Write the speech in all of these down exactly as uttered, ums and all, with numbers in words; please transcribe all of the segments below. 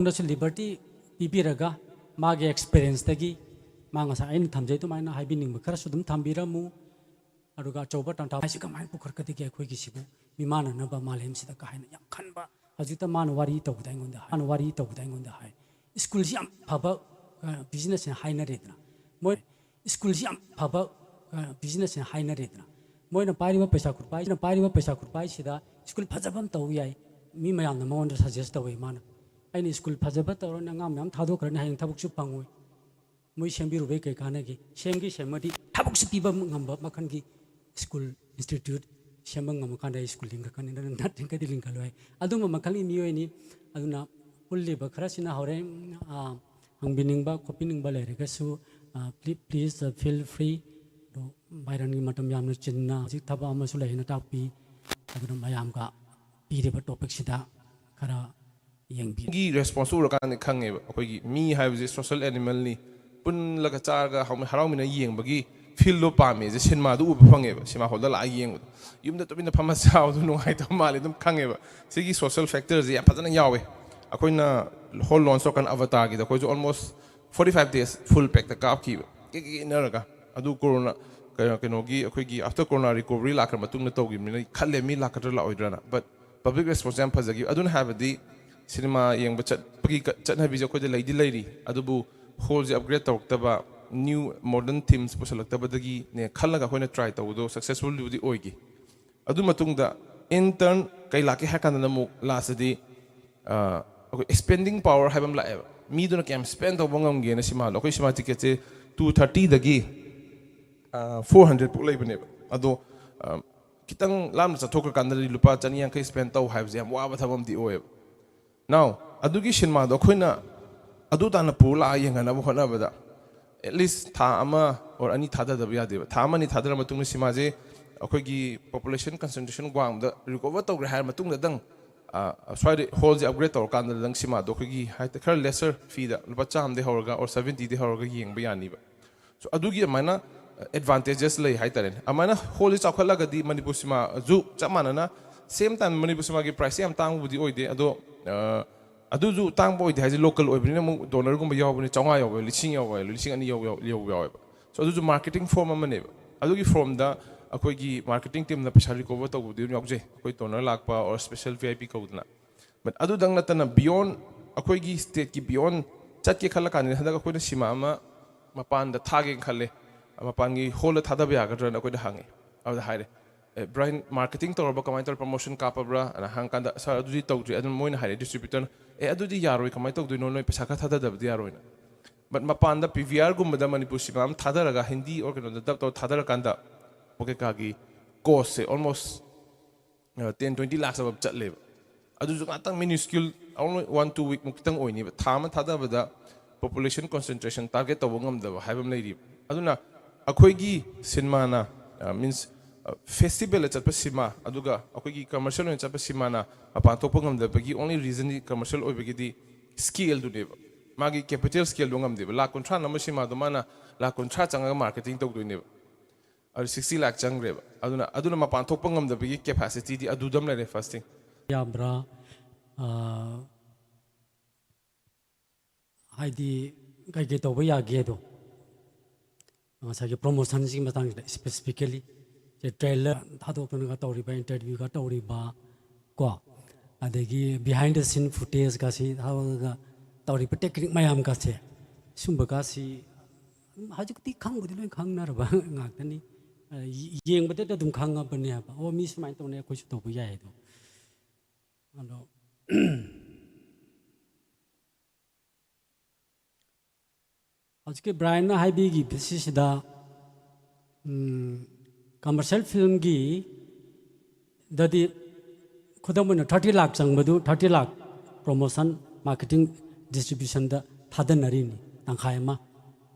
ꯃꯉꯣꯟꯗꯁꯨ ꯂꯤꯕꯔꯇꯤ ꯄꯤꯕꯤꯔꯒ ꯃꯥꯒꯤ ꯑꯦꯛꯁꯄꯤꯔꯤꯌꯦꯟꯁꯇꯒꯤ ꯃꯥ ꯉꯁꯥꯏ ꯑꯩꯅ ꯊꯝꯖꯩ ꯑꯗꯨꯃꯥꯏꯅ ꯍꯥꯏꯕꯤꯅꯤꯡꯕ ꯈꯔꯁꯨ ꯑꯗꯨꯝ ꯊꯝꯕꯤꯔꯝꯃꯨ꯫ ꯑꯗꯨꯒ ꯑꯆꯧꯕ ꯇꯟꯖꯥ ꯍꯥꯏꯁꯤ ꯀꯃꯥꯏꯅ ꯄꯨꯈꯠꯀꯗꯒꯦ ꯑꯩꯈꯣꯏꯒꯤꯁꯤꯕꯨ ꯃꯤꯃꯥꯟꯅꯅꯕ ꯃꯥꯂꯦꯝꯁꯤꯗ ꯀꯥ ꯍꯥꯏꯅ ꯌꯥꯝ ꯈꯟꯕ꯫ ꯍꯧꯖꯤꯛꯇ ꯃꯥꯅ ꯋꯥꯔꯤ ꯇꯧꯕꯗ ꯑꯩꯉꯣꯟꯗ ꯃꯥꯅ ꯋꯥꯔꯤ ꯇꯧꯕꯗ ꯑꯩꯉꯣꯟꯗ ꯍꯥꯏ, ꯁ꯭ꯀꯨꯜꯁꯤ ꯌꯥꯝ ꯐꯕ ꯕꯤꯖꯤꯅꯦꯁꯅꯦ ꯍꯥꯏꯅꯔꯦꯗꯅ꯫ ꯃꯣꯏ ꯁ꯭ꯀꯨꯜꯁꯤ ꯌꯥꯝ ꯐꯕ ꯕꯤꯖꯤꯅꯦꯁꯅꯦ ꯍꯥꯏꯅꯔꯦꯗꯅ꯫ ꯃꯣꯏꯅ ꯄꯥꯏꯔꯤꯕ ꯄꯩꯁꯥ ꯈꯨꯠꯄꯥꯏꯁꯤꯅ ꯄꯥꯏꯔꯤꯕ ꯄꯩꯁꯥ ꯈꯨꯠꯄꯥꯏꯁꯤꯗ ꯁ꯭ꯀꯨꯜ ꯐꯖꯕ ꯑꯃ ꯇꯧ ꯌꯥꯏ꯫ ꯃꯤ ꯃꯌꯥꯝꯅ ꯃꯉꯣꯟꯗ ꯁꯖꯦꯁ ꯇꯧꯋꯤ꯫ ꯃꯥꯅ ꯑꯩꯅ ꯁ꯭ꯀꯨꯜ ꯐꯖꯕ ꯇꯧꯔꯅꯤ, ꯑꯉꯥꯡ ꯃꯌꯥꯝ ꯊꯥꯗꯣꯛꯈ꯭ꯔꯅꯤ, ꯍꯌꯦꯡ ꯊꯕꯛꯁꯨ ꯐꯪꯉꯣꯏ꯫ ꯃꯣꯏ ꯁꯦꯝꯕꯤꯔꯨꯕꯩ ꯀꯩ ꯀꯥꯟꯅꯒꯦ? ꯁꯦꯝꯒꯦ ꯁꯦꯝꯃꯗꯤ ꯊꯕꯛꯁꯨ ꯄꯤꯕ ꯉꯝꯕ ꯃꯈꯜꯒꯤ ꯁ꯭ꯀꯨꯜ, ꯏꯟꯁꯇꯤꯇ꯭ꯌꯨꯠ ꯁꯦꯝꯕ ꯉꯝꯃꯀꯥꯟꯗ ꯑꯩ ꯁ꯭ꯀꯨꯜ ꯂꯤꯡꯈꯠꯀꯅꯤ, ꯅꯠꯇ꯭ꯔꯒꯗꯤ ꯂꯤꯡꯈꯠꯂꯣꯏ꯫ ꯑꯗꯨꯝꯕ ꯃꯈꯜꯒꯤ ꯃꯤꯑꯣꯏꯅꯤ꯫ ꯑꯗꯨꯅ ꯄꯨꯜꯂꯤꯕ ꯈꯔꯁꯤꯅ ꯍꯣꯔꯦꯟ, ꯑ, ꯍꯪꯕꯤꯅꯤꯡꯕ ꯈꯣꯠꯄꯤꯅꯤꯡꯕ ꯂꯩꯔꯒꯁꯨ, ꯑ, please, please, uh, feel free꯫ ꯑꯗꯣ ꯕꯥꯏꯔꯟꯒꯤ ꯃꯇꯝ ꯌꯥꯝꯅ ꯆꯤꯟꯅ ꯍꯧꯖꯤꯛ ꯊꯕꯛ ꯑꯃꯁꯨ ꯂꯩ ꯍꯥꯏꯅ ꯇꯥꯛꯄꯤ꯫ ꯑꯗꯨꯅ ꯃꯌꯥꯝꯒ ꯄꯤꯔꯤꯕ ꯇꯣꯄꯤꯛꯁꯤꯗ ꯈꯔ ꯌꯦꯡꯕꯤꯌꯨ꯫ ꯒꯤ ꯔꯦꯁꯄꯣꯟꯁ ꯎꯔꯀꯥꯟꯗ ꯈꯪꯉꯦꯕ, ꯑꯩꯈꯣꯏꯒꯤ ꯃꯤ ꯍꯥꯏꯕꯁꯦ ꯁꯣꯁꯦꯜ ꯑꯦꯅꯤꯃꯦꯜꯅꯤ꯫ ꯄꯨꯜꯂꯒ ꯆꯥꯔꯒ ꯍꯔꯥꯎ-, ꯍꯔꯥꯎꯃꯤꯟꯅ ꯌꯦꯡꯕꯒꯤ ꯐꯤꯜꯗꯣ ꯄꯥꯝꯃꯦꯁꯦ ꯁꯤꯅꯦꯃꯥꯗ ꯎꯕ ꯐꯪꯉꯦꯕ, ꯁꯤꯅꯦꯃꯥ ꯍꯣꯜꯗ ꯂꯥꯛꯑꯒ ꯌꯦꯡꯕꯗꯣ꯫ ꯌꯨꯝꯗ ꯇꯨꯃꯤꯟꯅ ꯐꯝꯃ ꯆꯥꯕꯗꯣ ꯅꯨꯡꯉꯥꯏꯇꯕ ꯃꯥꯜꯂꯦ ꯑꯗꯨꯝ ꯈꯪꯉꯦꯕ꯫ ꯁꯤꯒꯤ ꯁꯣꯁꯦꯜ ꯐꯦꯛꯇꯔꯁꯦ ꯌꯥꯝ ꯐꯖꯅ ꯌꯥꯎꯋꯦ꯫ ꯑꯩꯈꯣꯏꯅ ꯍꯣꯜ ꯂꯣꯟꯁ ꯇꯧꯔꯀꯥꯟꯗ ꯑꯕꯇꯥꯔꯒꯤꯗ ꯑꯩꯈꯣꯏꯁꯨ ꯑꯣꯜꯃꯣꯁ ꯐꯣꯔꯇꯤ ꯐꯥꯏꯚ ꯗꯦꯖ ꯐꯨꯜ ꯄꯦꯛꯇ ꯀꯥꯞꯈꯤꯕ, ꯀꯦꯛ ꯀꯦꯛ ꯏꯟꯅꯔꯒ꯫ ꯑꯗꯨ ꯀꯣꯔꯣꯅꯥ, ꯀꯩꯅꯣ, ꯀꯩꯅꯣꯒꯤ ꯑꯩꯈꯣꯏꯒꯤ ꯑꯥꯐꯇꯔ ꯀꯣꯔꯣꯅꯥ ꯔꯤꯀꯣꯚꯔꯤ ꯂꯥꯛꯈ꯭ꯔ ꯃꯇꯨꯡꯗ ꯇꯧꯈꯤꯕꯅꯤꯅ ꯈꯜꯂꯦ ꯃꯤ ꯂꯥꯛꯀꯗ꯭ꯔꯥ ꯂꯥꯛꯑꯣꯏꯗ꯭ꯔꯥꯅ꯫ But ꯄꯕ꯭ꯂꯤꯛ ꯔꯦꯁꯄꯣꯟꯁ ꯌꯥꯝ ꯐꯖꯈꯤꯕ꯫ ꯑꯗꯨꯅ ꯍꯥꯏꯕꯗꯤ ꯁꯤꯅꯦꯃꯥ ꯌꯦꯡꯕ ꯆꯠꯄꯒꯤ ꯆꯠꯅꯕꯤꯁꯦ ꯑꯩꯈꯣꯏꯗ ꯂꯩꯗꯤ ꯂꯩꯔꯤ, ꯑꯗꯨꯕꯨ ꯍꯣꯜꯁꯦ ꯑꯞꯒ꯭ꯔꯦꯗ ꯇꯧꯔꯛꯇꯕ, ꯅ꯭ꯌꯨ ꯃꯣꯗꯔꯟ ꯊꯤꯝꯁ ꯄꯨꯁꯜꯂꯛꯇꯕꯗꯒꯤꯅꯦ ꯈꯜꯂꯒ ꯑꯩꯈꯣꯏꯅ ꯇ꯭ꯔꯥꯏ ꯇꯧꯕꯗꯣ ꯁꯛꯁꯦꯁꯐꯨꯜꯕꯨꯗꯤ ꯑꯣꯏꯈꯤ꯫ ꯑꯗꯨ ꯃꯇꯨꯡꯗ ꯏꯟ ꯇꯔꯟ ꯀꯩ ꯂꯥꯛꯀꯦ ꯍꯥꯏ ꯀꯥꯟꯗꯅ ꯑꯃꯨꯛ ꯂꯥꯁꯇꯗꯤ, ꯑ, ꯑꯩꯈꯣꯏ ꯁ꯭ꯄꯦꯟꯗꯤꯡ ꯄꯥꯋꯔ ꯍꯥꯏꯕ ꯑꯃ ꯂꯥꯛꯑꯦꯕ꯫ ꯃꯤꯗꯨꯅ ꯀꯌꯥꯝ ꯁ꯭ꯄꯦꯟ ꯇꯧꯕ ꯉꯝꯒꯦꯅ ꯁꯤꯃꯥꯗꯣ꯫ ꯑꯩꯈꯣꯏ ꯁꯤꯃꯥ ꯇꯤꯀꯦꯠꯁꯦ ꯇꯨ ꯊꯥꯔꯇꯤꯗꯒꯤ ꯐꯣꯔ ꯍꯟꯗ꯭ꯔꯦꯗ ꯐꯥꯎ ꯂꯩꯕꯅꯦꯕ꯫ ꯑꯗꯣ, ꯑ, ꯈꯤꯇꯪ ꯂꯥꯞꯅ ꯆꯠꯊꯣꯛꯈ꯭ꯔꯀꯥꯟꯗꯗꯤ ꯂꯨꯄꯥ ꯆꯅꯤ ꯌꯥꯡꯈꯩ ꯁ꯭ꯄꯦꯟ ꯇꯧ ꯍꯥꯏꯕꯁꯦ ꯌꯥꯝ ꯋꯥꯕ ꯊꯕꯛ ꯑꯃꯗꯤ ꯑꯣꯏꯌꯦꯕ꯫ ꯅꯥꯎ, ꯑꯗꯨꯒꯤ ꯁꯤꯅꯦꯃꯥꯗꯣ ꯑꯩꯈꯣꯏꯅ ꯑꯗꯨ ꯇꯥꯟꯅ ꯄꯨꯔ ꯂꯥꯛꯑ ꯌꯦꯡꯍꯟꯅꯕ ꯍꯣꯠꯅꯕꯗ ꯑꯦꯠꯂꯤꯁ ꯊꯥ ꯑꯃ ꯑꯣꯔ ꯑꯅꯤ ꯊꯥꯗꯗꯕ ꯌꯥꯗꯦꯕ꯫ ꯊꯥ ꯑꯃ ꯑꯅꯤ ꯊꯥꯗꯔ ꯃꯇꯨꯡꯗ ꯁꯤꯃꯥꯁꯦ ꯑꯩꯈꯣꯏꯒꯤ ꯄꯣꯄꯨꯂꯦꯁꯟ ꯀꯟꯁꯦꯟꯇ꯭ꯔꯦꯁꯟ ꯋꯥꯡꯃꯗ ꯔꯤꯀꯣꯚꯔ ꯇꯧꯈ꯭ꯔꯦ ꯍꯥꯏꯔ ꯃꯇꯨꯡꯗꯗꯪ, ꯑ, ꯁ꯭ꯋꯥꯏꯗ ꯍꯣꯜꯁꯦ ꯑꯞꯒ꯭ꯔꯦꯗ ꯇꯧꯔꯀꯥꯟꯗꯗꯪ ꯁꯤꯃꯥꯗꯣ ꯑꯩꯈꯣꯏꯒꯤ ꯍꯥꯏ ꯈꯔ ꯂꯦꯁꯔ ꯐꯤꯗ ꯂꯨꯄꯥ ꯆꯥꯝꯃꯗꯒꯤ ꯍꯧꯔꯒ ꯑꯣꯔ ꯁꯕꯦꯟꯇꯤꯗꯒꯤ ꯍꯧꯔꯒ ꯌꯦꯡꯕ ꯌꯥꯅꯤꯕ꯫ So ꯑꯗꯨꯒꯤ ꯑꯗꯨꯃꯥꯏꯅ ꯑꯦꯗꯚꯥꯟꯇꯦꯖꯦꯁ ꯂꯩ ꯍꯥꯏꯇꯥꯔꯦꯅꯦ꯫ ꯑꯗꯨꯃꯥꯏꯅ ꯍꯣꯜꯁꯦ ꯆꯥꯎꯈꯠꯂꯒꯗꯤ ꯃꯅꯤꯄꯨꯔ ꯁꯤꯃꯥꯁꯨ ꯆꯞ ꯃꯥꯟꯅꯅ ꯁꯦꯝ ꯇꯥꯏꯝ ꯃꯅꯤꯄꯨꯔ ꯁꯤꯃꯥꯒꯤ ꯄ꯭ꯔꯥꯏꯁꯁꯦ ꯌꯥꯝ ꯇꯥꯡꯕꯕꯨꯗꯤ ꯑꯣꯏꯗꯦ, ꯑꯗꯣ, ꯑ, ꯑꯗꯨꯁꯨ ꯇꯥꯡꯕ ꯑꯣꯏꯗꯦ ꯍꯥꯏꯁꯦ, ꯂꯣꯀꯦꯜ ꯑꯣꯏꯕꯅꯤꯅ ꯑꯃꯨꯛ ꯗꯣꯅꯔꯒꯨꯝꯕ ꯌꯥꯎꯕꯅꯤ, ꯆꯥꯝꯃꯉꯥ ꯌꯥꯎꯕ ꯌꯥꯎꯋꯦ, ꯂꯤꯁꯤꯡ ꯌꯥꯎꯕ ꯌꯥꯎꯋꯦ, ꯂꯤꯁꯤꯡ ꯑꯅꯤ ꯌꯥꯎꯕ ꯌꯥꯎ- ꯌꯥꯎꯕ ꯌꯥꯎꯋꯦꯕ꯫ ꯁꯣ ꯑꯗꯨꯁꯨ ꯃꯥꯔꯀꯦꯇꯤꯡ ꯐꯣꯔꯝ ꯑꯃꯅꯦꯕ꯫ ꯑꯗꯨꯒꯤ ꯐꯣꯔꯝꯗ ꯑꯩꯈꯣꯏꯒꯤ ꯃꯥꯔꯀꯦꯇꯤꯡ ꯇꯤꯝꯅ ꯄꯩꯁꯥ ꯔꯤꯀꯣꯚꯔ ꯇꯧꯕꯗꯤ ꯑꯗꯨꯝ ꯌꯥꯎꯖꯩ, ꯑꯩꯈꯣꯏ ꯗꯣꯅꯔ ꯂꯥꯛꯄ or special V I P ꯀꯧꯗꯅ꯫ ꯕꯠ ꯑꯗꯨꯗꯪ ꯅꯠꯇꯅ ꯕꯤꯌꯣꯟ, ꯑꯩꯈꯣꯏꯒꯤ ꯁ꯭ꯇꯦꯠꯀꯤ ꯕꯤꯌꯣꯟ ꯆꯠꯀꯦ ꯈꯜꯂ ꯀꯥꯟꯗꯗꯤ ꯍꯟꯗꯛ ꯑꯩꯈꯣꯏꯅ ꯁꯤꯃꯥ ꯑꯃ ꯃꯄꯥꯟꯗ ꯊꯥꯒꯦꯅ ꯈꯜꯂꯦ, ꯃꯄꯥꯟꯒꯤ ꯍꯣꯜꯗ ꯊꯥꯗꯕ ꯌꯥꯒꯗ꯭ꯔꯥꯅ ꯑꯩꯈꯣꯏꯗ ꯍꯪꯉꯦ꯫ ꯑꯗꯨꯗ ꯍꯥꯏꯔꯦ, "ꯑꯦ, ꯕ꯭ꯔꯥꯏꯟ, ꯃꯥꯔꯀꯦꯇꯤꯡ ꯇꯧꯔꯕ, ꯀꯃꯥꯏꯅ ꯇꯧꯔ ꯄ꯭ꯔꯃꯣꯁꯟ ꯀꯥꯞꯄꯕ꯭ꯔꯥ?" ꯑꯅ ꯍꯪꯀꯥꯟꯗ, "ꯁꯥꯔ, ꯑꯗꯨꯗꯤ ꯇꯧꯗ꯭ꯔꯤ꯫" ꯑꯗꯨꯝ ꯃꯣꯏꯅ ꯍꯥꯏꯔꯦ, ꯗꯤꯁꯇ꯭ꯔꯤꯕ꯭ꯌꯨꯇꯔꯅ, "ꯑꯦ, ꯑꯗꯨꯗꯤ ꯌꯥꯔꯣꯏ, ꯀꯃꯥꯏꯅ ꯇꯧꯗꯣꯏꯅꯣ, ꯅꯣꯏ ꯄꯩꯁꯥ ꯈꯔ ꯊꯥꯗꯗꯕꯗꯤ ꯌꯥꯔꯣꯏꯅ"꯫ ꯕꯠ ꯃꯄꯥꯟꯗ ꯄꯤ ꯚꯤ ꯑꯥꯔꯒꯨꯝꯕꯗ ꯃꯅꯤꯄꯨꯔ ꯁꯤꯃꯥ ꯑꯃ ꯊꯥꯗꯔꯒ, ꯍꯤꯟꯗꯤ ꯑꯣꯔ ꯀꯩꯅꯣꯗ ꯗꯕ ꯇꯧꯔ ꯊꯥꯗꯔꯀꯥꯟꯗ ꯄꯣꯀꯦꯠ ꯀꯥꯒꯤ ꯀꯣꯁꯁꯦ ꯑꯣꯜꯃꯣꯁ ꯇꯦꯟ ꯇ꯭ꯋꯦꯟꯇꯤ ꯂꯥꯛꯁ ꯑꯃ ꯆꯠꯂꯦꯕ꯫ ꯑꯗꯨꯁꯨ ꯉꯥꯛꯇꯪ ꯃꯤꯅꯤꯁꯀ꯭ꯌꯨꯜ, ꯑꯣꯟꯂꯤ ꯋꯥꯟ ꯇꯨ ꯋꯤꯛ ꯃꯨꯛ ꯈꯤꯇꯪ ꯑꯣꯏꯅꯤꯕ꯫ ꯊꯥ ꯑꯃ ꯊꯥꯗꯕꯗ ꯄꯣꯄꯨꯂꯦꯁꯟ ꯀꯣꯟꯁꯦꯟꯇ꯭ꯔꯦꯁꯟ ꯇꯥꯔꯒꯦꯠ ꯇꯧꯕ ꯉꯝꯗꯕ ꯍꯥꯏꯕ ꯑꯃ ꯂꯩꯔꯤꯕ꯫ ꯑꯗꯨꯅ ꯑꯩꯈꯣꯏꯒꯤ ꯁꯤꯅꯦꯃꯥꯅ, ꯃꯤꯟꯁ, ꯐꯦꯁꯇꯤꯚꯦꯜꯗ ꯆꯠꯄ ꯁꯤꯃꯥ ꯑꯗꯨꯒ ꯑꯩꯈꯣꯏꯒꯤ ꯀꯃꯔꯁꯤꯌꯦꯜ ꯑꯣꯏꯅ ꯆꯠꯄ ꯁꯤꯃꯥꯅ ꯃꯄꯥꯟ ꯊꯣꯛꯄ ꯉꯝꯗꯕꯒꯤ ꯑꯣꯟꯂꯤ ꯔꯤꯖꯟꯗꯤ ꯀꯃꯔꯁꯤꯌꯦꯜ ꯑꯣꯏꯕꯒꯤꯗꯤ ꯁ꯭ꯀꯦꯜꯗꯨꯅꯦꯕ꯫ ꯃꯥꯒꯤ ꯀꯦꯄꯤꯇꯦꯜ ꯁ꯭ꯀꯦꯜꯗꯣ ꯉꯝꯗꯦꯕ꯫ ꯂꯥꯛ ꯀꯨꯟꯊ꯭ꯔꯥ ꯅꯝꯕ ꯁꯤꯃꯥꯗꯣ ꯃꯥꯅ ꯂꯥꯛ ꯀꯨꯟꯊ꯭ꯔꯥ ꯆꯪꯉꯒ ꯃꯥꯔꯀꯦꯇꯤꯡ ꯇꯧꯗꯣꯏꯅꯦꯕ꯫ ꯑꯗꯨ ꯁꯤꯛꯁꯇꯤ ꯂꯥꯛ ꯆꯪꯈ꯭ꯔꯦꯕ꯫ ꯑꯗꯨꯅ, ꯑꯗꯨꯅ ꯃꯄꯥꯟ ꯊꯣꯛꯄ ꯉꯝꯗꯕꯒꯤ ꯀꯦꯄꯥꯁꯤꯇꯤꯗꯤ ꯑꯗꯨꯗ ꯑꯃ ꯂꯩꯔꯦ, ꯐꯥꯔꯁ ꯊꯤꯡ꯫ ꯌꯥꯕ꯭ꯔꯥ? ꯑ, ꯍꯥꯏꯗꯤ ꯀꯩꯀꯩ ꯇꯧꯕ ꯌꯥꯒꯦꯗꯣ, ꯉꯁꯥꯏꯒꯤ ꯄ꯭ꯔꯣꯃꯣꯁꯟꯁꯤꯒꯤ ꯃꯇꯥꯡꯁꯤꯗ ꯁ꯭ꯄꯦꯁꯤꯐꯤꯀꯦꯂꯤ ꯇ꯭ꯔꯦꯂꯔ ꯊꯥꯗꯣꯛꯇꯅꯒ ꯇꯧꯔꯤꯕ, ꯏꯟꯇꯔꯚ꯭ꯌꯨꯒ ꯇꯧꯔꯤꯕ ꯀꯣ, ꯑꯗꯒꯤ ꯕꯤꯍꯥꯏꯟ ꯗ ꯁꯤꯟ ꯐꯨꯇꯦꯖꯀꯁꯤ ꯊꯥꯗꯣꯛꯑꯒ ꯇꯧꯔꯤꯕ ꯇꯦꯛꯅꯤꯛ ꯃꯌꯥꯝꯒꯁꯦ, ꯁꯨꯝꯕꯒꯁꯤ ꯍꯧꯖꯤꯛꯇꯤ ꯈꯪꯕꯨꯗꯤ ꯂꯣꯏ ꯈꯪꯅꯔꯕ ꯉꯥꯛꯇꯅꯤ꯫ ꯌꯦꯡꯕꯗꯇ ꯑꯗꯨꯝ ꯈꯪꯉꯕꯅꯦ ꯍꯥꯏꯕ, "ꯑꯣ, ꯃꯤ ꯁꯨꯃꯥꯏꯅ ꯇꯧꯅꯤ, ꯑꯩꯈꯣꯏꯁꯨ ꯇꯧꯕ ꯌꯥꯏ" ꯑꯗꯣ꯫ ꯑꯗꯣ ꯍꯧꯖꯤꯛꯀꯤ ꯕ꯭ꯔꯥꯏꯟꯅ ꯍꯥꯏꯕꯤꯈꯤꯕꯁꯤꯗ, ꯀꯃꯔꯁꯤꯌꯦꯜ ꯐꯤꯂꯝꯒꯤꯗꯗꯤ ꯈꯨꯗꯝ ꯑꯣꯏꯅ ꯊꯥꯔꯇꯤ ꯂꯥꯛ ꯆꯪꯕꯗꯨ, ꯊꯥꯔꯇꯤ ꯂꯥꯛ ꯄ꯭ꯔꯣꯃꯣꯁꯟ, ꯃꯥꯔꯀꯦꯇꯤꯡ, ꯗꯤꯁꯇ꯭ꯔꯤꯕ꯭ꯌꯨꯁꯟꯗ ꯊꯥꯗꯅꯔꯤꯅꯤ, ꯇꯪꯈꯥꯏ ꯑꯃ꯫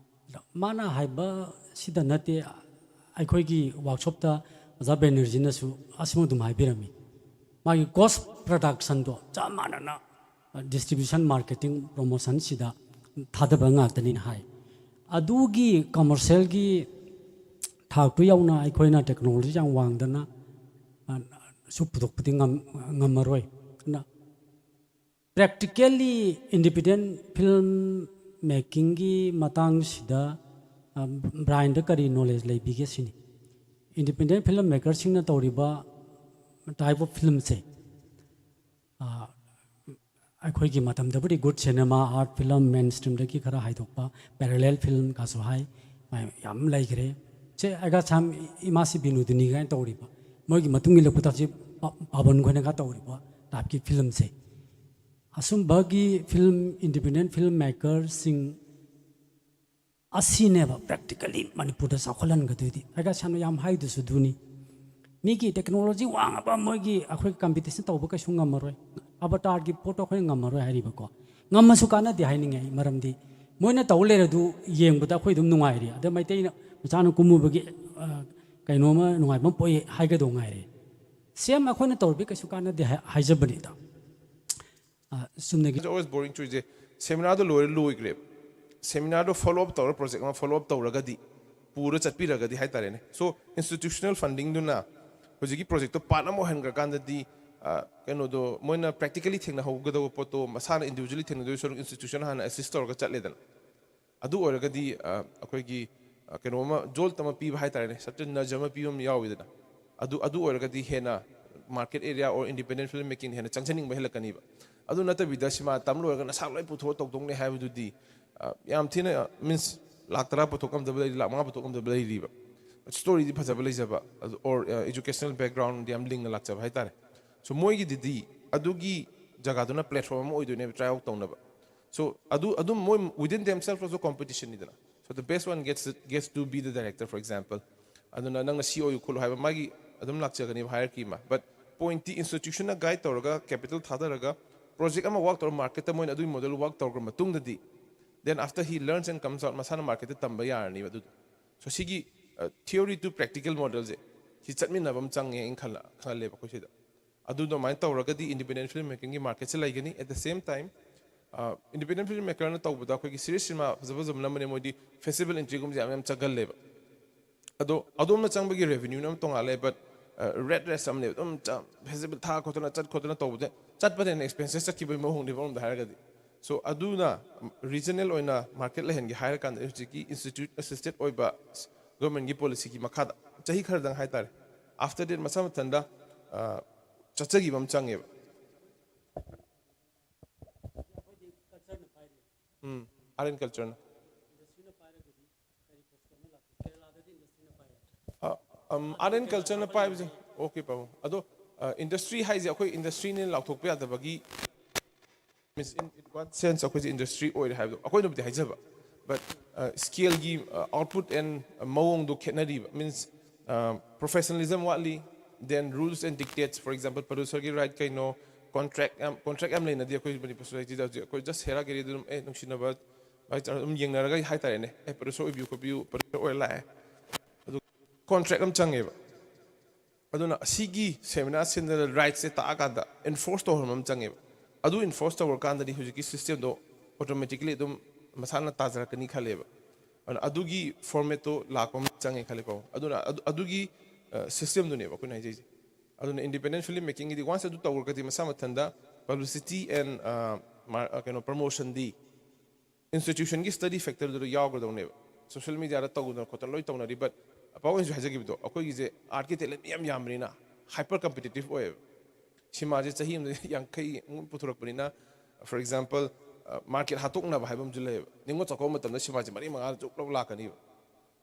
ꯃꯥꯅ ꯍꯥꯏꯕꯁꯤꯗ ꯅꯠꯇꯦ, ꯑꯩꯈꯣꯏꯒꯤ ꯋꯥꯔꯛꯁꯣꯞꯇ ꯑꯣꯖꯥ ꯕꯦꯅꯔꯖꯤꯅꯁꯨ ꯑꯁꯤꯃ ꯑꯗꯨꯝ ꯍꯥꯏꯕꯤꯔꯝꯃꯤ꯫ ꯃꯥꯒꯤ ꯀꯣꯁ ꯄ꯭ꯔꯗꯛꯁꯟꯗꯣ ꯆꯞ ꯃꯥꯟꯅꯅ ꯗꯤꯁꯇ꯭ꯔꯤꯕ꯭ꯌꯨꯁꯟ, ꯃꯥꯔꯀꯦꯇꯤꯡ, ꯄ꯭ꯔꯣꯃꯣꯁꯟꯁꯤꯗ ꯊꯥꯗꯕ ꯉꯥꯛꯇꯅꯤꯅ ꯍꯥꯏ꯫ ꯑꯗꯨꯒꯤ ꯀꯃꯔꯁꯤꯌꯦꯜꯒꯤ ꯊꯥꯛꯇꯨ ꯌꯧꯅ ꯑꯩꯈꯣꯏꯅ ꯇꯦꯛꯅꯣꯂꯣꯖꯤ ꯌꯥꯝ ꯋꯥꯡꯗꯅ, ꯑ, ꯁꯨ ꯄꯨꯊꯣꯛꯄꯗꯤ ꯉꯝ-, ꯉꯝꯃꯔꯣꯏ꯫ ꯑꯗꯨꯅ Practically independent film makingꯒꯤ ꯃꯇꯥꯡꯁꯤꯗ, ꯑ, ꯕ꯭ꯔꯥꯏꯟꯗ ꯀꯔꯤ knowledge ꯂꯩꯕꯤꯒꯦ ꯁꯤꯅꯤ꯫ Independent film makerꯁꯤꯡꯅ ꯇꯧꯔꯤꯕ type of filmꯁꯦ, ꯑ, ꯑꯩꯈꯣꯏꯒꯤ ꯃꯇꯝꯗꯕꯨꯗꯤ good cinema, art film, mainstreamꯗꯒꯤ ꯈꯔ ꯍꯥꯏꯗꯣꯛꯄ parallel film ꯀꯥꯁꯨ ꯍꯥꯏ, ꯃꯌꯥꯝ ꯌꯥꯝ ꯂꯩꯈ꯭ꯔꯦ꯫ ꯁꯦ ꯑꯩꯒ ꯁꯥꯝ ꯏꯃꯥꯁꯤ ꯕꯤꯅꯣꯗꯤꯅꯤ ꯀꯥꯏꯅ ꯇꯧꯔꯤꯕ, ꯃꯣꯏꯒꯤ ꯃꯇꯨꯡ ꯏꯜꯂꯛꯄꯗ ꯍꯧꯖꯤꯛ ꯄ-, ꯄꯥꯕꯟ ꯈꯣꯏꯅꯒ ꯇꯧꯔꯤꯕ typeꯀꯤ filmꯁꯦ꯫ ꯑꯁꯨꯝꯕꯒꯤ film, independent film makerꯁꯤꯡ ꯑꯁꯤꯅꯦꯕ practically ꯃꯅꯤꯄꯨꯔꯗ ꯆꯥꯎꯈꯠꯍꯟꯒꯗꯣꯏꯗꯤ꯫ ꯑꯩꯒ ꯁꯥꯝꯅ ꯌꯥꯝ ꯍꯥꯏꯗꯨꯁꯨ ꯑꯗꯨꯅꯤ꯫ ꯃꯤꯒꯤ technology ꯋꯥꯡꯉꯕ ꯃꯣꯏꯒꯤ ꯑꯩꯈꯣꯏ competition ꯇꯧꯕ ꯀꯩꯁꯨ ꯉꯝꯃꯔꯣꯏ꯫ ꯑꯕꯇꯥꯔꯒꯤ ꯄꯣꯠꯇꯣ ꯑꯩꯈꯣꯏꯅ ꯉꯝꯃꯔꯣꯏ ꯍꯥꯏꯔꯤꯕꯀꯣ꯫ ꯉꯝꯃꯁꯨ ꯀꯥꯟꯅꯗꯦ ꯍꯥꯏꯅꯤꯡꯉꯦ ꯑꯩ, ꯃꯔꯝꯗꯤ ꯃꯣꯏꯅ ꯇꯧ ꯂꯩꯔꯗꯨ ꯌꯦꯡꯕꯗ ꯑꯩꯈꯣꯏ ꯑꯗꯨꯝ ꯅꯨꯡꯉꯥꯏꯔꯤ꯫ ꯑꯗ ꯃꯩꯇꯩꯅ ꯃꯆꯥꯅ ꯀꯨꯝꯃꯨꯕꯒꯤ, ꯑ, ꯀꯩꯅꯣꯝꯃ ꯅꯨꯡꯉꯥꯏꯕ ꯑꯃ ꯄꯣꯛꯏ ꯍꯥꯏꯒꯗꯧ ꯉꯥꯏꯔꯦ꯫ Same ꯑꯩꯈꯣꯏꯅ ꯇꯧꯔꯤꯕ ꯀꯩꯁꯨ ꯀꯥꯟꯅꯗꯦ ꯍꯥꯏ-, ꯍꯥꯏꯖꯕꯅꯤꯗ꯫ ꯑ, ꯆꯨꯝꯅꯒꯤ always boring ꯆꯨꯏꯁꯦ, seminarꯗꯣ ꯂꯣꯏꯔ ꯂꯣꯏꯈ꯭ꯔꯦꯕ꯫ Seminarꯗꯣ follow up ꯇꯧꯔ, project ꯑꯃ follow up ꯇꯧꯔꯒꯗꯤ, ꯄꯨꯔ ꯆꯠꯄꯤꯔꯒꯗꯤ ꯍꯥꯏꯇꯥꯔꯦꯅꯦ꯫ So institutional fundingꯗꯨꯅ ꯍꯧꯖꯤꯛꯀꯤ projectꯇꯣ part ꯑꯃ ꯑꯣꯏꯍꯟꯈ꯭ꯔꯀꯥꯟꯗꯗꯤ, ꯑ, ꯀꯩꯅꯣꯗꯣ ꯃꯣꯏꯅ practically ꯊꯦꯡꯅꯍꯧꯒꯗꯧꯕ ꯄꯣꯠꯇꯣ ꯃꯁꯥꯅ individually ꯊꯦꯡꯅꯗꯣꯏ ꯁꯔꯨꯛ institution ꯍꯥꯟꯅ assist ꯇꯧꯔꯒ ꯆꯠꯂꯦꯗꯅ꯫ ꯑꯗꯨ ꯑꯣꯏꯔꯒꯗꯤ, ꯑ, ꯑꯩꯈꯣꯏꯒꯤ, ꯑ, ꯀꯩꯅꯣ ꯑꯃ, jolt ꯑꯃ ꯄꯤꯕ ꯍꯥꯏꯇꯥꯔꯦꯅꯦ, certain nudge ꯑꯃ ꯄꯤꯕ ꯑꯃ ꯌꯥꯎꯋꯤꯗꯅ꯫ ꯑꯗꯨ, ꯑꯗꯨ ꯑꯣꯏꯔꯒꯗꯤ ꯍꯦꯟꯅ market area or independent film making ꯍꯦꯟꯅ ꯆꯪꯁꯤꯟꯅꯤꯡꯕ ꯍꯦꯜꯂꯛꯀꯅꯤꯕ꯫ ꯑꯗꯨ ꯅꯠꯇꯕꯤꯗ ꯁꯤꯃꯥ ꯇꯝ ꯂꯣꯏꯔꯒ ꯅꯁꯥ ꯂꯣꯏ ꯄꯨꯊꯣꯛꯑ ꯇꯧꯗꯧꯅꯦ ꯍꯥꯏꯕꯗꯨꯗꯤ, ꯑ, ꯌꯥꯝ ꯊꯤꯅ, means, ꯂꯥꯛ ꯇꯔꯥ ꯄꯨꯊꯣꯛ ꯉꯝꯗꯕ ꯂꯩꯔꯤ, ꯂꯥꯛ ꯃꯉꯥ ꯄꯨꯊꯣꯛ ꯉꯝꯗꯕ ꯂꯩꯔꯤꯕ꯫ Storyꯗꯤ ꯐꯖꯕ ꯂꯩꯖꯕ, ꯑꯗꯨ, or, ꯑ, educational backgroundꯗꯤ ꯌꯥꯝ ꯂꯤꯡꯅ ꯂꯥꯛꯆꯕ ꯍꯥꯏꯇꯥꯔꯦ꯫ So ꯃꯣꯏꯒꯤꯗꯨꯗꯤ ꯑꯗꯨꯒꯤ ꯖꯒꯥꯗꯨꯅ platform ꯑꯃ ꯑꯣꯏꯗꯣꯏꯅꯦꯕ try out ꯇꯧꯅꯕ꯫ So ꯑꯗꯨ, ꯑꯗꯨꯝ ꯃꯣꯏ within themselves also competitionꯅꯤꯗꯅ꯫ So the best one gets, gets to be the director, for example. ꯑꯗꯨꯅ ꯅꯪꯅ ꯁꯤ ꯑꯣꯏꯌꯨ ꯈꯣꯠꯂꯨ ꯍꯥꯏꯕ ꯃꯥꯒꯤ ꯑꯗꯨꯝ ꯂꯥꯛꯆꯒꯅꯦꯕ hierarchy ꯑꯃ꯫ But pointꯇꯤ institutionꯅ guide ꯇꯧꯔꯒ, capital ꯊꯥꯗꯔꯒ, project ꯑꯃ work ꯇꯧꯔ marketꯇ ꯃꯣꯏꯅ ꯑꯗꯨꯒꯤ model work ꯇꯧꯔꯕ ꯃꯇꯨꯡꯗꯗꯤ, then after he learns and comes out, ꯃꯁꯥꯅ marketꯇ ꯇꯝꯕ ꯌꯥꯔꯅꯤꯕ ꯑꯗꯨꯗꯣ꯫ So ꯁꯤꯒꯤ, ꯑ, theory to practical modelꯁꯦ ꯁꯤ ꯆꯠꯃꯤꯟꯅꯕ ꯑꯃ ꯆꯪꯉꯦ ꯑꯩꯅ ꯈꯜꯂ-, ꯈꯜꯂꯦꯕ ꯑꯩꯈꯣꯏ ꯁꯤꯗ꯫ ꯑꯗꯨ ꯑꯗꯨꯃꯥꯏꯅ ꯇꯧꯔꯒꯗꯤ independent film makingꯒꯤ marketꯁꯦ ꯂꯩꯒꯅꯤ꯫ At the same time, ꯑ, independent film makerꯅ ꯇꯧꯕꯗ ꯑꯩꯈꯣꯏꯒꯤ serious ꯁꯤꯅꯦꯃꯥ ꯐꯖ ꯐꯖꯕ ꯅꯝꯕꯅꯦ, ꯃꯣꯏꯗꯤ festival entryꯒꯨꯝꯕꯁꯦ ꯌꯥꯝ, ꯌꯥꯝ ꯆꯪꯒꯜꯂꯦꯕ꯫ ꯑꯗꯣ ꯑꯗꯣꯝꯅ ꯆꯪꯕꯒꯤ revenueꯅ ꯑꯃ ꯇꯣꯉꯥꯜꯂꯦ, but ꯔꯦꯠ ꯔꯦꯁ ꯑꯃꯅꯦꯕ꯫ ꯑꯗꯨꯝ ꯐꯦꯁꯇꯤꯚꯦꯜ ꯊꯥ ꯈꯣꯠꯇꯅ ꯆꯠ ꯈꯣꯠꯇꯅ ꯇꯧꯕꯗ ꯆꯠꯄꯗ ꯍꯦꯟꯅ ꯑꯦꯛꯁꯄꯦꯟꯁꯦꯁ ꯆꯠꯈꯤꯕꯒꯤ ꯃꯑꯣꯡꯅꯦꯕ ꯑꯃꯔꯣꯝꯗ ꯍꯥꯏꯔꯒꯗꯤ꯫ ꯁꯣ ꯑꯗꯨꯅ ꯔꯤꯖꯅꯦꯜ ꯑꯣꯏꯅ ꯃꯥꯔꯀꯦꯠ ꯂꯩꯍꯟꯒꯦ ꯍꯥꯏꯔ ꯀꯥꯟꯗ ꯍꯧꯖꯤꯛꯀꯤ ꯏꯟꯁꯇꯤꯇ꯭ꯌꯨꯠ ꯑꯦꯁꯤꯁꯇꯦꯠ ꯑꯣꯏꯕ ꯒꯣꯔꯃꯦꯟꯒꯤ ꯄꯣꯂꯤꯁꯤꯒꯤ ꯃꯈꯥꯗ ꯆꯍꯤ ꯈꯔꯗꯪ ꯍꯥꯏꯇꯥꯔꯦ, ꯑꯥꯐꯇꯔ ꯗꯦꯠ ꯃꯁꯥ ꯃꯊꯟꯇ ꯆꯠꯆꯈꯤꯕ ꯑꯃ ꯆꯪꯉꯦꯕ꯫ ꯎꯝ, ꯑꯥꯔꯠ ꯑꯦꯟ ꯀꯜꯆꯔꯅ꯫ ꯑꯥꯔꯠ ꯑꯦꯟ ꯀꯜꯆꯔꯅ ꯄꯥꯏꯕꯁꯦ꯫ ꯑꯣꯀꯦ ꯄꯥꯕꯨꯡ꯫ ꯑꯗꯣ ꯏꯟꯗꯁꯇ꯭ꯔꯤ ꯍꯥꯏꯁꯦ ꯑꯩꯈꯣꯏ ꯏꯟꯗꯁꯇ꯭ꯔꯤꯅꯦ ꯂꯥꯎꯊꯣꯛꯄ ꯌꯥꯗꯕꯒꯤ, ꯃꯤꯟꯁ, ꯏꯟ ꯋꯥꯟ ꯁꯦꯟꯁ ꯑꯩꯈꯣꯏꯁꯦ ꯏꯟꯗꯁꯇ꯭ꯔꯤ ꯑꯣꯏꯔꯦ ꯍꯥꯏꯕꯗꯣ ꯑꯩꯈꯣꯏꯅꯕꯨꯗꯤ ꯍꯥꯏꯖꯕ, ꯕꯠ ꯁ꯭ꯀꯦꯜꯒꯤ ꯑꯥꯎꯠꯄꯨꯠ ꯑꯦꯟ ꯃꯑꯣꯡꯗꯣ ꯈꯦꯠꯅꯔꯤꯕ꯫ ꯃꯤꯟꯁ, ꯄ꯭ꯔꯣꯐꯦꯁꯅꯦꯂꯤꯖꯝ ꯋꯥꯠꯂꯤ, then rules and dictates, for example ꯄ꯭ꯔꯣꯗ꯭ꯌꯨꯁꯔꯒꯤ ꯔꯥꯏꯠ ꯀꯩꯅꯣ, ꯀꯣꯟꯇ꯭ꯔꯦꯛ ꯌꯥꯝ ꯀꯣꯟꯇ꯭ꯔꯦꯛ ꯌꯥꯝ ꯂꯩꯅꯗꯦ ꯑꯩꯈꯣꯏ ꯃꯅꯤꯄꯨꯔ ꯁꯣꯁꯥꯏꯇꯤꯗ ꯍꯧꯖꯤꯛ꯫ ꯑꯩꯈꯣꯏ ꯖꯁ ꯍꯦꯔꯥ ꯒꯦꯔꯤꯗ ꯑꯗꯨꯝ ꯑꯦ ꯅꯨꯡꯁꯤꯅꯕ ꯍꯥꯏꯇꯥꯔꯦ, ꯑꯗꯨꯝ ꯌꯦꯡꯅꯔꯒ ꯍꯥꯏꯇꯥꯔꯦꯅꯦ, ꯑꯦ ꯄ꯭ꯔꯣꯗ꯭ꯌꯨꯁꯔ ꯑꯣꯏꯕꯤꯌꯨ ꯈꯣꯠꯄꯤꯌꯨ, ꯄ꯭ꯔꯣꯗ꯭ꯌꯨꯁꯔ ꯑꯣꯏꯔ ꯂꯥꯛꯑꯦ꯫ ꯑꯗꯨ ꯀꯣꯟꯇ꯭ꯔꯦꯛ ꯑꯃ ꯆꯪꯉꯦꯕ꯫ ꯑꯗꯨꯅ ꯑꯁꯤꯒꯤ ꯁꯦꯃꯤꯅꯥꯔ ꯁꯤꯟꯗꯅ ꯔꯥꯏꯠꯁꯦ ꯇꯥꯛꯑꯀꯥꯟꯗ ꯏꯟꯐꯣꯔꯁ ꯇꯧꯍꯟꯕ ꯑꯃ ꯆꯪꯉꯦꯕ꯫ ꯑꯗꯨ ꯏꯟꯐꯣꯔꯁ ꯇꯧꯔꯀꯥꯟꯗꯗꯤ ꯍꯧꯖꯤꯛꯀꯤ ꯁꯤꯁꯇꯦꯝꯗꯣ ꯑꯣꯇꯣꯃꯦꯇꯤꯀꯂꯤ ꯑꯗꯨꯝ ꯃꯁꯥꯅ ꯇꯥꯖꯔꯛꯀꯅꯤ ꯈꯜꯂꯦꯕ꯫ ꯑꯗꯨꯅ ꯑꯗꯨꯒꯤ ꯐꯣꯔꯃꯦꯠꯇꯣ ꯂꯥꯛꯄ ꯑꯃ ꯆꯪꯉꯦ ꯈꯜꯂꯦꯀꯣ꯫ ꯑꯗꯨꯅ ꯑꯗꯨ- ꯑꯗꯨꯒꯤ ꯁꯤꯁꯇꯦꯝꯗꯨꯅꯦꯕ ꯑꯩꯈꯣꯏꯅ ꯍꯥꯏꯖꯩꯁꯦ꯫ ꯑꯗꯨꯅ ꯏꯟꯗꯤꯄꯦꯟꯗꯦꯟ ꯐꯤꯂꯝ ꯃꯦꯀꯤꯡꯒꯤꯗꯤ ꯋꯥꯟꯁ ꯑꯗꯨ ꯇꯧꯔꯒꯗꯤ ꯃꯁꯥ ꯃꯊꯟꯇ ꯄꯕ꯭ꯂꯤꯁꯤꯇꯤ ꯑꯦꯟ ꯀꯩꯅꯣ ꯄ꯭ꯔꯃꯣꯁꯟꯗꯤ ꯏꯟꯁꯇꯤꯇ꯭ꯌꯨꯁꯟꯒꯤ ꯁ꯭ꯇꯗꯤ ꯐꯦꯛꯇꯔꯗꯨꯗ ꯌꯥꯎꯒꯗꯧꯅꯦꯕ꯫ ꯁꯣꯁꯤꯌꯦꯜ ꯃꯤꯗꯤꯌꯥꯗ ꯇꯧꯗꯅ ꯈꯣꯠꯇꯅ ꯂꯣꯏ ꯇꯧꯅꯔꯤ, ꯕꯠ ꯑꯄꯥꯎ ꯑꯩꯅꯁꯨ ꯍꯥꯏꯖꯈꯤꯕꯗꯣ, ꯑꯩꯈꯣꯏꯒꯤꯁꯦ ꯑꯥꯔꯠꯀꯤ ꯇꯦꯂꯦꯟ ꯃꯌꯥꯝ ꯌꯥꯝꯕꯅꯤꯅ ꯍꯥꯏꯄꯔ ꯀꯝꯄꯤꯇꯤꯇꯤꯞ ꯑꯣꯏꯌꯦꯕ꯫ ꯁꯤꯃꯥꯁꯦ ꯆꯍꯤ ꯑꯃꯗ ꯌꯥꯡꯈꯩ ꯃꯨꯛ ꯄꯨꯊꯣꯔꯛꯄꯅꯤꯅ, ꯐꯣꯔ ꯑꯦꯛꯖꯥꯝꯄꯜ, ꯃꯥꯔꯀꯦꯠ ꯍꯥꯠꯇꯣꯛꯅꯕ ꯍꯥꯏꯕ ꯑꯃꯁꯨ ꯂꯩꯌꯦꯕ꯫ ꯅꯤꯉꯣꯜ ꯆꯥꯛꯀꯧꯕ ꯃꯇꯝꯗ ꯁꯤꯃꯥꯁꯦ ꯃꯔꯤ ꯃꯉꯥ ꯖꯣꯛ ꯂꯧ ꯂꯥꯛꯀꯅꯤꯕ꯫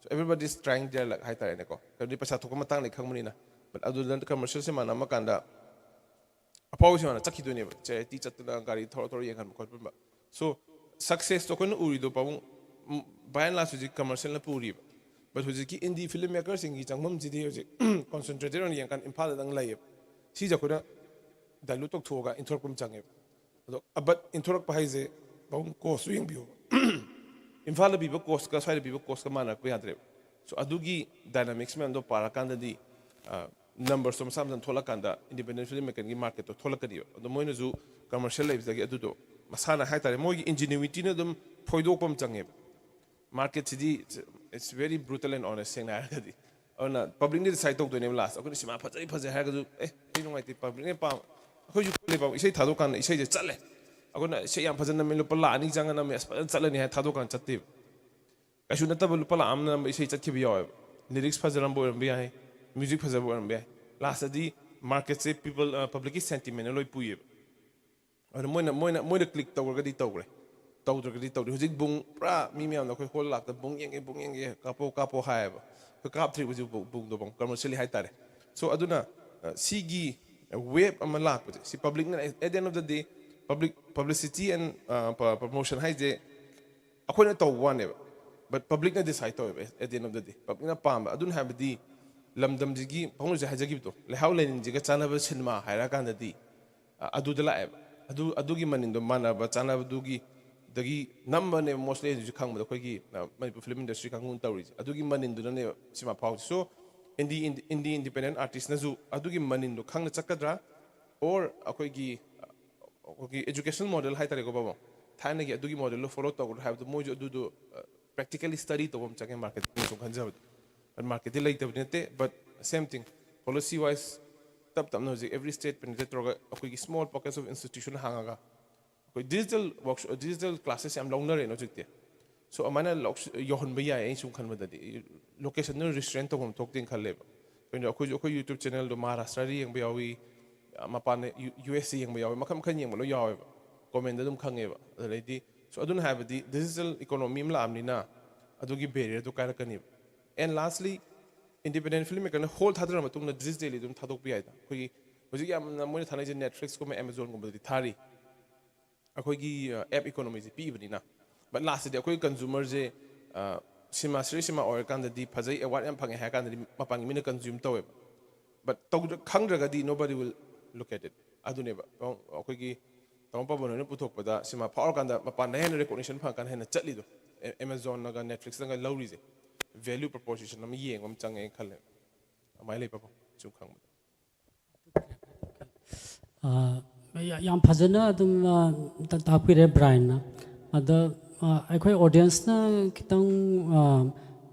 So everybody is trying their luck ꯍꯥꯏꯇꯥꯔꯦꯅꯦꯀꯣ, ꯀꯩꯅꯣꯗꯤ ꯄꯩꯁꯥ ꯊꯣꯛꯄ ꯃꯇꯥꯡꯅꯤ ꯈꯪꯕꯅꯤꯅ꯫ ꯕꯠ ꯑꯗꯨꯗ ꯀꯃꯔꯁꯤꯌꯦꯜ ꯁꯤꯃꯥ ꯅꯝꯃꯀꯥꯟꯗ ꯑꯐꯥꯎꯕ ꯁꯤꯃꯥꯅ ꯆꯠꯈꯤꯗꯣꯏꯅꯦꯕ, ꯆꯦꯔꯤꯇꯤ ꯆꯠꯇꯅ ꯒꯥꯔꯤ ꯊꯧꯔ ꯊꯧꯔ ꯌꯦꯡꯍꯟꯕ ꯈꯣꯠꯄ꯫ ꯁꯣ ꯁꯛꯁꯦꯁꯇꯣ ꯑꯩꯈꯣꯏꯅ ꯎꯔꯤꯗꯣ ꯄꯥꯕꯨꯡ, ꯕꯥꯏ ꯑꯦꯟ ꯂꯥꯔꯖ ꯍꯧꯖꯤꯛ ꯀꯃꯔꯁꯤꯌꯦꯜꯅ ꯄꯨꯔꯤꯕ꯫ ꯕꯠ ꯍꯧꯖꯤꯛꯀꯤ ꯏꯟꯗꯤ ꯐꯤꯂꯝ ꯃꯦꯀꯔꯁꯤꯡꯒꯤ ꯆꯪꯐꯝꯁꯤꯗꯤ ꯍꯧꯖꯤꯛ ꯀꯣꯟꯁꯦꯟꯇ꯭ꯔꯦꯇꯦꯠ ꯑꯣꯏꯅ ꯌꯦꯡꯉꯀꯥꯟꯗ ꯏꯝꯐꯥꯜꯗꯗꯪ ꯂꯩꯌꯦꯕ꯫ ꯁꯤꯁꯦ ꯑꯩꯈꯣꯏꯅ ꯗꯥꯏꯂꯨꯠ ꯇꯧꯊꯣꯛꯑꯒ ꯏꯟꯊꯣꯔꯛꯄ ꯑꯃ ꯆꯪꯉꯦꯕ꯫ ꯑꯗꯣ ꯕꯠ ꯏꯟꯊꯣꯔꯛꯄ ꯍꯥꯏꯁꯦ ꯄꯥꯕꯨꯡ, ꯀꯣꯁꯁꯨ ꯌꯦꯡꯕꯤꯌꯣꯕ꯫ ꯏꯝꯐꯥꯜꯗ ꯄꯤꯕ ꯀꯣꯁꯀ ꯁ꯭ꯋꯥꯏꯗ ꯄꯤꯕ ꯀꯣꯁꯀ ꯃꯥꯟꯅꯔꯛꯄ ꯌꯥꯗ꯭ꯔꯦꯕ꯫ ꯁꯣ ꯑꯗꯨꯒꯤ ꯗꯥꯏꯅꯥꯃꯤꯛꯁ ꯃꯌꯥꯝꯗꯣ ꯄꯥꯔꯀꯥꯟꯗꯗꯤ ꯅꯝꯕꯔꯁꯇꯣ ꯃꯁꯥ ꯃꯊꯟ ꯊꯣꯛꯂꯛꯀꯥꯟꯗ ꯏꯟꯗꯤꯄꯦꯟꯗꯦꯟ ꯐꯤꯂꯝ ꯃꯦꯀꯔꯒꯤ ꯃꯥꯔꯀꯦꯠꯇꯣ ꯊꯣꯛꯂꯛꯀꯅꯤꯕ꯫ ꯑꯗꯣ ꯃꯣꯏꯅꯁꯨ ꯀꯃꯔꯁꯤꯌꯦꯜ ꯂꯩꯕꯗꯒꯤ ꯑꯗꯨꯗꯣ ꯃꯁꯥꯅ ꯍꯥꯏꯇꯥꯔꯦ, ꯃꯣꯏꯒꯤ ꯏꯟꯖꯤꯅ꯭ꯌꯨꯏꯇꯤꯅ ꯑꯗꯨꯝ ꯐꯣꯏꯗꯣꯛꯄ ꯑꯃ ꯆꯪꯉꯦꯕ꯫ ꯃꯥꯔꯀꯦꯠꯁꯤꯗꯤ it's very brutal and honest, ꯁꯦꯡꯅ ꯍꯥꯏꯔꯒꯗꯤ꯫ ꯑꯗꯨꯅ ꯄꯕ꯭ꯂꯤꯛꯅ ꯗꯤꯁꯥꯏꯠ ꯇꯧꯗꯣꯏꯅꯦꯕ ꯂꯥꯁ꯫ ꯑꯩꯈꯣꯏꯅ ꯁꯤꯃꯥ ꯐꯖꯩ ꯐꯖꯩ ꯍꯥꯏꯔꯒꯁꯨ, "ꯑꯦ, ꯑꯩ ꯅꯨꯡꯉꯥꯏꯇꯦ, ꯄꯕ꯭ꯂꯤꯛꯅ ꯄꯥꯝ-," ꯑꯩꯈꯣꯏꯁꯨ ꯂꯩꯕ ꯏꯁꯩ ꯊꯥꯗꯣꯛꯀꯥꯟꯗ ꯏꯁꯩꯁꯦ ꯆꯠꯂꯦ꯫ ꯑꯩꯈꯣꯏꯅ ꯏꯁꯩ ꯌꯥꯝ ꯐꯖꯅ ꯅꯝꯃꯦ, ꯂꯨꯄꯥ ꯂꯥꯛ ꯑꯅꯤ ꯆꯪꯉ ꯅꯝꯃꯦ, ꯑꯁ ꯐꯖꯅ ꯆꯠꯂꯅꯤ ꯍꯥꯏ ꯊꯥꯗꯣꯛꯀꯥꯟꯗ ꯆꯠꯇꯦꯕ꯫ ꯀꯩꯁꯨ ꯅꯠꯇꯕ ꯂꯨꯄꯥ ꯂꯥꯛ ꯑꯃ ꯅꯝꯕ ꯏꯁꯩ ꯆꯠꯈꯤꯕ ꯌꯥꯎꯋꯦꯕ꯫ ꯂꯤꯔꯤꯛꯁ ꯐꯖꯔꯝꯕ ꯑꯣꯏꯔꯝꯕ ꯌꯥꯏ, ꯃ꯭ꯌꯨꯖꯤꯛ ꯐꯖꯕ ꯑꯣꯏꯔꯝꯕ ꯌꯥꯏ, ꯂꯥꯁꯇꯗꯤ ꯃꯥꯔꯀꯦꯠꯁꯦ ꯄꯤꯄꯜ, ꯄꯕ꯭ꯂꯤꯛꯀꯤ ꯁꯦꯟꯇꯤꯃꯦꯟꯅ ꯂꯣꯏ ꯄꯨꯏꯌꯦꯕ꯫ ꯑꯗꯨꯅ ꯃꯣꯏꯅ ꯃꯣꯏꯅ ꯃꯣꯏꯅ ꯀ꯭ꯂꯤꯛ ꯇꯧꯔꯒꯗꯤ ꯇꯧꯈ꯭ꯔꯦ, ꯇꯧꯗ꯭ꯔꯒꯗꯤ ꯇꯧꯗ꯭ꯔꯦ꯫ ꯍꯧꯖꯤꯛ ꯕꯨꯡ ꯄꯨꯔꯥ ꯃꯤ ꯃꯌꯥꯝꯅ ꯑꯩꯈꯣꯏ ꯍꯣꯜ ꯂꯥꯛꯇ ꯕꯨꯡ ꯌꯦꯡꯒꯦ, ꯕꯨꯡ ꯌꯦꯡꯒꯦ, ꯀꯥꯞꯄꯣ ꯀꯥꯞꯄꯣ ꯍꯥꯏꯌꯦꯕ꯫ ꯑꯩꯈꯣꯏ ꯀꯥꯞꯇ꯭ꯔꯤꯕ ꯍꯧꯖꯤꯛ ꯕꯨꯡ, ꯕꯨꯡꯗꯣ ꯕꯨꯡ ꯀꯃꯔꯁꯤꯌꯦꯜꯂꯤ ꯍꯥꯏꯇꯥꯔꯦ꯫ ꯁꯣ ꯑꯗꯨꯅ ꯑ, ꯁꯤꯒꯤ ꯋꯦꯕ ꯑꯃ ꯂꯥꯛꯄꯁꯦ, ꯁꯤ ꯄꯕ꯭ꯂꯤꯛꯅ, at the end of the day, public publicity and promotion ꯍꯥꯏꯁꯦ ꯑꯩꯈꯣꯏꯅ ꯇꯧꯕ ꯋꯥꯅꯦꯕ, ꯕꯠ ꯄꯕ꯭ꯂꯤꯛꯅ ꯗꯤꯁꯥꯏꯠ ꯇꯧꯋꯦꯕ꯫ At the end of the day, ꯄꯕ꯭ꯂꯤꯛꯅ ꯄꯥꯝꯕ꯫ ꯑꯗꯨꯅ ꯍꯥꯏꯕꯗꯤ ꯂꯝꯗꯝꯁꯤꯒꯤ ꯄꯥꯕꯨꯡꯁꯦ ꯍꯥꯏꯖꯈꯤꯕꯗꯣ, ꯂꯩꯍꯥꯎ ꯂꯩꯅꯤꯡꯁꯤꯒ ꯆꯥꯟꯅꯕ ꯁꯤꯅꯦꯃꯥ ꯍꯥꯏꯔꯀꯥꯟꯗꯗꯤ ꯑ, ꯑꯗꯨꯗ ꯂꯥꯛꯑꯦꯕ꯫ ꯑꯗꯨ, ꯑꯗꯨꯒꯤ ꯃꯅꯤꯟꯗꯣ ꯃꯥꯟꯅꯕ ꯆꯥꯟꯅꯕꯗꯨꯒꯤ, ꯗꯒꯤ ꯅꯝꯕꯅꯦꯕ ꯃꯣꯁꯂꯤ ꯑꯩꯁꯨ ꯈꯪꯕꯗ ꯑꯩꯈꯣꯏꯒꯤ, ꯑ, ꯃꯅꯤꯄꯨꯔ ꯐꯤꯂꯝ ꯏꯟꯗꯁꯇ꯭ꯔꯤ ꯀꯥꯡꯕꯨꯅ ꯇꯧꯔꯤꯁꯦ꯫ ꯑꯗꯨꯒꯤ ꯃꯅꯤꯟꯗꯨꯅꯅꯦꯕ ꯁꯤꯃꯥ ꯐꯥꯎꯁꯦ꯫ ꯁꯣ ꯏꯟꯗꯤ, ꯏꯟꯗꯤ ꯏꯟꯗꯤꯄꯦꯟꯗꯦꯟ ꯑꯥꯔꯇꯤꯁꯅꯁꯨ ꯑꯗꯨꯒꯤ ꯃꯅꯤꯟꯗꯣ ꯈꯪꯅ ꯆꯠꯀꯗ꯭ꯔꯥ, ꯑꯣꯔ ꯑꯩꯈꯣꯏꯒꯤ, ꯑ, ꯑꯩꯈꯣꯏꯒꯤ ꯑꯦꯖꯨꯀꯦꯁꯟ ꯃꯣꯗꯦꯜ ꯍꯥꯏꯇꯥꯔꯦꯀꯣ ꯕꯥꯕꯣ, ꯊꯥꯏꯅꯒꯤ ꯑꯗꯨꯒꯤ ꯃꯣꯗꯦꯜꯗꯣ ꯐꯣꯂꯣ ꯇꯧꯒꯗ꯭ꯔꯥ ꯍꯥꯏꯕꯗꯣ ꯃꯣꯏꯁꯨ ꯑꯗꯨꯗꯣ, ꯑ, ꯄ꯭ꯔꯦꯛꯇꯤꯀꯦꯜꯂꯤ ꯁ꯭ꯇꯗꯤ ꯇꯧꯕ ꯑꯃ ꯆꯪꯉꯦ ꯃꯥꯔꯀꯦꯠꯇꯤꯡ ꯁꯨꯝ ꯈꯟꯖꯕꯗ꯫ ꯃꯥꯔꯀꯦꯠꯇꯤ ꯂꯩꯇꯕꯗꯤ ꯅꯠꯇꯦ, ꯕꯠ ꯁꯦꯝ ꯊꯤꯡ, ꯄꯣꯂꯤꯁꯤ ꯋꯥꯏꯁ ꯇꯞ ꯇꯞꯅ ꯍꯧꯖꯤꯛ ꯑꯦꯕ꯭ꯔꯤ ꯁ꯭ꯇꯦꯠ ꯄꯦꯅꯤꯇ꯭ꯔꯦꯠ ꯇꯧꯔꯒ ꯑꯩꯈꯣꯏꯒꯤ ꯁ꯭ꯃꯣꯜ ꯄꯣꯀꯦꯠꯁ ꯑꯣꯐ ꯏꯟꯁꯇꯤꯇ꯭ꯌꯨꯁꯟ ꯍꯥꯡꯉꯒ ꯑꯩꯈꯣꯏ ꯗꯤꯖꯤꯇꯦꯜ ꯋꯥꯔꯛ, ꯗꯤꯖꯤꯇꯦꯜ ꯀ꯭ꯂꯥꯁꯦꯁ ꯌꯥꯝ ꯂꯧꯅꯔꯦꯅ ꯍꯧꯖꯤꯛꯇꯤ꯫ ꯁꯣ ꯑꯗꯨꯃꯥꯏꯅ ꯂꯧ-, ꯌꯧꯍꯟꯕ ꯌꯥꯏ꯫ ꯑꯩꯅ ꯁꯨꯝ ꯈꯟꯕꯗꯗꯤ ꯂꯣꯀꯦꯁꯟꯗ ꯔꯤꯁꯇ꯭ꯔꯦꯟ ꯇꯧꯐꯝ ꯊꯣꯛꯇꯦꯅ ꯈꯜꯂꯦꯕ꯫ ꯀꯩꯅꯣ ꯑꯩꯈꯣꯏꯁꯨ ꯑꯩꯈꯣꯏ ꯌꯨꯇ꯭ꯌꯨꯕ ꯆꯦꯅꯦꯜꯗꯣ ꯃꯍꯥꯔꯥꯁꯇ꯭ꯔꯗ ꯌꯦꯡꯕ ꯌꯥꯎꯏ, ꯃꯄꯥꯟꯗ ꯌꯨ-, ꯌꯨ ꯑꯦꯁ ꯑꯦ ꯌꯦꯡꯕ ꯌꯥꯎꯏ, ꯃꯈꯜ ꯃꯈꯜ ꯌꯦꯡꯕ ꯂꯣꯏ ꯌꯥꯎꯋꯦꯕ꯫ ꯀꯣꯃꯦꯟꯗ ꯑꯗꯨꯝ ꯈꯪꯉꯦꯕ꯫ ꯑꯗꯩꯗꯤ ꯁꯣ ꯑꯗꯨꯅ ꯍꯥꯏꯕꯗꯤ ꯗꯤꯖꯤꯇꯦꯜ ꯏꯀꯣꯅꯣꯃꯤ ꯑꯃ ꯂꯥꯛꯑꯕꯅꯤꯅ ꯑꯗꯨꯒꯤ ꯕꯦꯔꯤꯌꯔꯗꯨ ꯀꯥꯏꯔꯛꯀꯅꯦꯕ꯫ ꯑꯦꯟ ꯂꯥꯁꯂꯤ, ꯏꯟꯗꯤꯄꯦꯟꯗꯦꯟ ꯐꯤꯜꯝ ꯃꯦꯀꯔꯅ ꯍꯣꯜ ꯊꯥꯗꯔ ꯃꯇꯨꯡꯗ ꯗꯤꯖꯤꯇꯦꯜꯂꯤ ꯑꯗꯨꯝ ꯊꯥꯗꯣꯛꯄ ꯌꯥꯏꯗ꯫ ꯑꯩꯈꯣꯏꯒꯤ ꯍꯧꯖꯤꯛ ꯌꯥꯝꯅ ꯃꯣꯏꯅ ꯊꯥꯅꯩꯁꯦ ꯅꯦꯠꯐ꯭ꯂꯤꯛꯁꯀꯨꯝꯕ ꯑꯦꯃꯥꯖꯣꯟꯒꯨꯝꯕꯗꯗꯤ ꯊꯥꯔꯤ꯫ ꯑꯩꯈꯣꯏꯒꯤ, ꯑ, ꯑꯦꯞ ꯏꯀꯣꯅꯣꯃꯤꯁꯦ ꯄꯤꯛꯏꯕꯅꯤꯅ꯫ ꯕꯠ ꯂꯥꯁꯇꯗꯤ ꯑꯩꯈꯣꯏ ꯀꯟꯖꯨꯃꯔꯁꯦ, ꯑ, ꯁꯤꯃꯥ ꯁꯤꯔꯤꯁ ꯁꯤꯃꯥ ꯑꯣꯏꯔꯀꯥꯟꯗꯗꯤ ꯐꯖꯩ, ꯑꯦꯋꯥꯔꯗ ꯌꯥꯝ ꯐꯪꯉꯦ ꯍꯥꯏꯔ ꯀꯥꯟꯗꯗꯤ ꯃꯄꯥꯟꯒꯤ ꯃꯤꯅ ꯀꯟꯖ꯭ꯌꯨꯝ ꯇꯧꯋꯦꯕ꯫ ꯕꯠ ꯇꯧꯗ꯭ꯔ-, ꯈꯪꯗ꯭ꯔꯒꯗꯤ nobody will look at it꯫ ꯑꯗꯨꯅꯦꯕ ꯑꯩꯈꯣꯏꯒꯤ ꯇꯥꯃꯣ ꯄꯥꯕꯟ ꯍꯣꯏꯅ ꯄꯨꯊꯣꯛꯄꯗ ꯁꯤꯃꯥ ꯐꯥꯎꯔꯀꯥꯟꯗ ꯃꯄꯥꯟꯗ ꯍꯦꯟꯅ ꯔꯦꯀꯣꯛꯅꯤꯁꯟ ꯐꯪꯉꯀꯥꯟꯗ ꯍꯦꯟꯅ ꯆꯠꯂꯤꯗꯣ꯫ ꯑꯦ-, ꯑꯦꯃꯥꯖꯣꯟꯅꯒ ꯅꯦꯠꯐ꯭ꯂꯤꯛꯁꯅꯒ ꯂꯧꯔꯤꯁꯦ꯫ ꯚꯦꯂ꯭ꯌꯨ ꯄ꯭ꯔꯣꯄꯣꯖꯤꯁꯟ ꯑꯃ ꯌꯦꯡꯕ ꯑꯃ ꯆꯪꯉꯦꯅ ꯈꯜꯂꯦ꯫ ꯑꯗꯨꯃꯥꯏꯅ ꯂꯩ ꯄꯥꯕꯟ, ꯁꯨꯝ ꯈꯪꯕꯗ꯫ ꯑ, ꯌꯥ-, ꯌꯥꯝ ꯐꯖꯅ ꯑꯗꯨꯝ, ꯑ, ꯇ-, ꯇꯥꯛꯄꯤꯔꯦ ꯕ꯭ꯔꯥꯏꯟꯅ꯫ ꯑꯗ, ꯑ, ꯑꯩꯈꯣꯏ ꯑꯣꯗꯤꯌꯟꯁꯅ ꯈꯤꯇꯪ, ꯑ,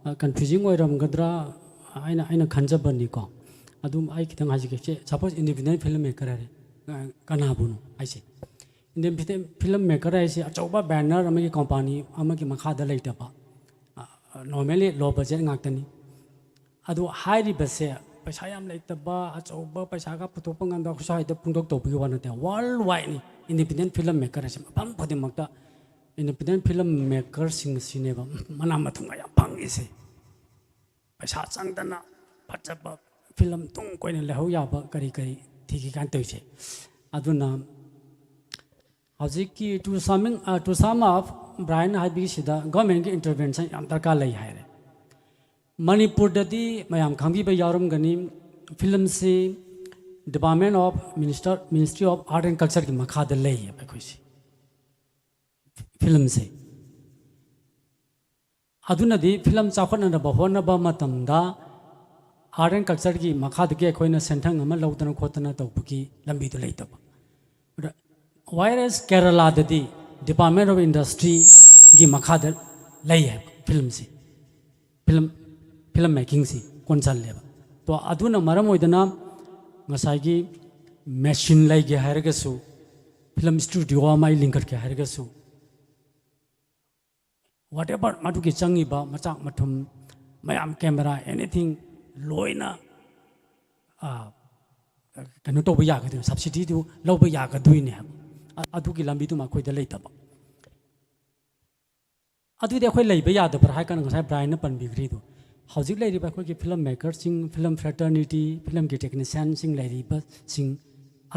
ꯑ, ꯀꯟꯐ꯭ꯌꯨꯖꯤꯡ ꯑꯣꯏꯔꯝꯒꯗ꯭ꯔꯥ, ꯑꯩꯅ ꯑꯩꯅ ꯈꯟꯖꯕꯅꯤꯀꯣ꯫ ꯑꯗꯨꯝ ꯑꯩ ꯈꯤꯇꯪ ꯍꯥꯏꯖꯒꯦ꯫ ꯁꯦ, ꯁꯄꯣꯁ ꯏꯟꯗꯤꯄꯦꯟꯗꯦꯟ ꯐꯤꯂꯝ ꯃꯦꯀꯔ ꯍꯥꯏꯔꯦ꯫ ꯑ, ꯀꯅꯥꯕꯨꯅꯣ ꯍꯥꯏꯁꯦ? ꯏꯟꯗꯤꯄꯦꯟꯗꯦꯟ ꯐꯤꯂꯝ ꯃꯦꯀꯔ ꯍꯥꯏꯁꯦ ꯑꯆꯧꯕ ꯕꯦꯅꯔ ꯑꯃꯒꯤ ꯀꯣꯝꯄꯥꯅꯤ ꯑꯃꯒꯤ ꯃꯈꯥꯗ ꯂꯩꯇꯕ, ꯅꯣꯔꯃꯦꯜꯂꯤ ꯂꯣ ꯕꯖꯦꯠ ꯉꯥꯛꯇꯅꯤ꯫ ꯑꯗꯨ ꯍꯥꯏꯔꯤꯕꯁꯦ ꯄꯩꯁꯥ ꯌꯥꯝ ꯂꯩꯇꯕ, ꯑꯆꯧꯕ ꯄꯩꯁꯥꯒ ꯄꯨꯊꯣꯛꯄ ꯉꯝꯗꯕ, ꯑꯩꯈꯣꯏ ꯁ꯭ꯋꯥꯏꯗ ꯐꯣꯡꯗꯣꯛ ꯇꯧꯕꯒꯤ ꯋꯥ ꯅꯠꯇꯦ꯫ ꯋꯥꯔꯜ ꯋꯥꯏꯗꯅꯤ ꯏꯟꯗꯤꯄꯦꯟꯗꯦꯟ ꯐꯤꯂꯝ ꯃꯦꯀꯔ ꯍꯥꯏꯁꯦ꯫ ꯃꯐꯝ ꯈꯨꯗꯤꯡꯃꯛꯇ ꯏꯟꯗꯤꯄꯦꯟꯗꯦꯟ ꯐꯤꯂꯝ ꯃꯦꯀꯔꯁꯤꯡ ꯑꯁꯤꯅꯦꯕ ꯃꯅꯥ ꯃꯊꯨꯝꯒ ꯌꯥꯝ ꯐꯪꯉꯤꯁꯦ꯫ ꯄꯩꯁꯥ ꯆꯪꯗꯅ ꯐꯖꯕ ꯐꯤꯂꯝ ꯇꯨꯡ ꯀꯣꯏꯅ ꯂꯩꯍꯧ ꯌꯥꯕ ꯀꯔꯤ ꯀꯔꯤ ꯊꯤꯒꯦ ꯀꯥꯏꯅ ꯇꯧꯔꯤꯁꯦ꯫ ꯑꯗꯨꯅ ꯍꯧꯖꯤꯛꯀꯤ to summing, uh, to sum up, brain ꯍꯥꯏꯕꯤꯁꯤꯗ ꯒꯣꯔꯃꯦꯟꯒꯤ ꯏꯟꯇꯔꯚꯦꯟꯁꯟ ꯌꯥꯝ ꯗꯔꯀꯥꯔ ꯂꯩ ꯍꯥꯏꯔꯦ꯫ ꯃꯅꯤꯄꯨꯔꯗꯗꯤ ꯃꯌꯥꯝ ꯈꯪꯕꯤꯕ ꯌꯥꯎꯔꯝꯒꯅꯤ, ꯐꯤꯂꯝꯁꯤ Department of Minister, Ministry of Art and Cultureꯒꯤ ꯃꯈꯥꯗ ꯂꯩꯌꯦꯕ ꯑꯩꯈꯣꯏꯁꯦ꯫ ꯐꯤꯂꯝꯁꯦ ꯑꯗꯨꯅꯗꯤ ꯐꯤꯂꯝ ꯆꯥꯎꯈꯠꯅꯅꯕ ꯍꯣꯠꯅꯕ ꯃꯇꯝꯗ ꯑꯥꯔꯠ ꯑꯦꯟ ꯀꯜꯆꯔꯒꯤ ꯃꯈꯥꯗꯒꯤ ꯑꯩꯈꯣꯏꯅ ꯁꯦꯟꯊꯪ ꯑꯃ ꯂꯧꯗꯅ ꯈꯣꯠꯇꯅ ꯇꯧꯕꯒꯤ ꯂꯝꯕꯤꯗꯨ ꯂꯩꯇꯕ꯫ ꯋꯥꯏꯔꯦꯁ ꯀꯦꯔꯂꯥꯗꯗꯤ Department of Industryꯒꯤ ꯃꯈꯥꯗ ꯂꯩ ꯍꯥꯏꯕ ꯐꯤꯂꯝꯁꯤ, ꯐꯤꯂꯝ ꯐꯤꯂꯝ ꯃꯦꯀꯤꯡꯁꯤ ꯀꯣꯟꯁꯜꯂꯦꯕ꯫ ꯇꯣ ꯑꯗꯨꯅ ꯃꯔꯝ ꯑꯣꯏꯗꯅ ꯉꯁꯥꯏꯒꯤ ꯃꯦꯁꯤꯟ ꯂꯩꯒꯦ ꯍꯥꯏꯔꯒꯁꯨ, ꯐꯤꯂꯝ ꯁ꯭ꯇꯨꯗꯤꯑꯣ ꯑꯃ ꯑꯩ ꯂꯤꯡꯈꯠꯀꯦ ꯍꯥꯏꯔꯒꯁꯨ, ꯋꯥꯠ ꯑꯦꯕꯔ ꯃꯗꯨꯒꯤ ꯆꯪꯉꯤꯕ ꯃꯆꯥꯛ ꯃꯊꯨꯝ ꯃꯌꯥꯝ, ꯀꯦꯃꯦꯔꯥ, ꯑꯦꯅꯤꯊꯤꯡ, ꯂꯣꯏꯅ, ꯑ, ꯀꯩꯅꯣ ꯇꯧꯕ ꯌꯥꯒꯗꯣꯏꯅꯤ, ꯁꯕꯁꯤꯗꯤꯗꯨ ꯂꯧꯕ ꯌꯥꯒꯗꯣꯏꯅꯦ ꯍꯥꯏꯕ꯫ ꯑ-, ꯑꯗꯨꯒꯤ ꯂꯝꯕꯤꯗꯨꯃ ꯑꯩꯈꯣꯏꯗ ꯂꯩꯇꯕ꯫ ꯑꯗꯨꯗꯤ ꯑꯩꯈꯣꯏ ꯂꯩꯕ ꯌꯥꯗꯕ꯭ꯔꯥ ꯍꯥꯏ ꯀꯥꯟꯗ, ꯉꯁꯥꯏ ꯕ꯭ꯔꯥꯏꯟꯅ ꯄꯟꯕꯤꯈ꯭ꯔꯤꯗꯣ, ꯍꯧꯖꯤꯛ ꯂꯩꯔꯤꯕ ꯑꯩꯈꯣꯏꯒꯤ ꯐꯤꯂꯝ ꯃꯦꯀꯔꯁꯤꯡ, ꯐꯤꯂꯝ ꯐ꯭ꯔꯦꯇꯔꯅꯤꯇꯤ, ꯐꯤꯂꯝꯒꯤ ꯇꯦꯛꯅꯤꯁꯤꯌꯥꯟꯁꯤꯡ ꯂꯩꯔꯤꯕꯁꯤꯡ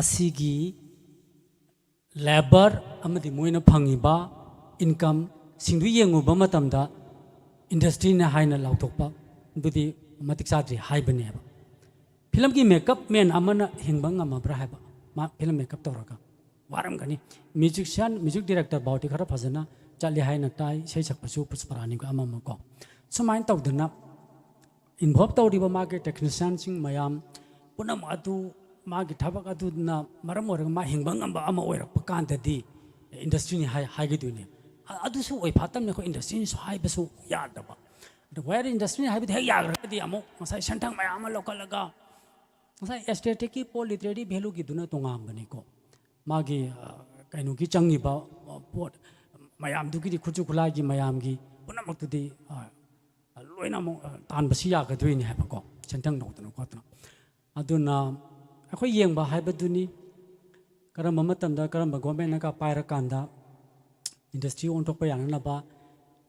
ꯑꯁꯤꯒꯤ ꯂꯦꯕꯔ ꯑꯃꯗꯤ ꯃꯣꯏꯅ ꯐꯪꯉꯤꯕ ꯏꯟꯀꯝꯁꯤꯡꯗꯨ ꯌꯦꯡꯉꯨꯕ ꯃꯇꯝꯗ, ꯏꯟꯗꯁꯇ꯭ꯔꯤꯅꯦ ꯍꯥꯏꯅ ꯂꯥꯎꯊꯣꯛꯄ ꯑꯗꯨꯗꯤ ꯃꯇꯤꯛ ꯆꯥꯗ꯭ꯔꯤ ꯍꯥꯏꯕꯅꯦꯕ꯫ ꯐꯤꯂꯝꯒꯤ ꯃꯦꯀꯞ ꯃꯦꯟ ꯑꯃꯅ ꯍꯤꯡꯕ ꯉꯝꯃꯕ꯭ꯔꯥ ꯍꯥꯏꯕ? ꯃꯥ ꯐꯤꯂꯝ ꯃꯦꯀꯞ ꯇꯧꯔꯒ ꯋꯥꯔꯝꯒꯅꯤ꯫ ꯃ꯭ꯌꯨꯖꯤꯛꯁꯤꯌꯥꯟ, ꯃ꯭ꯌꯨꯖꯤꯛ ꯗꯤꯔꯦꯛꯇꯔ ꯐꯥꯎꯗꯤ ꯈꯔ ꯐꯖꯅ ꯆꯠꯂꯤ ꯍꯥꯏꯅ ꯇꯥꯏ, ꯏꯁꯩ ꯁꯛꯄꯁꯨ ꯄꯨꯁꯄꯔꯥꯅꯤꯒ ꯑꯃ ꯑꯃ ꯀꯣ꯫ ꯁꯨꯃꯥꯏꯅ ꯇꯧꯗꯅ ꯏꯟꯚꯣꯜꯕ ꯇꯧꯔꯤꯕ ꯃꯥꯒꯤ ꯇꯦꯛꯅꯤꯁꯤꯌꯥꯟꯁꯤꯡ ꯃꯌꯥꯝ ꯄꯨꯝꯅꯃꯛ ꯑꯗꯨ, ꯃꯥꯒꯤ ꯊꯕꯛ ꯑꯗꯨꯅ ꯃꯔꯝ ꯑꯣꯏꯔꯒ ꯃꯥ ꯍꯤꯡꯕ ꯉꯝꯕ ꯑꯃ ꯑꯣꯏꯔꯛꯄ ꯀꯥꯟꯗꯗꯤ ꯏꯟꯗꯁꯇ꯭ꯔꯤꯅꯤ ꯍꯥꯏ, ꯍꯥꯏꯒꯗꯣꯏꯅꯦ꯫ ꯑ-, ꯑꯗꯨꯁꯨ ꯑꯣꯏ ꯐꯥꯠꯇꯕꯅꯤ, ꯑꯩꯈꯣꯏ ꯏꯟꯗꯁꯇ꯭ꯔꯤꯅꯤꯁꯨ ꯍꯥꯏꯕꯁꯨ ꯌꯥꯗꯕ꯫ ꯑꯗ ꯋꯥꯌꯔ ꯏꯟꯗꯁꯇ꯭ꯔꯤ ꯍꯥꯏꯕꯗꯤ ꯍꯦꯛ ꯌꯥꯈ꯭ꯔꯒꯗꯤ ꯑꯃꯨꯛ ꯉꯁꯥꯏ ꯁꯦꯟꯊꯪ ꯃꯌꯥꯝ ꯑꯃ ꯂꯧꯈꯠꯂꯒ ꯉꯁꯥꯏ ꯑꯦꯁꯊꯦꯇꯤꯛꯀꯤ ꯄꯣꯠ ꯂꯤꯇꯔꯦꯔꯤ ꯚꯦꯂꯨꯒꯤꯗꯨꯅ ꯇꯣꯉꯥꯟꯕꯅꯤꯀꯣ꯫ ꯃꯥꯒꯤ ꯑ, ꯀꯩꯅꯣꯒꯤ ꯆꯪꯉꯤꯕ ꯑ, ꯄꯣꯠ ꯃꯌꯥꯝꯗꯨꯒꯤꯗꯤ ꯈꯨꯠꯁꯨ ꯈꯨꯠꯂꯥꯏꯒꯤ ꯃꯌꯥꯝꯒꯤ ꯄꯨꯝꯅꯃꯛꯇꯨꯗꯤ ꯑ, ꯂꯣꯏꯅ ꯑꯃꯨꯛ ꯑ, ꯇꯥꯟꯕꯁꯤ ꯌꯥꯒꯗꯣꯏꯅꯤ ꯍꯥꯏꯕꯀꯣ, ꯁꯦꯟꯊꯪ ꯂꯧꯗꯅ ꯈꯣꯠꯇꯅ꯫ ꯑꯗꯨꯅ ꯑꯩꯈꯣꯏ ꯌꯦꯡꯕ ꯍꯥꯏꯕꯗꯨꯅꯤ, ꯀꯔꯝꯕ ꯃꯇꯝꯗ ꯀꯔꯝꯕ ꯒꯣꯔꯃꯦꯟꯅꯒ ꯄꯥꯏꯔꯀꯥꯟꯗ ꯏꯟꯗꯁꯇ꯭ꯔꯤ ꯑꯣꯟꯊꯣꯛꯄ ꯌꯥꯅꯅꯕ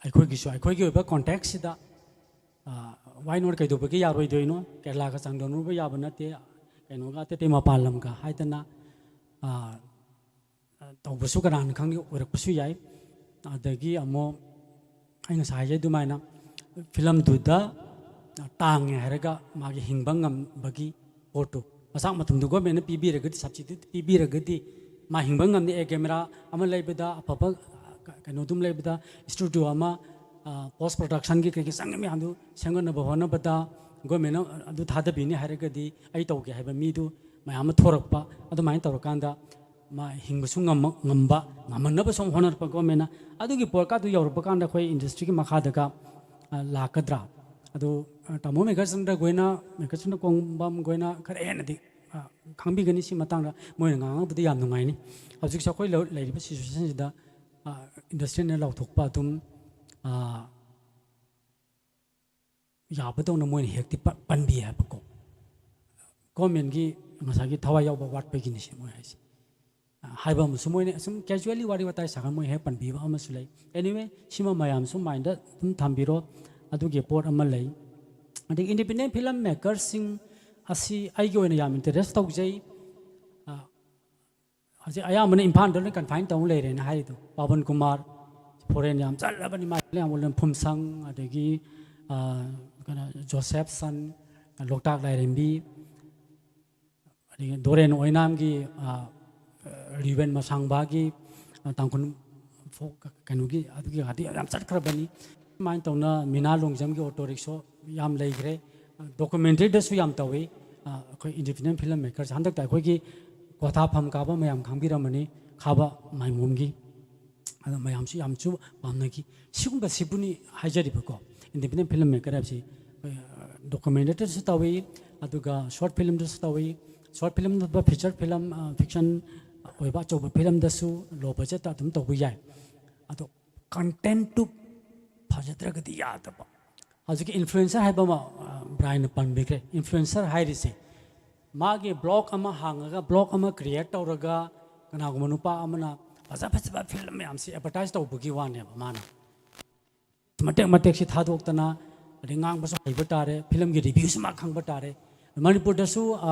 ꯑꯩꯈꯣꯏꯒꯤꯁꯨ ꯑꯩꯈꯣꯏꯒꯤ ꯑꯣꯏꯕ ꯀꯣꯟꯇꯦꯛꯁꯁꯤꯗ ꯋꯥꯏ ꯅꯣꯠ ꯀꯩꯗꯧꯕꯒꯤ ꯌꯥꯔꯣꯏꯗꯣꯏꯅꯣ? ꯀꯦꯔꯂꯥꯒ ꯆꯥꯡꯗꯝꯅꯔꯨꯕ ꯌꯥꯕ ꯅꯠꯇꯦ, ꯀꯩꯅꯣꯒ ꯑꯇꯩ ꯑꯇꯩ ꯃꯄꯥꯟ ꯂꯝꯒ ꯍꯥꯏꯗꯅ ꯑ, ꯇꯧꯕꯁꯨ ꯀꯅꯥꯅ ꯈꯪꯗꯦ, ꯑꯣꯏꯔꯛꯄꯁꯨ ꯌꯥꯏ꯫ ꯑꯗꯒꯤ ꯑꯃꯨꯛ ꯑꯩ ꯉꯁꯥꯏ ꯍꯥꯏꯖꯩ ꯑꯗꯨꯃꯥꯏꯅ ꯐꯤꯂꯝꯗꯨꯗ ꯇꯥꯡꯉꯦ ꯍꯥꯏꯔꯒ ꯃꯥꯒꯤ ꯍꯤꯡꯕ ꯉꯝꯕꯒꯤ ꯄꯣꯠꯇꯨ ꯃꯆꯥꯛ ꯃꯊꯨꯝꯗꯨ ꯒꯣꯔꯃꯦꯟꯅ ꯄꯤꯕꯤꯔꯒꯗꯤ, ꯁꯕꯁꯤꯗꯤ ꯄꯤꯕꯤꯔꯒꯗꯤ ꯃꯥ ꯍꯤꯡꯕ ꯉꯝꯅꯤ꯫ ꯑꯦ, ꯀꯦꯃꯦꯔꯥ ꯑꯃ ꯂꯩꯕꯗ, ꯑꯐꯕ ꯀꯩꯅꯣꯗꯨꯝ ꯂꯩꯕꯗ, ꯁ꯭ꯇꯨꯗꯤꯑꯣ ꯑꯃ, ꯄꯣꯁ ꯄ꯭ꯔꯗꯛꯁꯟꯒꯤ ꯀꯩꯀꯩ ꯆꯪꯉꯤ ꯃꯌꯥꯝꯗꯨ ꯁꯦꯝꯒꯠꯅꯕ ꯍꯣꯠꯅꯕꯗ ꯒꯣꯔꯃꯦꯟꯅ ꯑꯗꯨ ꯊꯥꯗꯕꯤꯅꯤ ꯍꯥꯏꯔꯒꯗꯤ ꯑꯩ ꯇꯧꯒꯦ ꯍꯥꯏꯕ ꯃꯤꯗꯨ ꯃꯌꯥꯝ ꯑꯃ ꯊꯣꯔꯛꯄ꯫ ꯑꯗꯨꯃꯥꯏꯅ ꯇꯧꯔꯀꯥꯟꯗ ꯃꯥ ꯍꯤꯡꯕꯁꯨ ꯉꯝꯃ-, ꯉꯝꯕ, ꯉꯝꯍꯟꯅꯕ ꯁꯨꯝ ꯍꯣꯠꯅꯔꯛꯄ ꯒꯣꯔꯃꯦꯟꯅ꯫ ꯑꯗꯨꯒꯤ ꯄꯣꯠꯀꯥꯗꯨ ꯌꯧꯔꯛꯄ ꯀꯥꯟꯗ ꯑꯩꯈꯣꯏ ꯏꯟꯗꯁꯇ꯭ꯔꯤꯒꯤ ꯃꯈꯥꯗꯒ, ꯑ, ꯂꯥꯛꯀꯗ꯭ꯔꯥ? ꯑꯗꯨ, ꯑ, ꯇꯥꯃꯣ ꯃꯦꯘꯆꯟꯗ꯭ꯔ ꯈꯣꯏꯅ, ꯃꯦꯘꯆꯟꯗ꯭ꯔ ꯀꯣꯡꯕꯝ ꯈꯣꯏꯅ ꯈꯔ ꯍꯦꯟꯅꯗꯤ, ꯑ, ꯈꯪꯕꯤꯒꯅꯤ꯫ ꯁꯤ ꯃꯇꯥꯡꯗ ꯃꯣꯏꯅ ꯉꯥꯡꯉꯕꯨꯗꯤ ꯌꯥꯝ ꯅꯨꯡꯉꯥꯏꯅꯤ꯫ ꯍꯧꯖꯤꯛꯁꯦ ꯑꯩꯈꯣꯏ ꯂꯧ-, ꯂꯩꯔꯤꯕ ꯁꯤꯆꯨꯋꯦꯁꯟꯁꯤꯗ, ꯑ, ꯏꯟꯗꯁꯇ꯭ꯔꯤꯅ ꯂꯥꯎꯊꯣꯛꯄ ꯑꯗꯨꯝ, ꯑ, ꯌꯥꯕꯗꯧꯅ ꯃꯣꯏꯅ ꯍꯦꯛꯇꯤ ꯄ-, ꯄꯟꯕꯤ ꯍꯥꯏꯕꯀꯣ꯫ ꯒꯣꯔꯃꯦꯟꯒꯤ ꯉꯁꯥꯏꯒꯤ ꯊꯋꯥꯏ ꯌꯥꯎꯕ ꯋꯥꯠꯄꯒꯤꯅꯤ ꯁꯤ ꯃꯣꯏ ꯍꯥꯏꯁꯦ꯫ ꯑ, ꯍꯥꯏꯕ ꯑꯃꯁꯨ ꯃꯣꯏꯅ ꯁꯨꯝ casually ꯋꯥꯔꯤ ꯋꯥꯇꯥꯏ ꯁꯥꯒ ꯃꯣꯏ ꯍꯦꯛ ꯄꯟꯕꯤꯕ ꯑꯃꯁꯨ ꯂꯩ꯫ Anyway, ꯁꯤꯃ ꯃꯌꯥꯝꯁꯨ ꯃꯥꯏꯟꯗ ꯑꯗꯨꯝ ꯊꯝꯕꯤꯔꯣ꯫ ꯑꯗꯨꯒꯤ ꯄꯣꯠ ꯑꯃ ꯂꯩ꯫ ꯑꯗꯒꯤ ꯏꯟꯗꯤꯄꯦꯟꯗꯦꯟ ꯐꯤꯂꯝ ꯃꯦꯀꯔꯁꯤꯡ ꯑꯁꯤ ꯑꯩꯒꯤ ꯑꯣꯏꯅ ꯌꯥꯝ ꯏꯟꯇꯔꯦꯁ ꯇꯧꯖꯩ꯫ ꯑ, ꯍꯧꯖꯤꯛ ꯑꯌꯥꯝꯕꯅ ꯏꯝꯐꯥꯜꯗ ꯂꯣꯏ ꯀꯟꯐꯥꯏꯟ ꯇꯧ ꯂꯩꯔꯦꯅ ꯍꯥꯏꯔꯤꯗꯣ꯫ ꯄꯥꯕꯟ ꯀꯨꯃꯥꯔ ꯐꯣꯔꯦꯟ ꯌꯥꯝ ꯆꯠꯂꯕꯅꯤ, ꯃꯥ ꯌꯥꯝ ꯎꯠꯂꯦ꯫ ꯐꯨꯝꯁꯪ, ꯑꯗꯒꯤ, ꯑ, ꯀꯩꯅꯣ, ꯖꯣꯁꯦꯐꯁꯟ, ꯂꯣꯛꯇꯥꯛ ꯂꯥꯏꯔꯦꯝꯕꯤ, ꯑꯗꯒꯤ ꯗꯣꯔꯦꯟ ꯑꯣꯏꯅꯥꯝꯒꯤ, ꯑ, ꯔꯤꯕꯦꯟ ꯃꯁꯥꯡꯕꯒꯤ, ꯑ, ꯇꯥꯡꯈꯨꯜ ꯐꯣꯛ ꯀꯩꯅꯣꯒꯤ ꯑꯗꯨꯒꯤ ꯒꯥꯗꯤ ꯌꯥꯝ ꯆꯠꯈ꯭ꯔꯕꯅꯤ꯫ ꯑꯗꯨꯃꯥꯏꯅ ꯇꯧꯅ ꯃꯤꯅꯥ ꯂꯣꯡꯖꯝꯒꯤ ꯑꯣꯇꯣ ꯔꯤꯛꯁꯣ ꯌꯥꯝ ꯂꯩꯈ꯭ꯔꯦ꯫ ꯗꯣꯀꯨꯃꯦꯟꯇꯔꯤꯗꯁꯨ ꯌꯥꯝ ꯇꯧꯏ꯫ ꯑ, ꯑꯩꯈꯣꯏ ꯏꯟꯗꯤꯄꯦꯟꯗꯦꯟ ꯐꯤꯂꯝ ꯃꯦꯀꯔꯁ ꯍꯟꯗꯛꯇ ꯑꯩꯈꯣꯏꯒꯤ ꯀ꯭ꯋꯥꯊꯥ ꯐꯝ ꯀꯥꯕ ꯃꯌꯥꯝ ꯈꯪꯕꯤꯔꯝꯃꯅꯤ, ꯈꯥꯕ ꯃꯥꯏꯃꯣꯝꯒꯤ꯫ ꯑꯗꯣ ꯃꯌꯥꯝꯁꯨ ꯌꯥꯝꯁꯨ ꯄꯥꯝꯅꯈꯤ꯫ ꯁꯤꯒꯨꯝꯕꯁꯤꯕꯨꯅꯤ ꯍꯥꯏꯖꯔꯤꯕꯀꯣ꯫ Independent film maker ꯍꯥꯏꯕꯁꯤ ꯗꯣꯀꯨꯃꯦꯟꯇꯔꯤꯁꯨ ꯇꯧꯏ, ꯑꯗꯨꯒ ꯁꯣꯔꯠ ꯐꯤꯂꯝꯗꯁꯨ ꯇꯧꯏ꯫ ꯁꯣꯔꯠ ꯐꯤꯂꯝ ꯅꯠꯇꯕ ꯐꯤꯆꯔ ꯐꯤꯂꯝ, ꯐꯤꯛꯁꯟ ꯑꯣꯏꯕ ꯑꯆꯧꯕ ꯐꯤꯂꯝꯗꯁꯨ, ꯂꯣ ꯕꯖꯦꯠꯇ ꯑꯗꯨꯝ ꯇꯧꯕ ꯌꯥꯏ꯫ ꯑꯗꯣ ꯀꯟꯇꯦꯟꯠꯇꯨ ꯐꯖꯗ꯭ꯔꯒꯗꯤ ꯌꯥꯗꯕ꯫ ꯍꯧꯖꯤꯛꯀꯤ ꯏꯟꯐ꯭ꯂꯨꯌꯦꯟꯁꯔ ꯍꯥꯏꯕ ꯑꯃ ꯕ꯭ꯔꯥꯏꯟꯅ ꯄꯟꯕꯤꯈ꯭ꯔꯦ꯫ ꯏꯟꯐ꯭ꯂꯨꯌꯦꯟꯁꯔ ꯍꯥꯏꯔꯤꯁꯦ ꯃꯥꯒꯤ ꯕ꯭ꯂꯣꯛ ꯑꯃ ꯍꯥꯡꯉꯒ, ꯕ꯭ꯂꯣꯛ ꯑꯃ ꯀ꯭ꯔꯤꯌꯦꯠ ꯇꯧꯔꯒ, ꯀꯅꯥꯒꯨꯝꯕ ꯅꯨꯄꯥ ꯑꯃꯅ ꯐꯖ ꯐꯖꯕ ꯐꯤꯂꯝ ꯃꯌꯥꯝꯁꯤ ꯑꯦꯗꯚꯔꯇꯥꯏꯁ ꯇꯧꯕꯒꯤ ꯋꯥꯅꯦꯕ꯫ ꯃꯥꯅ ꯃꯇꯦꯛ ꯃꯇꯦꯛꯁꯤ ꯊꯥꯗꯣꯛꯇꯅ, ꯑꯗꯩ ꯉꯥꯡꯕꯁꯨ ꯍꯩꯕ ꯇꯥꯔꯦ, ꯐꯤꯂꯝꯒꯤ ꯔꯤꯚ꯭ꯌꯨꯁꯨ ꯃꯥ ꯈꯪꯕ ꯇꯥꯔꯦ꯫ ꯃꯅꯤꯄꯨꯔꯗꯁꯨ, ꯑ,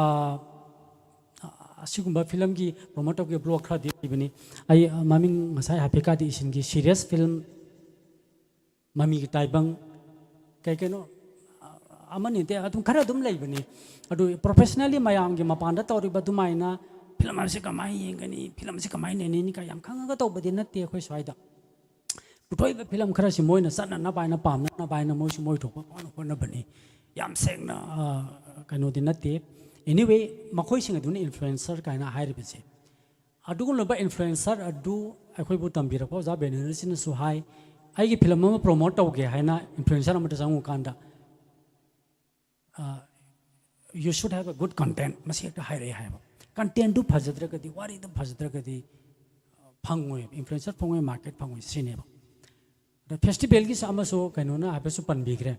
ꯑ, ꯑꯁꯤꯒꯨꯝꯕ ꯐꯤꯂꯝꯒꯤ ꯄ꯭ꯔꯣꯃꯣꯠ ꯇꯧꯒꯦ ꯕ꯭ꯂꯣꯛ ꯈꯔꯗꯤ ꯂꯩꯕꯅꯤ꯫ ꯑꯩ, ꯑ, ꯃꯃꯤꯡ ꯉꯁꯥꯏ ꯍꯥꯏꯐꯦꯠꯀꯥꯗꯤ ꯏꯁꯤꯟꯒꯦ꯫ ꯁꯤꯔꯤꯌꯁ ꯐꯤꯂꯝ, ꯃꯃꯤꯒꯤ ꯇꯥꯏꯕꯪ, ꯀꯩ ꯀꯩꯅꯣ, ꯑ, ꯑꯃꯅꯤ ꯑꯗꯩ ꯑꯗꯨꯝ ꯈꯔ ꯑꯗꯨꯝ ꯂꯩꯕꯅꯤ꯫ ꯑꯗꯨ ꯄ꯭ꯔꯣꯐꯦꯁꯅꯦꯜꯂꯤ ꯃꯌꯥꯝꯒꯤ ꯃꯄꯥꯟꯗ ꯇꯧꯔꯤꯕ ꯑꯗꯨꯃꯥꯏꯅ ꯐꯤꯂꯝ ꯑꯁꯤ ꯀꯃꯥꯏꯅ ꯌꯦꯡꯒꯅꯤ, ꯐꯤꯂꯝ ꯑꯁꯤ ꯀꯃꯥꯏꯅ ꯅꯩꯅꯅꯤ ꯀꯥꯏ ꯌꯥꯝ ꯈꯪꯉꯒ ꯇꯧꯕꯗꯤ ꯅꯠꯇꯦ ꯑꯩꯈꯣꯏ ꯁ꯭ꯋꯥꯏꯗ꯫ ꯄꯨꯊꯣꯛꯏꯕ ꯐꯤꯂꯝ ꯈꯔꯁꯤ ꯃꯣꯏꯅ ꯆꯠꯅꯅꯕ ꯍꯥꯏꯅ, ꯄꯥꯝꯅꯅꯕ ꯍꯥꯏꯅ ꯃꯣꯏꯁꯨ ꯃꯣꯏ ꯊꯣꯛꯄ ꯍꯣꯠꯅ-, ꯍꯣꯠꯅꯕꯅꯤ꯫ ꯌꯥꯝ ꯁꯦꯡꯅ, ꯑ, ꯀꯩꯅꯣꯗꯤ ꯅꯠꯇꯦ꯫ Anyway, ꯃꯈꯣꯏꯁꯤꯡ ꯑꯗꯨꯅ ꯏꯟꯐ꯭ꯂꯨꯌꯦꯟꯁꯔ ꯀꯥꯏꯅ ꯍꯥꯏꯔꯤꯕꯁꯦ꯫ ꯑꯗꯨꯒꯨꯝꯂꯕ ꯏꯟꯐ꯭ꯂꯨꯌꯦꯟꯁꯔ ꯑꯗꯨ ꯑꯩꯈꯣꯏꯕꯨ ꯇꯝꯕꯤꯔꯛꯄ ꯑꯣꯖꯥ ꯕꯦꯅꯔꯖꯤꯠꯅꯁꯨ ꯍꯥꯏ, ꯑꯩꯒꯤ ꯐꯤꯂꯝ ꯑꯃ ꯄ꯭ꯔꯣꯃꯣꯠ ꯇꯧꯒꯦ ꯍꯥꯏꯅ ꯏꯟꯐ꯭ꯂꯨꯌꯦꯟꯁꯔ ꯑꯃꯗ ꯆꯪꯉꯨꯀꯥꯟꯗ, "You should have a good content", ꯃꯁꯤ ꯍꯦꯛꯇ ꯍꯥꯏꯔꯛꯑꯦ ꯍꯥꯏꯕ꯫ ꯀꯟꯇꯦꯟꯠꯇꯨ ꯐꯖꯗ꯭ꯔꯒꯗꯤ, ꯋꯥꯔꯤꯗꯨ ꯐꯖꯗ꯭ꯔꯒꯗꯤ, ꯑ, ꯐꯪꯉꯣꯏ, ꯏꯟꯐ꯭ꯂꯨꯌꯦꯟꯁꯔ ꯐꯪꯉꯣꯏ, ꯃꯥꯔꯀꯦꯠ ꯐꯪꯉꯣꯏ ꯁꯤꯅꯦꯕ꯫ ꯑꯗ ꯐꯦꯁꯇꯤꯚꯦꯜꯒꯤꯁꯨ ꯑꯃꯁꯨ ꯀꯩꯅꯣꯅ ꯍꯥꯏꯐꯦꯠꯁꯨ ꯄꯟꯕꯤꯈ꯭ꯔꯦ꯫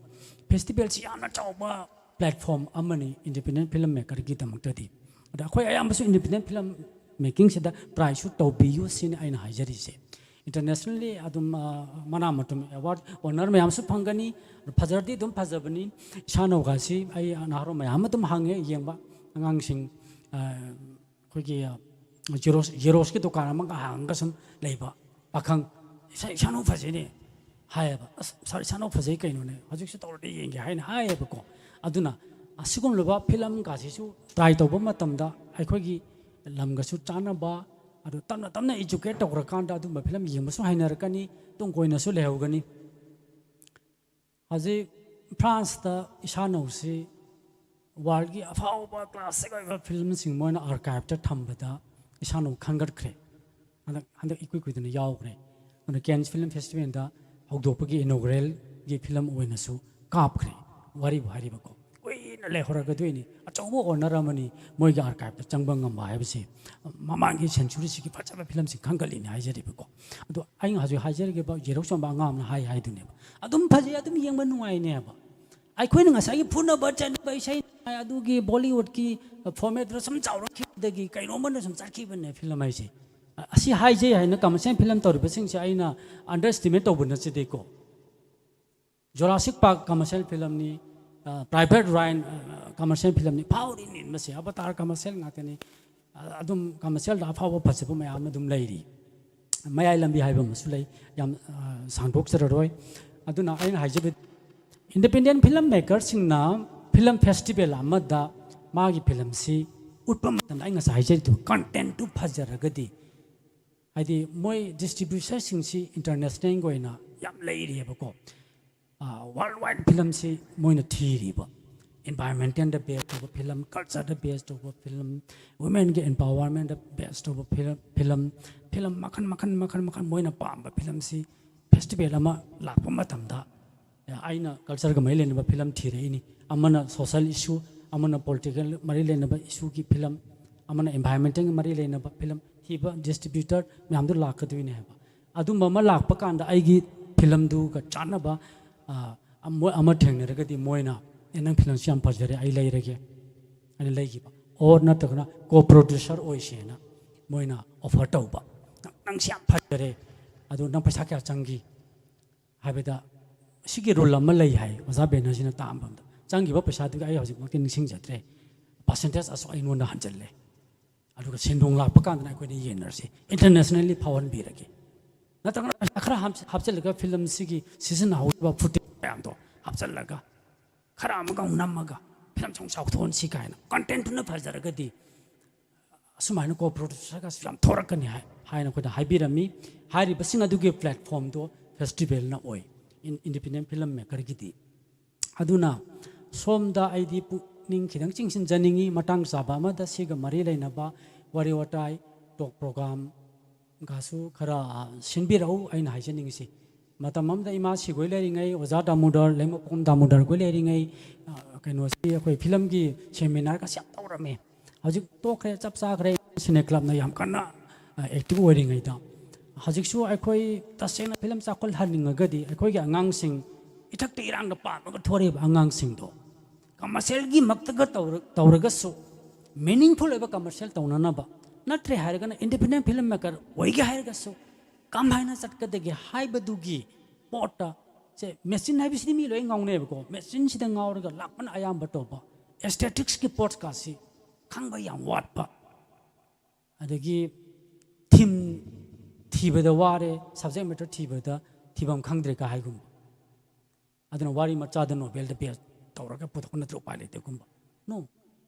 ꯐꯦꯁꯇꯤꯚꯦꯜꯁꯤ ꯌꯥꯝꯅ ꯆꯥꯎꯕ ꯄ꯭ꯂꯦꯠꯐꯣꯝ ꯑꯃꯅꯤ ꯏꯟꯗꯤꯄꯦꯟꯗꯦꯟ ꯐꯤꯂꯝ ꯃꯦꯀꯔꯒꯤꯗꯃꯛꯇꯗꯤ꯫ ꯑꯗ ꯑꯩꯈꯣꯏ ꯑꯌꯥꯝꯕꯁꯨ ꯏꯟꯗꯤꯄꯦꯟꯗꯦꯟ ꯐꯤꯂꯝ ꯃꯦꯀꯤꯡꯁꯤꯗ ꯇ꯭ꯔꯥꯏꯁꯨ ꯇꯧꯕꯤꯌꯨ ꯁꯤꯅꯤ ꯑꯩꯅ ꯍꯥꯏꯖꯔꯤꯁꯦ꯫ ꯏꯟꯇꯔꯅꯦꯁꯅꯦꯜꯂꯤ ꯑꯗꯨꯝ, ꯑ, ꯃꯅꯥ ꯃꯊꯨꯝ ꯑꯦꯋꯥꯔꯗ, ꯑꯣꯅꯔ ꯃꯌꯥꯝꯁꯨ ꯐꯪꯒꯅꯤ꯫ ꯐꯖꯔꯗꯤ ꯑꯗꯨꯝ ꯐꯖꯕꯅꯤ꯫ ꯏꯁꯥꯅꯧꯒꯁꯤ ꯑꯩ ꯅꯍꯥꯔꯣꯜ ꯃꯌꯥꯝ ꯑꯗꯨꯝ ꯍꯪꯉꯦ ꯌꯦꯡꯕ, ꯑꯉꯥꯡꯁꯤꯡ, ꯑ, ꯑꯩꯈꯣꯏꯒꯤ, ꯑ, ꯖꯦꯔꯣꯛꯁ, ꯖꯦꯔꯣꯛꯁꯀꯤ ꯗꯨꯀꯥꯟ ꯑꯃꯒ ꯍꯥꯡꯉꯒ ꯁꯨꯝ ꯂꯩꯕ ꯄꯥꯈꯪ, "ꯏꯁꯥ-, ꯏꯁꯥꯅꯧ ꯐꯖꯩꯅꯦ" ꯍꯥꯏꯌꯦꯕ꯫ "ꯑꯁ, ꯁꯥꯔ, ꯏꯁꯥꯅꯧ ꯐꯖꯩ ꯀꯩꯅꯣꯅꯦ, ꯍꯧꯖꯤꯛꯁꯨ ꯇꯧꯔꯗꯤ ꯌꯦꯡꯒꯦ" ꯍꯥꯏꯅ ꯍꯥꯏꯌꯦꯕꯀꯣ꯫ ꯑꯗꯨꯅ ꯑꯁꯤꯒꯨꯝꯂꯕ ꯐꯤꯂꯝꯒꯁꯤꯁꯨ ꯇ꯭ꯔꯥꯏ ꯇꯧꯕ ꯃꯇꯝꯗ ꯑꯩꯈꯣꯏꯒꯤ ꯂꯝꯒꯁꯨ ꯆꯥꯟꯅꯕ, ꯑꯗꯨ ꯇꯞꯅ ꯇꯞꯅ ꯏꯖꯨꯀꯦꯠ ꯇꯧꯈ꯭ꯔꯀꯥꯟꯗ ꯑꯗꯨꯝꯕ ꯐꯤꯂꯝ ꯌꯦꯡꯕꯁꯨ ꯍꯩꯅꯔꯛꯀꯅꯤ, ꯇꯨꯡ ꯀꯣꯏꯅꯁꯨ ꯂꯩꯍꯧꯒꯅꯤ꯫ ꯍꯧꯖꯤꯛ ꯐ꯭ꯔꯥꯟꯁꯇ ꯏꯁꯥꯅꯧꯁꯤ ꯋꯥꯔꯜꯒꯤ ꯑꯐꯥꯎꯕ ꯀ꯭ꯂꯥꯁꯤꯛ ꯑꯣꯏꯕ ꯐꯤꯂꯝꯁꯤꯡ ꯃꯣꯏꯅ ꯑꯥꯔꯀꯥꯏꯞꯇ ꯊꯝꯕꯗ ꯏꯁꯥꯅꯧ ꯈꯟꯒꯠꯈ꯭ꯔꯦ꯫ ꯍꯟꯗꯛ, ꯍꯟꯗꯛ ꯏꯀꯨꯏ ꯀꯨꯏꯗꯅ ꯌꯥꯎꯈ꯭ꯔꯦ꯫ ꯑꯗꯨꯅ ꯀꯦꯟꯁ ꯐꯤꯂꯝ ꯐꯦꯁꯇꯤꯚꯦꯜꯗ ꯍꯧꯗꯣꯛꯄꯒꯤ ꯏꯅꯣꯒ꯭ꯔꯦꯜ ꯒꯤ ꯐꯤꯂꯝ ꯑꯣꯏꯅꯁꯨ ꯀꯥꯞꯈ꯭ꯔꯦ꯫ ꯋꯥꯔꯤꯕꯨ ꯍꯥꯏꯔꯤꯕꯀꯣ, ꯀꯨꯏꯅ ꯂꯩꯍꯧꯔꯒꯗꯣꯏꯅꯤ꯫ ꯑꯆꯧꯕ ꯑꯣꯅꯔ ꯑꯃꯅꯤ ꯃꯣꯏꯒꯤ ꯑꯥꯔꯀꯥꯏꯞꯇ ꯆꯪꯕ ꯉꯝꯕ ꯍꯥꯏꯕꯁꯦ꯫ ꯃꯃꯥꯡꯒꯤ ꯁꯦꯟꯆꯨꯔꯤꯁꯤꯒꯤ ꯐꯖꯕ ꯐꯤꯂꯝꯁꯤꯡ ꯈꯟꯒꯠꯂꯤꯅꯤ ꯍꯥꯏꯖꯔꯤꯕꯀꯣ꯫ ꯑꯗꯣ ꯑꯩꯅ ꯍꯧꯖꯤꯛ ꯍꯥꯏꯖꯔꯤꯕ ꯌꯦꯔꯧ ꯆꯝꯕ ꯑꯉꯥꯡ ꯑꯃꯅ ꯍꯥꯏ ꯍꯥꯏꯗꯨꯅꯦꯕ, ꯑꯗꯨꯝ ꯐꯖꯩ, ꯑꯗꯨꯝ ꯌꯦꯡꯕ ꯅꯨꯡꯉꯥꯏꯅꯦꯕ꯫ ꯑꯩꯈꯣꯏꯅ ꯉꯁꯥꯏꯒꯤ ꯐꯨꯅꯕ ꯆꯩꯅꯕ ꯏꯁꯩ ꯅꯨꯡꯉꯥꯏ, ꯑꯗꯨꯒꯤ ꯕꯣꯂꯤꯋꯨꯗꯀꯤ ꯐꯣꯔꯃꯦꯠꯇ ꯁꯨꯝ ꯆꯥꯎꯔꯛꯈꯤꯕꯗꯒꯤ ꯀꯩꯅꯣꯝꯃꯅ ꯁꯨꯝ ꯆꯠꯈꯤꯕꯅꯦ ꯐꯤꯂꯝ ꯍꯥꯏꯁꯦ꯫ ꯑꯁꯤ ꯍꯥꯏꯖꯩ ꯍꯥꯏꯅ ꯀꯃꯔꯁꯤꯌꯦꯜ ꯐꯤꯂꯝ ꯇꯧꯔꯤꯕꯁꯤꯡꯁꯦ ꯑꯩꯅ ꯑꯟꯗꯔ ꯑꯦꯁꯇꯤꯃꯦꯠ ꯇꯧꯕ ꯅꯠꯆꯗꯦꯀꯣ꯫ ꯖꯣꯔꯥꯁꯤꯛ ꯄꯥꯔꯛ ꯀꯃꯔꯁꯤꯌꯦꯜ ꯐꯤꯂꯝꯅꯤ, ꯄ꯭ꯔꯥꯏꯚꯦꯠ ꯔꯥꯏꯟ ꯀꯃꯔꯁꯤꯌꯦꯜ ꯐꯤꯂꯝꯅꯤ, ꯐꯥꯎꯔꯤꯅꯤ ꯃꯁꯤ, ꯑꯕꯇꯥꯔ ꯀꯃꯔꯁꯤꯌꯦꯜ ꯉꯥꯛꯇꯅꯤ꯫ ꯑ, ꯑꯗꯨꯝ ꯀꯃꯔꯁꯤꯌꯦꯜꯗ ꯑꯐꯥꯎꯕ ꯐꯖꯕ ꯃꯌꯥꯝ ꯑꯃ ꯑꯗꯨꯝ ꯂꯩꯔꯤ꯫ ꯃꯌꯥꯏ ꯂꯝꯕꯤ ꯍꯥꯏꯕ ꯑꯃꯁꯨ ꯂꯩ, ꯌꯥꯝ, ꯑ, ꯁꯥꯡꯗꯣꯛꯆꯔꯔꯣꯏ꯫ ꯑꯗꯨꯅ ꯑꯩꯅ ꯍꯥꯏꯖꯕ, ꯏꯟꯗꯤꯄꯦꯟꯗꯦꯟ ꯐꯤꯂꯝ ꯃꯦꯀꯔꯁꯤꯡꯅ ꯐꯤꯂꯝ ꯐꯦꯁꯇꯤꯚꯦꯜ ꯑꯃꯗ ꯃꯥꯒꯤ ꯐꯤꯂꯝꯁꯤ ꯎꯠꯄ ꯃꯇꯝꯗ, ꯑꯩ ꯉꯁꯥꯏ ꯍꯥꯏꯖꯔꯤꯗꯨ, ꯀꯟꯇꯦꯟꯠꯇꯨ ꯐꯖꯔꯒꯗꯤ, ꯍꯥꯏꯗꯤ ꯃꯣꯏ ꯗꯤꯁꯇ꯭ꯔꯤꯕ꯭ꯌꯨꯁꯔꯁꯤꯡꯁꯤ ꯏꯟꯇꯔꯅꯦꯁꯅꯦꯜꯒꯤ ꯑꯣꯏꯅ ꯌꯥꯝ ꯂꯩꯔꯤꯑꯕꯀꯣ꯫ ꯋꯥꯔꯜ ꯋꯥꯏꯗ ꯐꯤꯂꯝꯁꯤ ꯃꯣꯏꯅ ꯊꯤꯔꯤꯕ, ꯏꯟꯚꯥꯏꯔꯣꯟꯃꯦꯟꯇꯦꯜꯗ ꯕꯦꯁ ꯇꯧꯕ ꯐꯤꯂꯝ, ꯀꯜꯆꯔꯗ ꯕꯦꯁ ꯇꯧꯕ ꯐꯤꯂꯝ, ꯋꯨꯃꯦꯟꯒꯤ ꯑꯦꯝꯄꯥꯋꯔꯃꯦꯟꯗ ꯕꯦꯁ ꯇꯧꯕ ꯐꯤꯂꯝ, ꯐꯤꯂꯝ, ꯐꯤꯂꯝ ꯃꯈꯜ, ꯃꯈꯜ, ꯃꯈꯜ, ꯃꯈꯜ ꯃꯣꯏꯅ ꯄꯥꯝꯕ ꯐꯤꯂꯝꯁꯤ ꯐꯦꯁꯇꯤꯚꯦꯜ ꯑꯃ ꯂꯥꯛꯄ ꯃꯇꯝꯗ, ꯑꯩꯅ ꯀꯜꯆꯔꯒ ꯃꯔꯤ ꯂꯩꯅꯕ ꯐꯤꯂꯝ ꯊꯤꯔꯛꯏꯅꯤ, ꯑꯃꯅ ꯁꯣꯁꯦꯜ ꯏꯁꯨ, ꯑꯃꯅ ꯄꯣꯂꯤꯇꯤꯀꯦꯜ ꯃꯔꯤ ꯂꯩꯅꯕ ꯏꯁꯨꯒꯤ ꯐꯤꯂꯝ, ꯑꯃꯅ ꯏꯟꯚꯥꯏꯔꯣꯟꯃꯦꯟꯇꯦꯜꯒꯤ ꯃꯔꯤ ꯂꯩꯅꯕ ꯐꯤꯂꯝ ꯊꯤꯕ ꯗꯤꯁꯇ꯭ꯔꯤꯕ꯭ꯌꯨꯇꯔ ꯃꯌꯥꯝꯗꯨ ꯂꯥꯛꯀꯗꯣꯏꯅꯦ ꯍꯥꯏꯕ꯫ ꯑꯗꯨꯝꯕ ꯑꯃ ꯂꯥꯛꯄ ꯀꯥꯟꯗ ꯑꯩꯒꯤ ꯐꯤꯂꯝꯗꯨꯒ ꯆꯥꯟꯅꯕ, ꯑ, ꯑꯃ, ꯑꯃ ꯊꯦꯡꯅꯔꯒꯗꯤ ꯃꯣꯏꯅ, "ꯑꯦ, ꯅꯪ ꯐꯤꯂꯝꯁꯤ ꯌꯥꯝ ꯐꯖꯔꯦ, ꯑꯩ ꯂꯩꯔꯒꯦ" ꯍꯥꯏꯅ ꯂꯩꯈꯤꯕ꯫ ꯑꯣꯔ ꯅꯠꯇ꯭ꯔꯒꯅ ꯀꯣ ꯄ꯭ꯔꯣꯗ꯭ꯌꯨꯁꯔ ꯑꯣꯏꯁꯦꯅ ꯃꯣꯏꯅ ꯑꯣꯐꯔ ꯇꯧꯕ꯫ "ꯅꯪ, ꯅꯪꯁꯤ ꯌꯥꯝ ꯐꯖꯔꯦ, ꯑꯗꯣ ꯅꯪ ꯄꯩꯁꯥ ꯀꯌꯥ ꯆꯪꯈꯤ?" ꯍꯥꯏꯕꯗ, ꯁꯤꯒꯤ ꯔꯨꯜ ꯑꯃ ꯂꯩ ꯍꯥꯏ ꯑꯣꯖꯥ ꯕꯦꯅꯔꯖꯤꯅ ꯇꯥꯛꯑꯝꯕ ꯑꯝꯗ꯫ ꯆꯪꯈꯤꯕ ꯄꯩꯁꯥꯗꯨꯒꯤ ꯑꯩ ꯍꯧꯖꯤꯛꯃꯛꯇꯤ ꯅꯤꯡꯁꯤꯡꯖꯗ꯭ꯔꯦ꯫ ꯄꯥꯔꯁꯦꯟꯇꯦꯖ ꯑꯁꯨꯛ ꯑꯩꯉꯣꯟꯗ ꯍꯟꯖꯜꯂꯦ꯫ ꯑꯗꯨꯒ ꯁꯦꯟꯗꯣꯡ ꯂꯥꯛꯄ ꯀꯥꯟꯗꯅ ꯑꯩꯈꯣꯏꯅ ꯌꯦꯟꯅꯔꯁꯤ, ꯏꯟꯇꯔꯅꯦꯁꯅꯦꯜꯂꯤ ꯐꯥꯎꯍꯟꯕꯤꯔꯒꯦ꯫ ꯅꯠꯇ꯭ꯔꯒꯅ ꯄꯩꯁꯥ ꯈꯔ ꯍꯥꯞ-, ꯍꯥꯞꯆꯤꯜꯂꯒ ꯐꯤꯂꯝꯁꯤꯒꯤ ꯁꯤꯖꯤꯟꯅꯍꯧꯔꯤꯕ ꯐꯨꯇꯦꯖ ꯃꯌꯥꯝꯗꯣ ꯍꯥꯞꯆꯤꯜꯂꯒ ꯈꯔ ꯑꯃꯒ ꯑꯃꯨꯛ ꯅꯝꯃꯒ ꯐꯤꯂꯝꯁꯦ ꯑꯃꯨꯛ ꯆꯥꯎꯊꯣꯛꯍꯟꯁꯤ ꯀꯥꯏꯅ, ꯀꯟꯇꯦꯟꯠꯇꯨꯅ ꯐꯖꯔꯒꯗꯤ ꯑꯁꯨꯃꯥꯏꯅ ꯀꯣ ꯄ꯭ꯔꯣꯗ꯭ꯌꯨꯁꯔꯒꯁꯨ ꯌꯥꯝ ꯊꯣꯔꯛꯀꯅꯤ ꯍꯥꯏ, ꯍꯥꯏꯅ ꯑꯩꯈꯣꯏꯗ ꯍꯥꯏꯕꯤꯔꯝꯃꯤ꯫ ꯍꯥꯏꯔꯤꯕꯁꯤꯡ ꯑꯗꯨꯒꯤ ꯄ꯭ꯂꯦꯠꯐꯣꯔꯝꯗꯣ ꯐꯦꯁꯇꯤꯚꯦꯜꯅ ꯑꯣꯏ, ꯏꯟ-, ꯏꯟꯗꯤꯄꯦꯟꯗꯦꯟ ꯐꯤꯂꯝ ꯃꯦꯀꯔꯒꯤꯗꯤ꯫ ꯑꯗꯨꯅ ꯁꯣꯝꯗ ꯑꯩꯗꯤ ꯄꯨꯛꯅꯤꯡ ꯈꯤꯇꯪ ꯆꯤꯡꯁꯤꯟꯖꯅꯤꯡꯉꯤ, ꯃꯇꯥꯡ ꯆꯥꯕ ꯑꯃꯗ ꯁꯤꯒ ꯃꯔꯤ ꯂꯩꯅꯕ ꯋꯥꯔꯤ ꯋꯥꯇꯥꯏ, ꯇꯣꯛ ꯄ꯭ꯔꯣꯒ꯭ꯔꯥꯝꯒꯁꯨ ꯈꯔ, ꯑ, ꯁꯤꯟꯕꯤꯔꯛꯎ ꯑꯩꯅ ꯍꯥꯏꯖꯅꯤꯡꯉꯤꯁꯤ꯫ ꯃꯇꯝ ꯑꯃꯗ ꯏꯃꯥ ꯁꯤꯈꯣꯏ ꯂꯩꯔꯤꯉꯩ, ꯑꯣꯖꯥ ꯗꯥꯃꯣꯗꯔ, ꯂꯩꯃꯄꯣꯝ ꯗꯥꯃꯣꯗꯔ ꯈꯣꯏ ꯂꯩꯔꯤꯉꯩ, ꯑ, ꯀꯩꯅꯣꯁꯤ ꯑꯩꯈꯣꯏ ꯐꯤꯂꯝꯒꯤ ꯁꯦꯃꯤꯅꯥꯔꯒꯁꯤ ꯌꯥꯝ ꯇꯧꯔꯝꯃꯤ꯫ ꯍꯧꯖꯤꯛ ꯇꯣꯛꯈ꯭ꯔꯦ, ꯆꯞ ꯆꯥꯈ꯭ꯔꯦ, ꯁꯤꯅꯦ ꯀ꯭ꯂꯕꯅ ꯌꯥꯝ ꯀꯟꯅ, ꯑ, ꯑꯦꯛꯇꯤꯚ ꯑꯣꯏꯔꯤꯉꯩꯗ꯫ ꯍꯧꯖꯤꯛꯁꯨ ꯑꯩꯈꯣꯏ ꯇꯁꯦꯡꯅ ꯐꯤꯂꯝ ꯆꯥꯎꯈꯠꯍꯟꯅꯤꯡꯉꯒꯗꯤ ꯑꯩꯈꯣꯏꯒꯤ ꯑꯉꯥꯡꯁꯤꯡ, ꯏꯊꯛꯇ ꯏꯔꯥꯡꯗ ꯄꯥꯝꯃꯒ ꯊꯣꯔꯛꯏꯕ ꯑꯉꯥꯡꯁꯤꯡꯗꯣ ꯀꯃꯔꯁꯤꯌꯦꯜꯒꯤ ꯃꯛꯇꯒ ꯇꯧꯔ-, ꯇꯧꯔꯒꯁꯨ ꯃꯤꯅꯤꯡꯐꯨꯜ ꯑꯣꯏꯕ ꯀꯃꯔꯁꯤꯌꯦꯜ ꯇꯧꯅꯅꯕ, ꯅꯠꯇ꯭ꯔꯦ ꯍꯥꯏꯔꯒꯅ ꯏꯟꯗꯤꯄꯦꯟꯗꯦꯟ ꯐꯤꯂꯝ ꯃꯦꯀꯔ ꯑꯣꯏꯒꯦ ꯍꯥꯏꯔꯒꯁꯨ ꯀꯃꯥꯏꯅ ꯆꯠꯀꯗꯒꯦ ꯍꯥꯏꯕꯗꯨꯒꯤ ꯄꯣꯠꯇ, ꯁꯦ, ꯃꯦꯆꯤꯟ ꯍꯥꯏꯕꯁꯤꯗꯤ ꯃꯤ ꯂꯣꯏ ꯉꯥꯎꯅꯩꯕꯀꯣ, ꯃꯦꯆꯤꯟꯁꯤꯗ ꯉꯥꯎꯔꯒ ꯂꯥꯛꯄꯅ ꯑꯌꯥꯝꯕ ꯇꯧꯕ, ꯑꯦꯁꯊꯦꯇꯤꯛꯁꯀꯤ ꯄꯣꯠꯀꯥꯁꯤ ꯈꯪꯕ ꯌꯥꯝ ꯋꯥꯠꯄ, ꯑꯗꯒꯤ ꯊꯤꯝ ꯊꯤꯕꯗ ꯋꯥꯔꯦ, ꯁꯕꯖꯦꯛ ꯃꯦꯇꯔ ꯊꯤꯕꯗ ꯊꯤꯐꯝ ꯈꯪꯗ꯭ꯔꯦ ꯀ ꯍꯥꯏꯒꯨꯝꯕ꯫ ꯑꯗꯨꯅ ꯋꯥꯔꯤ ꯃꯆꯥꯗ ꯅꯣꯕꯦꯜꯗ ꯕꯦꯁ ꯇꯧꯔꯒ ꯄꯨꯊꯣꯛꯄ ꯅꯠꯇ꯭ꯔꯒ ꯎꯄꯥꯏ ꯂꯩꯇꯦꯒꯨꯝꯕ꯫ ꯅꯣ,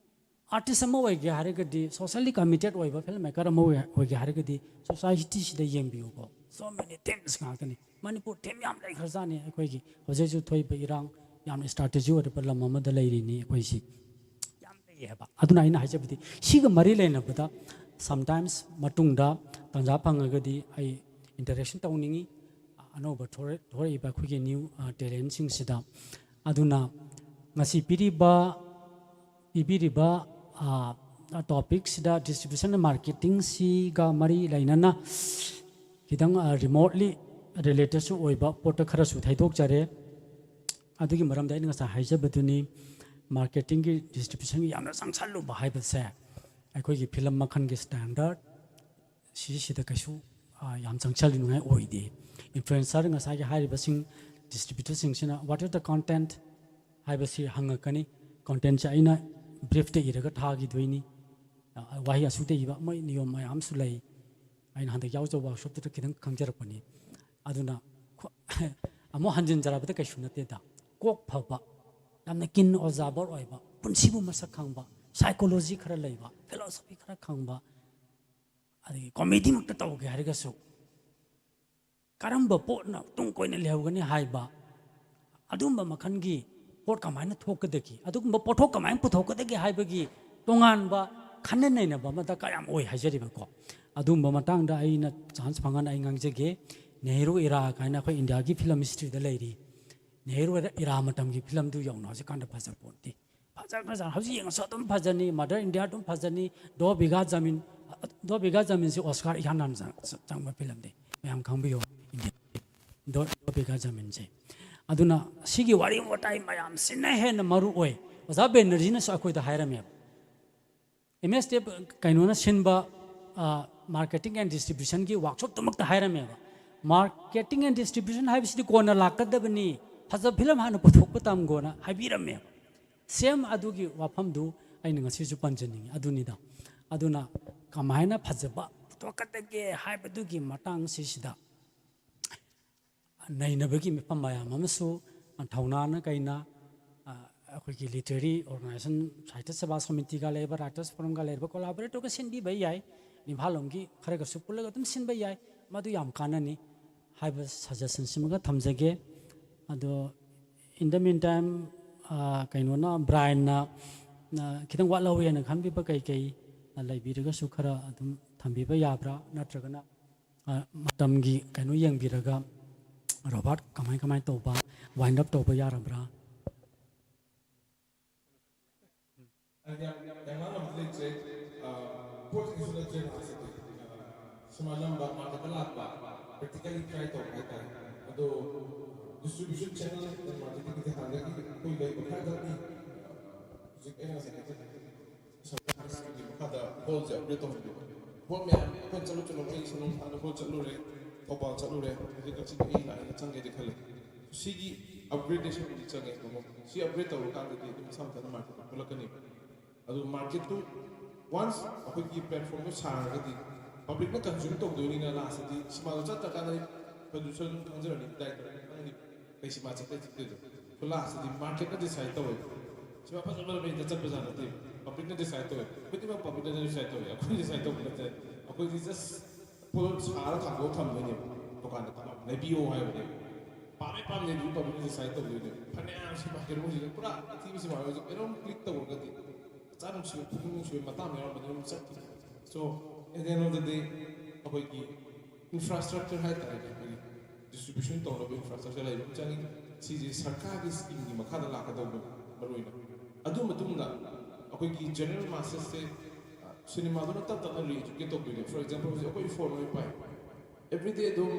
ꯑꯥꯔꯇꯤꯁ ꯑꯃ ꯑꯣꯏꯒꯦ ꯍꯥꯏꯔꯒꯗꯤ, ꯁꯣꯁꯤꯌꯦꯜꯂꯤ ꯀꯃꯤꯇꯦꯠ ꯑꯣꯏꯕ ꯐꯤꯂꯝ ꯃꯦꯀꯔ ꯑꯃ ꯑꯣꯏ-, ꯑꯣꯏꯒꯦ ꯍꯥꯏꯔꯒꯗꯤ ꯁꯣꯁꯥꯏꯇꯤꯁꯤꯗ ꯌꯦꯡꯕꯤꯌꯨꯀꯣ꯫ ꯁꯣ ꯃꯦꯅꯤ ꯊꯤꯝꯁ ꯉꯥꯛꯇꯅꯤ꯫ ꯃꯅꯤꯄꯨꯔ ꯊꯤꯝ ꯌꯥꯝ ꯂꯩꯈ꯭ꯔꯖꯥꯠꯅꯤ꯫ ꯑꯩꯈꯣꯏꯒꯤ ꯍꯧꯖꯤꯛ ꯍꯧꯖꯤꯛ ꯊꯣꯛꯏꯕ ꯏꯔꯥꯡ ꯌꯥꯝꯅ ꯏꯁꯇ꯭ꯔꯥꯇꯦꯖꯤ ꯑꯣꯏꯔꯕ ꯂꯝ ꯑꯃꯗ ꯂꯩꯔꯤꯅꯤ ꯑꯩꯈꯣꯏꯁꯤ꯫ ꯌꯥꯝ ꯂꯩꯌꯦ ꯍꯥꯏꯕ꯫ ꯑꯗꯨꯅ ꯑꯩꯅ ꯍꯥꯏꯖꯕꯗꯤ, ꯁꯤꯒ ꯃꯔꯤ ꯂꯩꯅꯕꯗ ꯁꯝꯇꯥꯏꯝꯁ ꯃꯇꯨꯡꯗ ꯇꯥꯟꯖꯥ ꯐꯪꯉꯒꯗꯤ ꯑꯩ ꯏꯟꯇꯔꯦꯛꯁꯟ ꯇꯧꯅꯤꯡꯉꯤ, ꯑꯅꯧꯕ ꯊꯣꯔꯛ-, ꯊꯣꯔꯛꯏꯕ ꯑꯩꯈꯣꯏꯒꯤ ꯅ꯭ꯌꯨ, ꯑ, ꯇꯦꯂꯦꯟꯁꯤꯡꯁꯤꯗ꯫ ꯑꯗꯨꯅ ꯉꯁꯤ ꯄꯤꯔꯤꯕ, ꯄꯤꯕꯤꯔꯤꯕ, ꯑ, ꯇꯣꯄꯤꯛꯁꯤꯗ, ꯗꯤꯁꯇ꯭ꯔꯤꯕ꯭ꯌꯨꯁꯟ ꯃꯥꯔꯀꯦꯇꯤꯡꯁꯤꯒ ꯃꯔꯤ ꯂꯩꯅꯅ ꯈꯤꯇꯪ, ꯑ, ꯔꯤꯃꯣꯠꯂꯤ ꯔꯤꯂꯦꯇꯦꯠꯁꯨ ꯑꯣꯏꯕ ꯄꯣꯠꯇ ꯈꯔꯁꯨ ꯊꯩꯗꯣꯛꯆꯔꯦ꯫ ꯑꯗꯨꯒꯤ ꯃꯔꯝꯗ ꯑꯩꯅ ꯉꯁꯥꯏ ꯍꯥꯏꯖꯕꯗꯨꯅꯤ, ꯃꯥꯔꯀꯦꯇꯤꯡꯒꯤ, ꯗꯤꯁꯇ꯭ꯔꯤꯕ꯭ꯌꯨꯁꯟꯒꯤ ꯌꯥꯝꯅ ꯆꯪꯁꯜꯂꯨꯕ ꯍꯥꯏꯕꯁꯦ ꯑꯩꯈꯣꯏꯒꯤ ꯐꯤꯂꯝ ꯃꯈꯜꯒꯤ ꯁ꯭ꯇꯦꯟꯗꯔꯠ ꯁꯤꯁꯤꯗ ꯀꯩꯁꯨ, ꯑ, ꯌꯥꯝ ꯆꯪꯁꯤꯜꯂꯤꯅꯤꯡꯉꯥꯏ ꯑꯣꯏꯗꯦ꯫ ꯏꯟꯐ꯭ꯂꯨꯌꯦꯟꯁꯔ ꯉꯁꯥꯏꯒꯤ ꯍꯥꯏꯔꯤꯕꯁꯤꯡ, ꯗꯤꯁꯇ꯭ꯔꯤꯕ꯭ꯌꯨꯇꯔꯁꯤꯡꯁꯤꯅ "What is the content?" ꯍꯥꯏꯕꯁꯤ ꯍꯪꯉꯛꯀꯅꯤ꯫ ꯀꯣꯟꯇꯦꯟꯁꯦ ꯑꯩꯅ ꯕ꯭ꯔꯤꯐꯇ ꯏꯔꯒ ꯊꯥꯈꯤꯗꯣꯏꯅꯤ꯫ ꯑ, ꯋꯥꯍꯩ ꯑꯁꯨꯛꯇ ꯏꯕ, ꯃꯣꯏ ꯅꯤꯌꯣꯝ ꯃꯌꯥꯝ ꯑꯃꯁꯨ ꯂꯩ꯫ ꯑꯩꯅ ꯍꯟꯗꯛ ꯌꯥꯎꯖꯕ ꯋꯥꯔꯛꯁꯣꯞꯇꯨꯗ ꯈꯤꯇꯪ ꯈꯪꯖꯔꯛꯄꯅꯤ꯫ ꯑꯗꯨꯅ ꯈꯣ-, ꯑꯃꯨꯛ ꯍꯟꯖꯤꯟꯖꯔꯕꯗ ꯀꯩꯁꯨ ꯅꯠꯇꯦꯗ꯫ ꯀꯣꯛ ꯐꯕ, ꯌꯥꯝꯅ ꯀꯤꯟ ꯑꯣꯕꯖꯥꯔꯚꯔ ꯑꯣꯏꯕ, ꯄꯨꯟꯁꯤꯕꯨ ꯃꯁꯛ ꯈꯪꯕ, ꯁꯥꯏꯀꯣꯂꯣꯖꯤ ꯈꯔ ꯂꯩꯕ, ꯐꯤꯂꯣꯁꯣꯐꯤ ꯈꯔ ꯈꯪꯕ, ꯑꯗꯒꯤ ꯀꯣꯃꯦꯗꯤꯃꯛꯇ ꯇꯧꯒꯦ ꯍꯥꯏꯔꯒꯁꯨ ꯀꯔꯝꯕ ꯄꯣꯠꯅ ꯇꯨꯡ ꯀꯣꯏꯅ ꯂꯩꯍꯧꯒꯅꯤ ꯍꯥꯏꯕ, ꯑꯗꯨꯒꯨꯝꯕ ꯃꯈꯜꯒꯤ ꯄꯣꯠ ꯀꯃꯥꯏꯅ ꯊꯣꯛꯀꯗꯒꯦ, ꯑꯗꯨꯒꯨꯝꯕ ꯄꯣꯠꯊꯣꯛ ꯀꯃꯥꯏꯅ ꯄꯨꯊꯣꯛꯀꯗꯒꯦ ꯍꯥꯏꯕꯒꯤ ꯇꯣꯉꯥꯟꯕ ꯈꯟꯅ ꯅꯩꯅꯕ ꯑꯃ ꯗꯔꯀꯥꯔ ꯌꯥꯝ ꯑꯣꯏ ꯍꯥꯏꯖꯔꯤꯕꯀꯣ꯫ ꯑꯗꯨꯒꯨꯝꯕ ꯃꯇꯥꯡꯗ ꯑꯩꯅ ꯆꯥꯟꯁ ꯐꯪꯍꯟ ꯑꯩ ꯉꯥꯡꯖꯒꯦ꯫ ꯅꯦꯍꯔꯨ ꯏꯔꯥ ꯀꯥꯏꯅ ꯑꯩꯈꯣꯏ ꯏꯟꯗꯤꯌꯥꯒꯤ ꯐꯤꯂꯝ ꯍꯤꯁꯇ꯭ꯔꯤꯗ ꯂꯩꯔꯤ꯫ ꯅꯦꯍꯔꯨ ꯏꯔꯥ ꯃꯇꯝꯒꯤ ꯐꯤꯂꯝꯗꯨ ꯌꯧꯅ ꯍꯧꯖꯤꯛꯀꯥꯟꯗ ꯐꯖꯄꯣꯟꯇꯦ꯫ ꯐꯖꯈ꯭ꯔꯖꯥꯠꯅꯤ꯫ ꯍꯧꯖꯤꯛ ꯌꯦꯡꯉꯁꯨ ꯑꯗꯨꯝ ꯐꯖꯅꯤ꯫ ꯃꯗꯔ ꯏꯟꯗꯤꯌꯥ ꯑꯗꯨꯝ ꯐꯖꯅꯤ꯫ ꯗꯣ ꯕꯤꯒꯥ ꯖꯃꯤꯟ, ꯗꯣ ꯕꯤꯒꯥ ꯖꯃꯤꯟꯁꯤ ꯑꯣꯁꯀꯥꯔ ꯏꯍꯥꯟ ꯍꯥꯟꯅ ꯆꯪ-, ꯆꯪꯕ ꯐꯤꯂꯝꯅꯤ꯫ ꯃꯌꯥꯝ ꯈꯪꯕꯤꯌꯨ, ꯏꯟꯗꯤꯌꯥꯒꯤ ꯗꯣ, ꯗꯣ ꯕꯤꯒꯥ ꯖꯃꯤꯟꯁꯦ꯫ ꯑꯗꯨꯅ ꯁꯤꯒꯤ ꯋꯥꯔꯤ ꯋꯥꯇꯥꯏ ꯃꯌꯥꯝꯁꯤꯅ ꯍꯦꯟꯅ ꯃꯔꯨ ꯑꯣꯏ꯫ ꯑꯣꯖꯥ ꯕꯦꯅꯔꯖꯤꯅꯁꯨ ꯑꯩꯈꯣꯏꯗ ꯍꯥꯏꯔꯝꯃꯦꯕ꯫ ꯑꯦꯝ ꯑꯦꯁ ꯗꯦꯕ ꯀꯩꯅꯣꯅ ꯁꯤꯟꯕ, ꯑ, marketing and distributionꯒꯤ workshopꯇꯨꯃꯛꯇ ꯍꯥꯏꯔꯝꯃꯦꯕ꯫ Marketing and distribution ꯍꯥꯏꯕꯁꯤꯗꯤ ꯀꯣꯟꯅ ꯂꯥꯛꯀꯗꯕꯅꯤ, ꯐꯖꯕ ꯐꯤꯂꯝ ꯍꯥꯟꯅ ꯄꯨꯊꯣꯛꯄ ꯇꯝꯒꯣꯅ ꯍꯥꯏꯕꯤꯔꯝꯃꯦꯕ꯫ Same ꯑꯗꯨꯒꯤ ꯋꯥꯐꯝꯗꯨ ꯑꯩꯅ ꯉꯁꯤꯁꯨ ꯄꯟꯖꯅꯤꯡꯉꯤ꯫ ꯑꯗꯨꯅꯤꯗ꯫ ꯑꯗꯨꯅ ꯀꯃꯥꯏꯅ ꯐꯖꯕ ꯄꯨꯊꯣꯛꯀꯗꯒꯦ ꯍꯥꯏꯕꯗꯨꯒꯤ ꯃꯇꯥꯡꯁꯤꯁꯤꯗ ꯅꯩꯅꯕꯒꯤ ꯃꯤꯐꯝ ꯃꯌꯥꯝ ꯑꯃꯁꯨ ꯊꯧꯅꯥꯅ ꯀꯩꯅ, ꯑ, ꯑꯩꯈꯣꯏꯒꯤ literary organization, ꯁꯥꯍꯤꯇ꯭ꯌ ꯁꯦꯕꯥ ꯁꯃꯤꯇꯤꯒ ꯂꯩꯔꯤꯕ, writers forumꯒ ꯂꯩꯔꯤꯕ collaboratorꯒ ꯁꯤꯟꯕꯤꯕ ꯌꯥꯏ꯫ ꯏꯝꯐꯥꯜ ꯂꯣꯝꯒꯤ ꯈꯔꯒꯁꯨ ꯄꯨꯜꯂꯒ ꯑꯗꯨꯝ ꯁꯤꯟꯕ ꯌꯥꯏ꯫ ꯃꯗꯨ ꯌꯥꯝ ꯀꯥꯟꯅꯅꯤ ꯍꯥꯏꯕ suggestionꯁꯤꯃꯒ ꯊꯝꯖꯒꯦ꯫ ꯑꯗꯣ, in the meantime, ꯑ, ꯀꯩꯅꯣꯅ, ꯕ꯭ꯔꯥꯏꯟꯅ, ꯑ, ꯈꯤꯇꯪ ꯋꯥꯠꯍꯧꯋꯦꯅ ꯈꯟꯕꯤꯕ ꯀꯩꯀꯩ, ꯑ, ꯂꯩꯕꯤꯔꯒꯁꯨ ꯈꯔ ꯑꯗꯨꯝ ꯊꯝꯕꯤꯕ ꯌꯥꯕ꯭ꯔꯥ? ꯅꯠꯇ꯭ꯔꯒꯅ, ꯑ, ꯃꯇꯝꯒꯤ ꯀꯩꯅꯣ ꯌꯦꯡꯕꯤꯔꯒ, ꯔꯣꯕꯥꯔꯠ, ꯀꯃꯥꯏ ꯀꯃꯥꯏ ꯇꯧꯕ, wind up ꯇꯧꯕ ꯌꯥꯔꯕ꯭ꯔꯥ? ꯑꯩ ꯌꯥꯝ, ꯌꯥꯝ ꯉꯥꯡꯅꯕꯗꯤ ꯂꯩꯇ꯭ꯔꯦ꯫ ꯑ, ꯄꯣꯠꯀꯤꯁꯨ ꯅꯠꯇ꯭ꯔꯦ ꯃꯥꯁꯤꯗꯤ꯫ ꯑ, ꯁꯤꯃꯥ ꯅꯝꯕ, ꯃꯥꯔꯀꯦꯠꯇ ꯂꯥꯛꯄ, practically try ꯇꯧꯕ ꯍꯥꯏꯇꯥꯔꯦ꯫ ꯑꯗꯣ distribution channel and marketingꯒꯤꯗꯤ ꯍꯥꯟꯅꯗꯒꯤ ꯑꯩꯈꯣꯏ ꯂꯩꯕ ꯈꯔ ꯈꯛꯅꯤ꯫ ꯍꯧꯖꯤꯛ ꯑꯩꯅ ꯉꯁꯥꯏ ꯍꯥꯏꯖꯈꯤꯕ ꯁꯔꯀꯥꯔꯒꯤ ꯃꯈꯥꯗ hallꯁꯦ upgrade ꯇꯧꯍꯟꯕꯤꯕ꯫ Hall ꯃꯌꯥꯝ ꯑꯩꯈꯣꯏꯅ ꯆꯠꯂꯨ ꯆꯠꯂꯨ, ꯑꯩ ꯁꯣꯝ ꯍꯥꯟꯅ hall ꯆꯠꯂꯨꯔꯦ, ꯊꯧꯕꯥꯜ ꯆꯠꯂꯨꯔꯦ, ꯍꯧꯖꯤꯛ ꯀꯛꯆꯤꯡꯗ ꯑꯩ ꯂꯥꯛꯑꯦꯅ ꯆꯪꯒꯦꯗꯤ ꯈꯜꯂꯦ꯫ ꯁꯤꯒꯤ upgradeationꯗꯤ ꯆꯪꯉꯦ꯫ ꯁꯤ upgrade ꯇꯧꯔꯀꯥꯟꯗꯗꯤ ꯑꯗꯨꯝ ꯃꯁꯥ ꯃꯊꯟꯇ marketꯇ ꯊꯣꯛꯂꯛꯀꯅꯦꯕ꯫ ꯑꯗꯨ marketꯇꯨ once ꯑꯩꯈꯣꯏꯒꯤ platformꯗꯨ ꯁꯥꯔꯒꯗꯤ publicꯅ consume ꯇꯧꯗꯣꯏꯅꯤꯅ lastꯇꯗꯤ ꯁꯤꯃꯥꯗꯨ ꯆꯠꯇ꯭ꯔꯀꯥꯟꯗ producer ꯑꯗꯨꯝ ꯈꯪꯖꯔꯅꯤ, ꯗꯥꯏꯔꯦꯛꯇꯔ ꯈꯪꯉꯅꯤ ꯀꯩ ꯁꯤꯃꯥ ꯆꯠꯇꯣꯏ ꯆꯠꯇꯣꯏꯗꯣ꯫ ꯑꯗꯨ lastꯇꯗꯤ marketꯅ decide ꯇꯧꯋꯦ꯫ ꯁꯤꯃꯥ ꯐꯖ ꯐꯖꯕ ꯍꯦꯛꯇ ꯆꯠꯄꯖꯥꯠ ꯅꯠꯇꯦ, publicꯅ decide ꯇꯧꯋꯦ꯫ ꯈꯨꯗꯤꯡꯃꯛ publicꯅ decide ꯇꯧꯋꯦ, ꯑꯩꯈꯣꯏꯅ decide ꯇꯧꯕ ꯅꯠꯇꯦ꯫ ꯑꯩꯈꯣꯏꯗꯤ just ꯄꯣꯠ ꯁꯥꯔ ꯊꯥꯡꯗꯣꯛꯑ ꯊꯝꯗꯣꯏꯅꯦꯕ, ꯗꯨꯀꯥꯟꯗ ꯊꯝꯃ ꯂꯩꯕꯤꯌꯣ ꯍꯥꯏꯕꯅꯦꯕ꯫ ꯄꯥꯝꯃꯦ ꯄꯥꯝꯗꯦ ꯑꯗꯨꯝ publicꯅ decide ꯇꯧꯗꯣꯏꯅꯦꯕ꯫ ꯐꯅꯌꯥꯝ ꯁꯤꯃꯥ ꯍꯦꯔꯣꯁꯤꯡꯁꯦ ꯄꯨꯔꯥ ꯑꯊꯤꯕ ꯁꯤꯃꯥ ꯍꯦꯔꯣꯁꯦ ꯀꯩꯅꯣꯝ click ꯇꯧꯔꯒꯗꯤ ꯃꯆꯥ ꯅꯨꯡꯁꯤꯕ, ꯄꯨꯛꯅꯤꯡ ꯅꯨꯡꯁꯤꯕ ꯃꯇꯥꯡ ꯌꯥꯎꯔꯝꯕꯗꯤ ꯑꯗꯨꯝ ꯆꯠꯈꯤꯕ꯫ So, at the end of the day, ꯑꯩꯈꯣꯏꯒꯤ infrastructure ꯍꯥꯏꯇꯥꯔꯦꯅꯦ, ꯑꯩꯈꯣꯏꯒꯤ ꯁꯨꯝ ꯇꯧꯅꯕ ꯏꯟꯐ꯭ꯔꯥꯁ꯭ꯇ꯭ꯔꯛꯆꯔ ꯂꯩꯕ ꯑꯃ ꯆꯪꯉꯤ꯫ ꯁꯤꯁꯦ ꯁꯔꯀꯥꯔꯒꯤ ꯁ꯭ꯀꯤꯝꯒꯤ ꯃꯈꯥꯗ ꯂꯥꯛꯀꯗꯧꯕ ꯃꯔꯨꯑꯣꯏꯅ꯫ ꯑꯗꯨ ꯃꯇꯨꯡꯗ ꯑꯩꯈꯣꯏꯒꯤ ꯖꯦꯅꯔꯦꯜ ꯃꯥꯁꯦꯁꯁꯦ ꯁꯤꯅꯦꯃꯥꯗꯨꯅ ꯇꯞ ꯇꯞꯅ ꯔꯤꯑꯦꯖꯨꯀꯦꯠ ꯇꯧꯗꯣꯏꯅꯦ꯫ ꯐꯣꯔ ꯑꯦꯛꯖꯥꯝꯄꯜ ꯍꯧꯖꯤꯛ ꯑꯩꯈꯣꯏ ꯐꯣꯟ ꯂꯣꯏ ꯄꯥꯏ, ꯑꯦꯕ꯭ꯔꯤꯗꯦ ꯑꯗꯨꯝ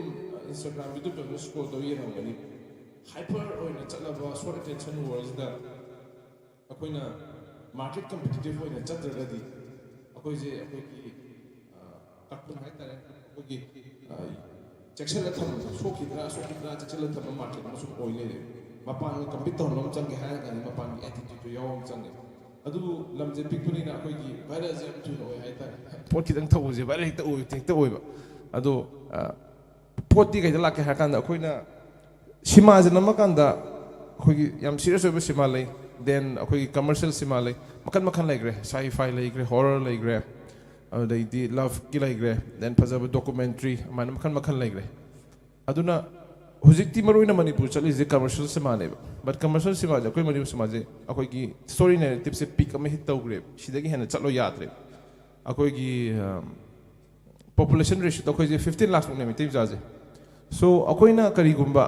ꯏꯟꯁꯇꯥꯒ꯭ꯔꯥꯝ, ꯌꯨꯇ꯭ꯌꯨꯕꯇ ꯑꯗꯨꯝ ꯁ꯭ꯀ꯭ꯔꯣꯜ ꯇꯧꯔ ꯌꯦꯡꯉꯝꯒꯅꯤ꯫ ꯍꯥꯏꯄꯔ ꯑꯣꯏꯅ ꯆꯠꯂꯕ ꯁꯣꯔꯠ ꯑꯦꯇꯦꯟꯁꯟ ꯋꯥꯔꯜꯁꯤꯗ ꯑꯩꯈꯣꯏꯅ ꯃꯥꯔꯀꯦꯠ ꯀꯝꯄꯤꯇꯤꯇꯤꯚ ꯑꯣꯏꯅ ꯆꯠꯇ꯭ꯔꯒꯗꯤ ꯑꯩꯈꯣꯏꯁꯦ ꯑꯩꯈꯣꯏꯒꯤ ꯀꯥꯔꯇꯨꯟ ꯍꯥꯏꯇꯥꯔꯦ, ꯑꯩꯈꯣꯏꯒꯤ ꯆꯦꯛꯁꯤꯜꯂ ꯊꯝꯕꯗꯣ, ꯁꯣꯛꯈꯤꯗ꯭ꯔꯥ ꯁꯣꯛꯈꯤꯗ꯭ꯔꯥ ꯆꯦꯛꯁꯤꯜꯂ ꯊꯝꯕ ꯃꯥꯔꯀꯦꯠ ꯑꯃ ꯁꯨꯝ ꯑꯣꯏ ꯂꯩꯔꯦ꯫ ꯃꯄꯥꯟꯒ ꯀꯝꯄꯤꯠ ꯇꯧꯍꯟꯕ ꯑꯃ ꯆꯪꯒꯦ ꯍꯥꯏꯔꯒꯗꯤ ꯃꯄꯥꯟꯒꯤ ꯑꯦꯇꯤꯇ꯭ꯌꯨꯠꯇꯨ ꯌꯥꯎꯕ ꯑꯃ ꯆꯪꯉꯦ꯫ ꯑꯗꯨꯕꯨ ꯂꯝꯁꯦ ꯄꯤꯛꯄꯅꯤꯅ ꯑꯩꯈꯣꯏꯒꯤ ꯚꯥꯏꯔꯦꯜꯁꯦ ꯌꯥꯝ ꯊꯨꯅ ꯑꯣꯏ ꯍꯥꯏꯇꯥꯔꯦ꯫ ꯄꯣꯠ ꯈꯤꯇꯪ ꯊꯧꯕꯁꯦ ꯚꯥꯏꯔꯦꯜ ꯍꯦꯛꯇ ꯑꯣꯏ, ꯍꯦꯛꯇ ꯑꯣꯏꯕ꯫ ꯑꯗꯣ ꯄꯣꯠꯇꯤ ꯀꯩꯗ ꯂꯥꯛꯀꯦ ꯍꯥꯏꯔ ꯀꯥꯟꯗ ꯑꯩꯈꯣꯏꯅ ꯁꯤꯃꯥꯁꯦ ꯅꯝꯃꯀꯥꯟꯗ ꯑꯩꯈꯣꯏꯒꯤ ꯌꯥꯝ ꯁꯤꯔꯤꯌꯁ ꯑꯣꯏꯕ ꯁꯤꯃꯥ ꯂꯩ, ꯗꯦꯟ ꯑꯩꯈꯣꯏꯒꯤ ꯀꯃꯔꯁꯤꯌꯦꯜ ꯁꯤꯃꯥ ꯂꯩ, ꯃꯈꯜ ꯃꯈꯜ ꯂꯩꯈ꯭ꯔꯦ, ꯁꯥꯏ ꯐꯥꯏ ꯂꯩꯈ꯭ꯔꯦ, ꯍꯣꯔꯔ ꯂꯩꯈ꯭ꯔꯦ, ꯑꯗꯩꯗꯤ ꯂꯞꯀꯤ ꯂꯩꯈ꯭ꯔꯦ, ꯗꯦꯟ ꯐꯖꯕ ꯗꯣꯀꯨꯃꯦꯟꯇ꯭ꯔꯤ, ꯑꯗꯨꯃꯥꯏꯅ ꯃꯈꯜ ꯃꯈꯜ ꯂꯩꯈ꯭ꯔꯦ꯫ ꯑꯗꯨꯅ ꯍꯧꯖꯤꯛꯇꯤ ꯃꯔꯨꯑꯣꯏꯅ ꯃꯅꯤꯄꯨꯔ ꯆꯠꯂꯤꯁꯦ ꯀꯃꯔꯁꯤꯌꯦꯜ ꯁꯤꯃꯥꯅꯦꯕ꯫ ꯕꯠ ꯀꯃꯔꯁꯤꯌꯦꯜ ꯁꯤꯃꯥꯁꯦ, ꯑꯩꯈꯣꯏ ꯃꯅꯤꯄꯨꯔ ꯁꯤꯃꯥꯁꯦ ꯑꯩꯈꯣꯏꯒꯤ ꯁ꯭ꯇꯣꯔꯤ ꯅꯦꯔꯦꯇꯤꯞꯁꯦ ꯄꯤꯛ ꯑꯃ ꯍꯤꯠ ꯇꯧꯈ꯭ꯔꯦꯕ, ꯁꯤꯗꯒꯤ ꯍꯦꯟꯅ ꯆꯠꯂꯣ ꯌꯥꯗ꯭ꯔꯦꯕ꯫ ꯑꯩꯈꯣꯏꯒꯤ ꯄꯣꯄꯨꯂꯦꯁꯟ ꯔꯦꯁꯤꯌꯣꯗ ꯑꯩꯈꯣꯏꯁꯦ ꯐꯤꯐꯇꯤꯟ ꯂꯥꯛꯃꯨꯛꯅꯦ ꯃꯩꯇꯩ ꯃꯆꯥꯁꯦ꯫ ꯁꯣ ꯑꯩꯈꯣꯏꯅ ꯀꯔꯤꯒꯨꯝꯕ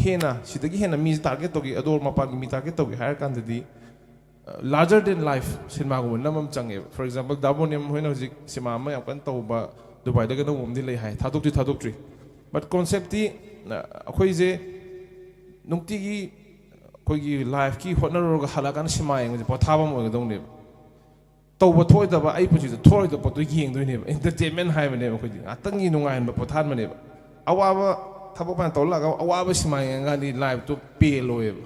ꯍꯦꯟꯅ, ꯁꯤꯗꯒꯤ ꯍꯦꯟꯅ ꯃꯤꯁꯦ ꯇꯥꯔꯒꯦꯠ ꯇꯧꯒꯦ, ꯑꯗꯣ ꯃꯄꯥꯟꯒꯤ ꯃꯤ ꯇꯥꯔꯒꯦꯠ ꯇꯧꯒꯦ ꯍꯥꯏꯔ ꯀꯥꯟꯗꯗꯤ ꯂꯥꯔꯖꯔ ꯗꯦꯟ ꯂꯥꯏꯐ ꯁꯤꯅꯦꯃꯥꯒꯨꯝꯕ ꯅꯝꯕ ꯑꯃ ꯆꯪꯉꯦꯕ꯫ ꯐꯣꯔ ꯑꯦꯛꯖꯥꯝꯄꯜ, ꯗꯥ ꯕꯣꯅꯤꯌꯝ ꯍꯣꯏꯅ ꯍꯧꯖꯤꯛ ꯁꯤꯅꯦꯃꯥ ꯑꯃ ꯌꯥꯝ ꯀꯟꯅ ꯇꯧꯕ, ꯗꯨꯕꯥꯏꯗꯒ ꯑꯅꯧꯕ ꯑꯃꯗꯤ ꯂꯩ ꯍꯥꯏ, ꯊꯥꯗꯣꯛꯇꯤ ꯊꯥꯗꯣꯛꯇ꯭ꯔꯤ꯫ ꯕꯠ ꯀꯣꯟꯁꯦꯞꯇꯤ ꯑꯩꯈꯣꯏꯁꯦ ꯅꯨꯡꯇꯤꯒꯤ ꯑꯩꯈꯣꯏꯒꯤ ꯂꯥꯏꯐꯀꯤ ꯍꯣꯠꯅꯔꯨꯔꯒ ꯍꯜꯂꯛꯑꯀꯥꯟꯗ ꯁꯤꯅꯦꯃꯥ ꯌꯦꯡꯕꯁꯦ ꯄꯣꯊꯥꯕ ꯑꯃ ꯑꯣꯏꯒꯗꯧꯅꯦꯕ꯫ ꯇꯧꯕ ꯊꯣꯛꯑꯣꯏꯗꯕ, ꯑꯩ ꯄꯨꯟꯁꯤꯗ ꯊꯣꯛꯑꯣꯏꯗꯕ ꯄꯣꯠꯇꯣ ꯌꯦꯡꯗꯣꯏꯅꯦꯕ꯫ ꯑꯦꯟꯇꯔꯇꯦꯟꯃꯦꯟ ꯍꯥꯏꯕꯅꯦꯕ ꯑꯩꯈꯣꯏꯗꯤ, ꯉꯥꯛꯇꯪꯒꯤ ꯅꯨꯡꯉꯥꯏꯍꯟꯕ, ꯄꯣꯊꯥꯍꯟꯕꯅꯦꯕ꯫ ꯑꯋꯥꯕ ꯊꯕꯛ ꯐꯅ ꯇꯧꯔ ꯂꯥꯛꯑꯒ ꯑꯋꯥꯕ ꯁꯤꯃꯥ ꯌꯦꯡꯉꯀꯥꯟꯗꯤ ꯂꯥꯏꯐꯇꯣ ꯄꯦꯜꯂꯣꯏꯕ꯫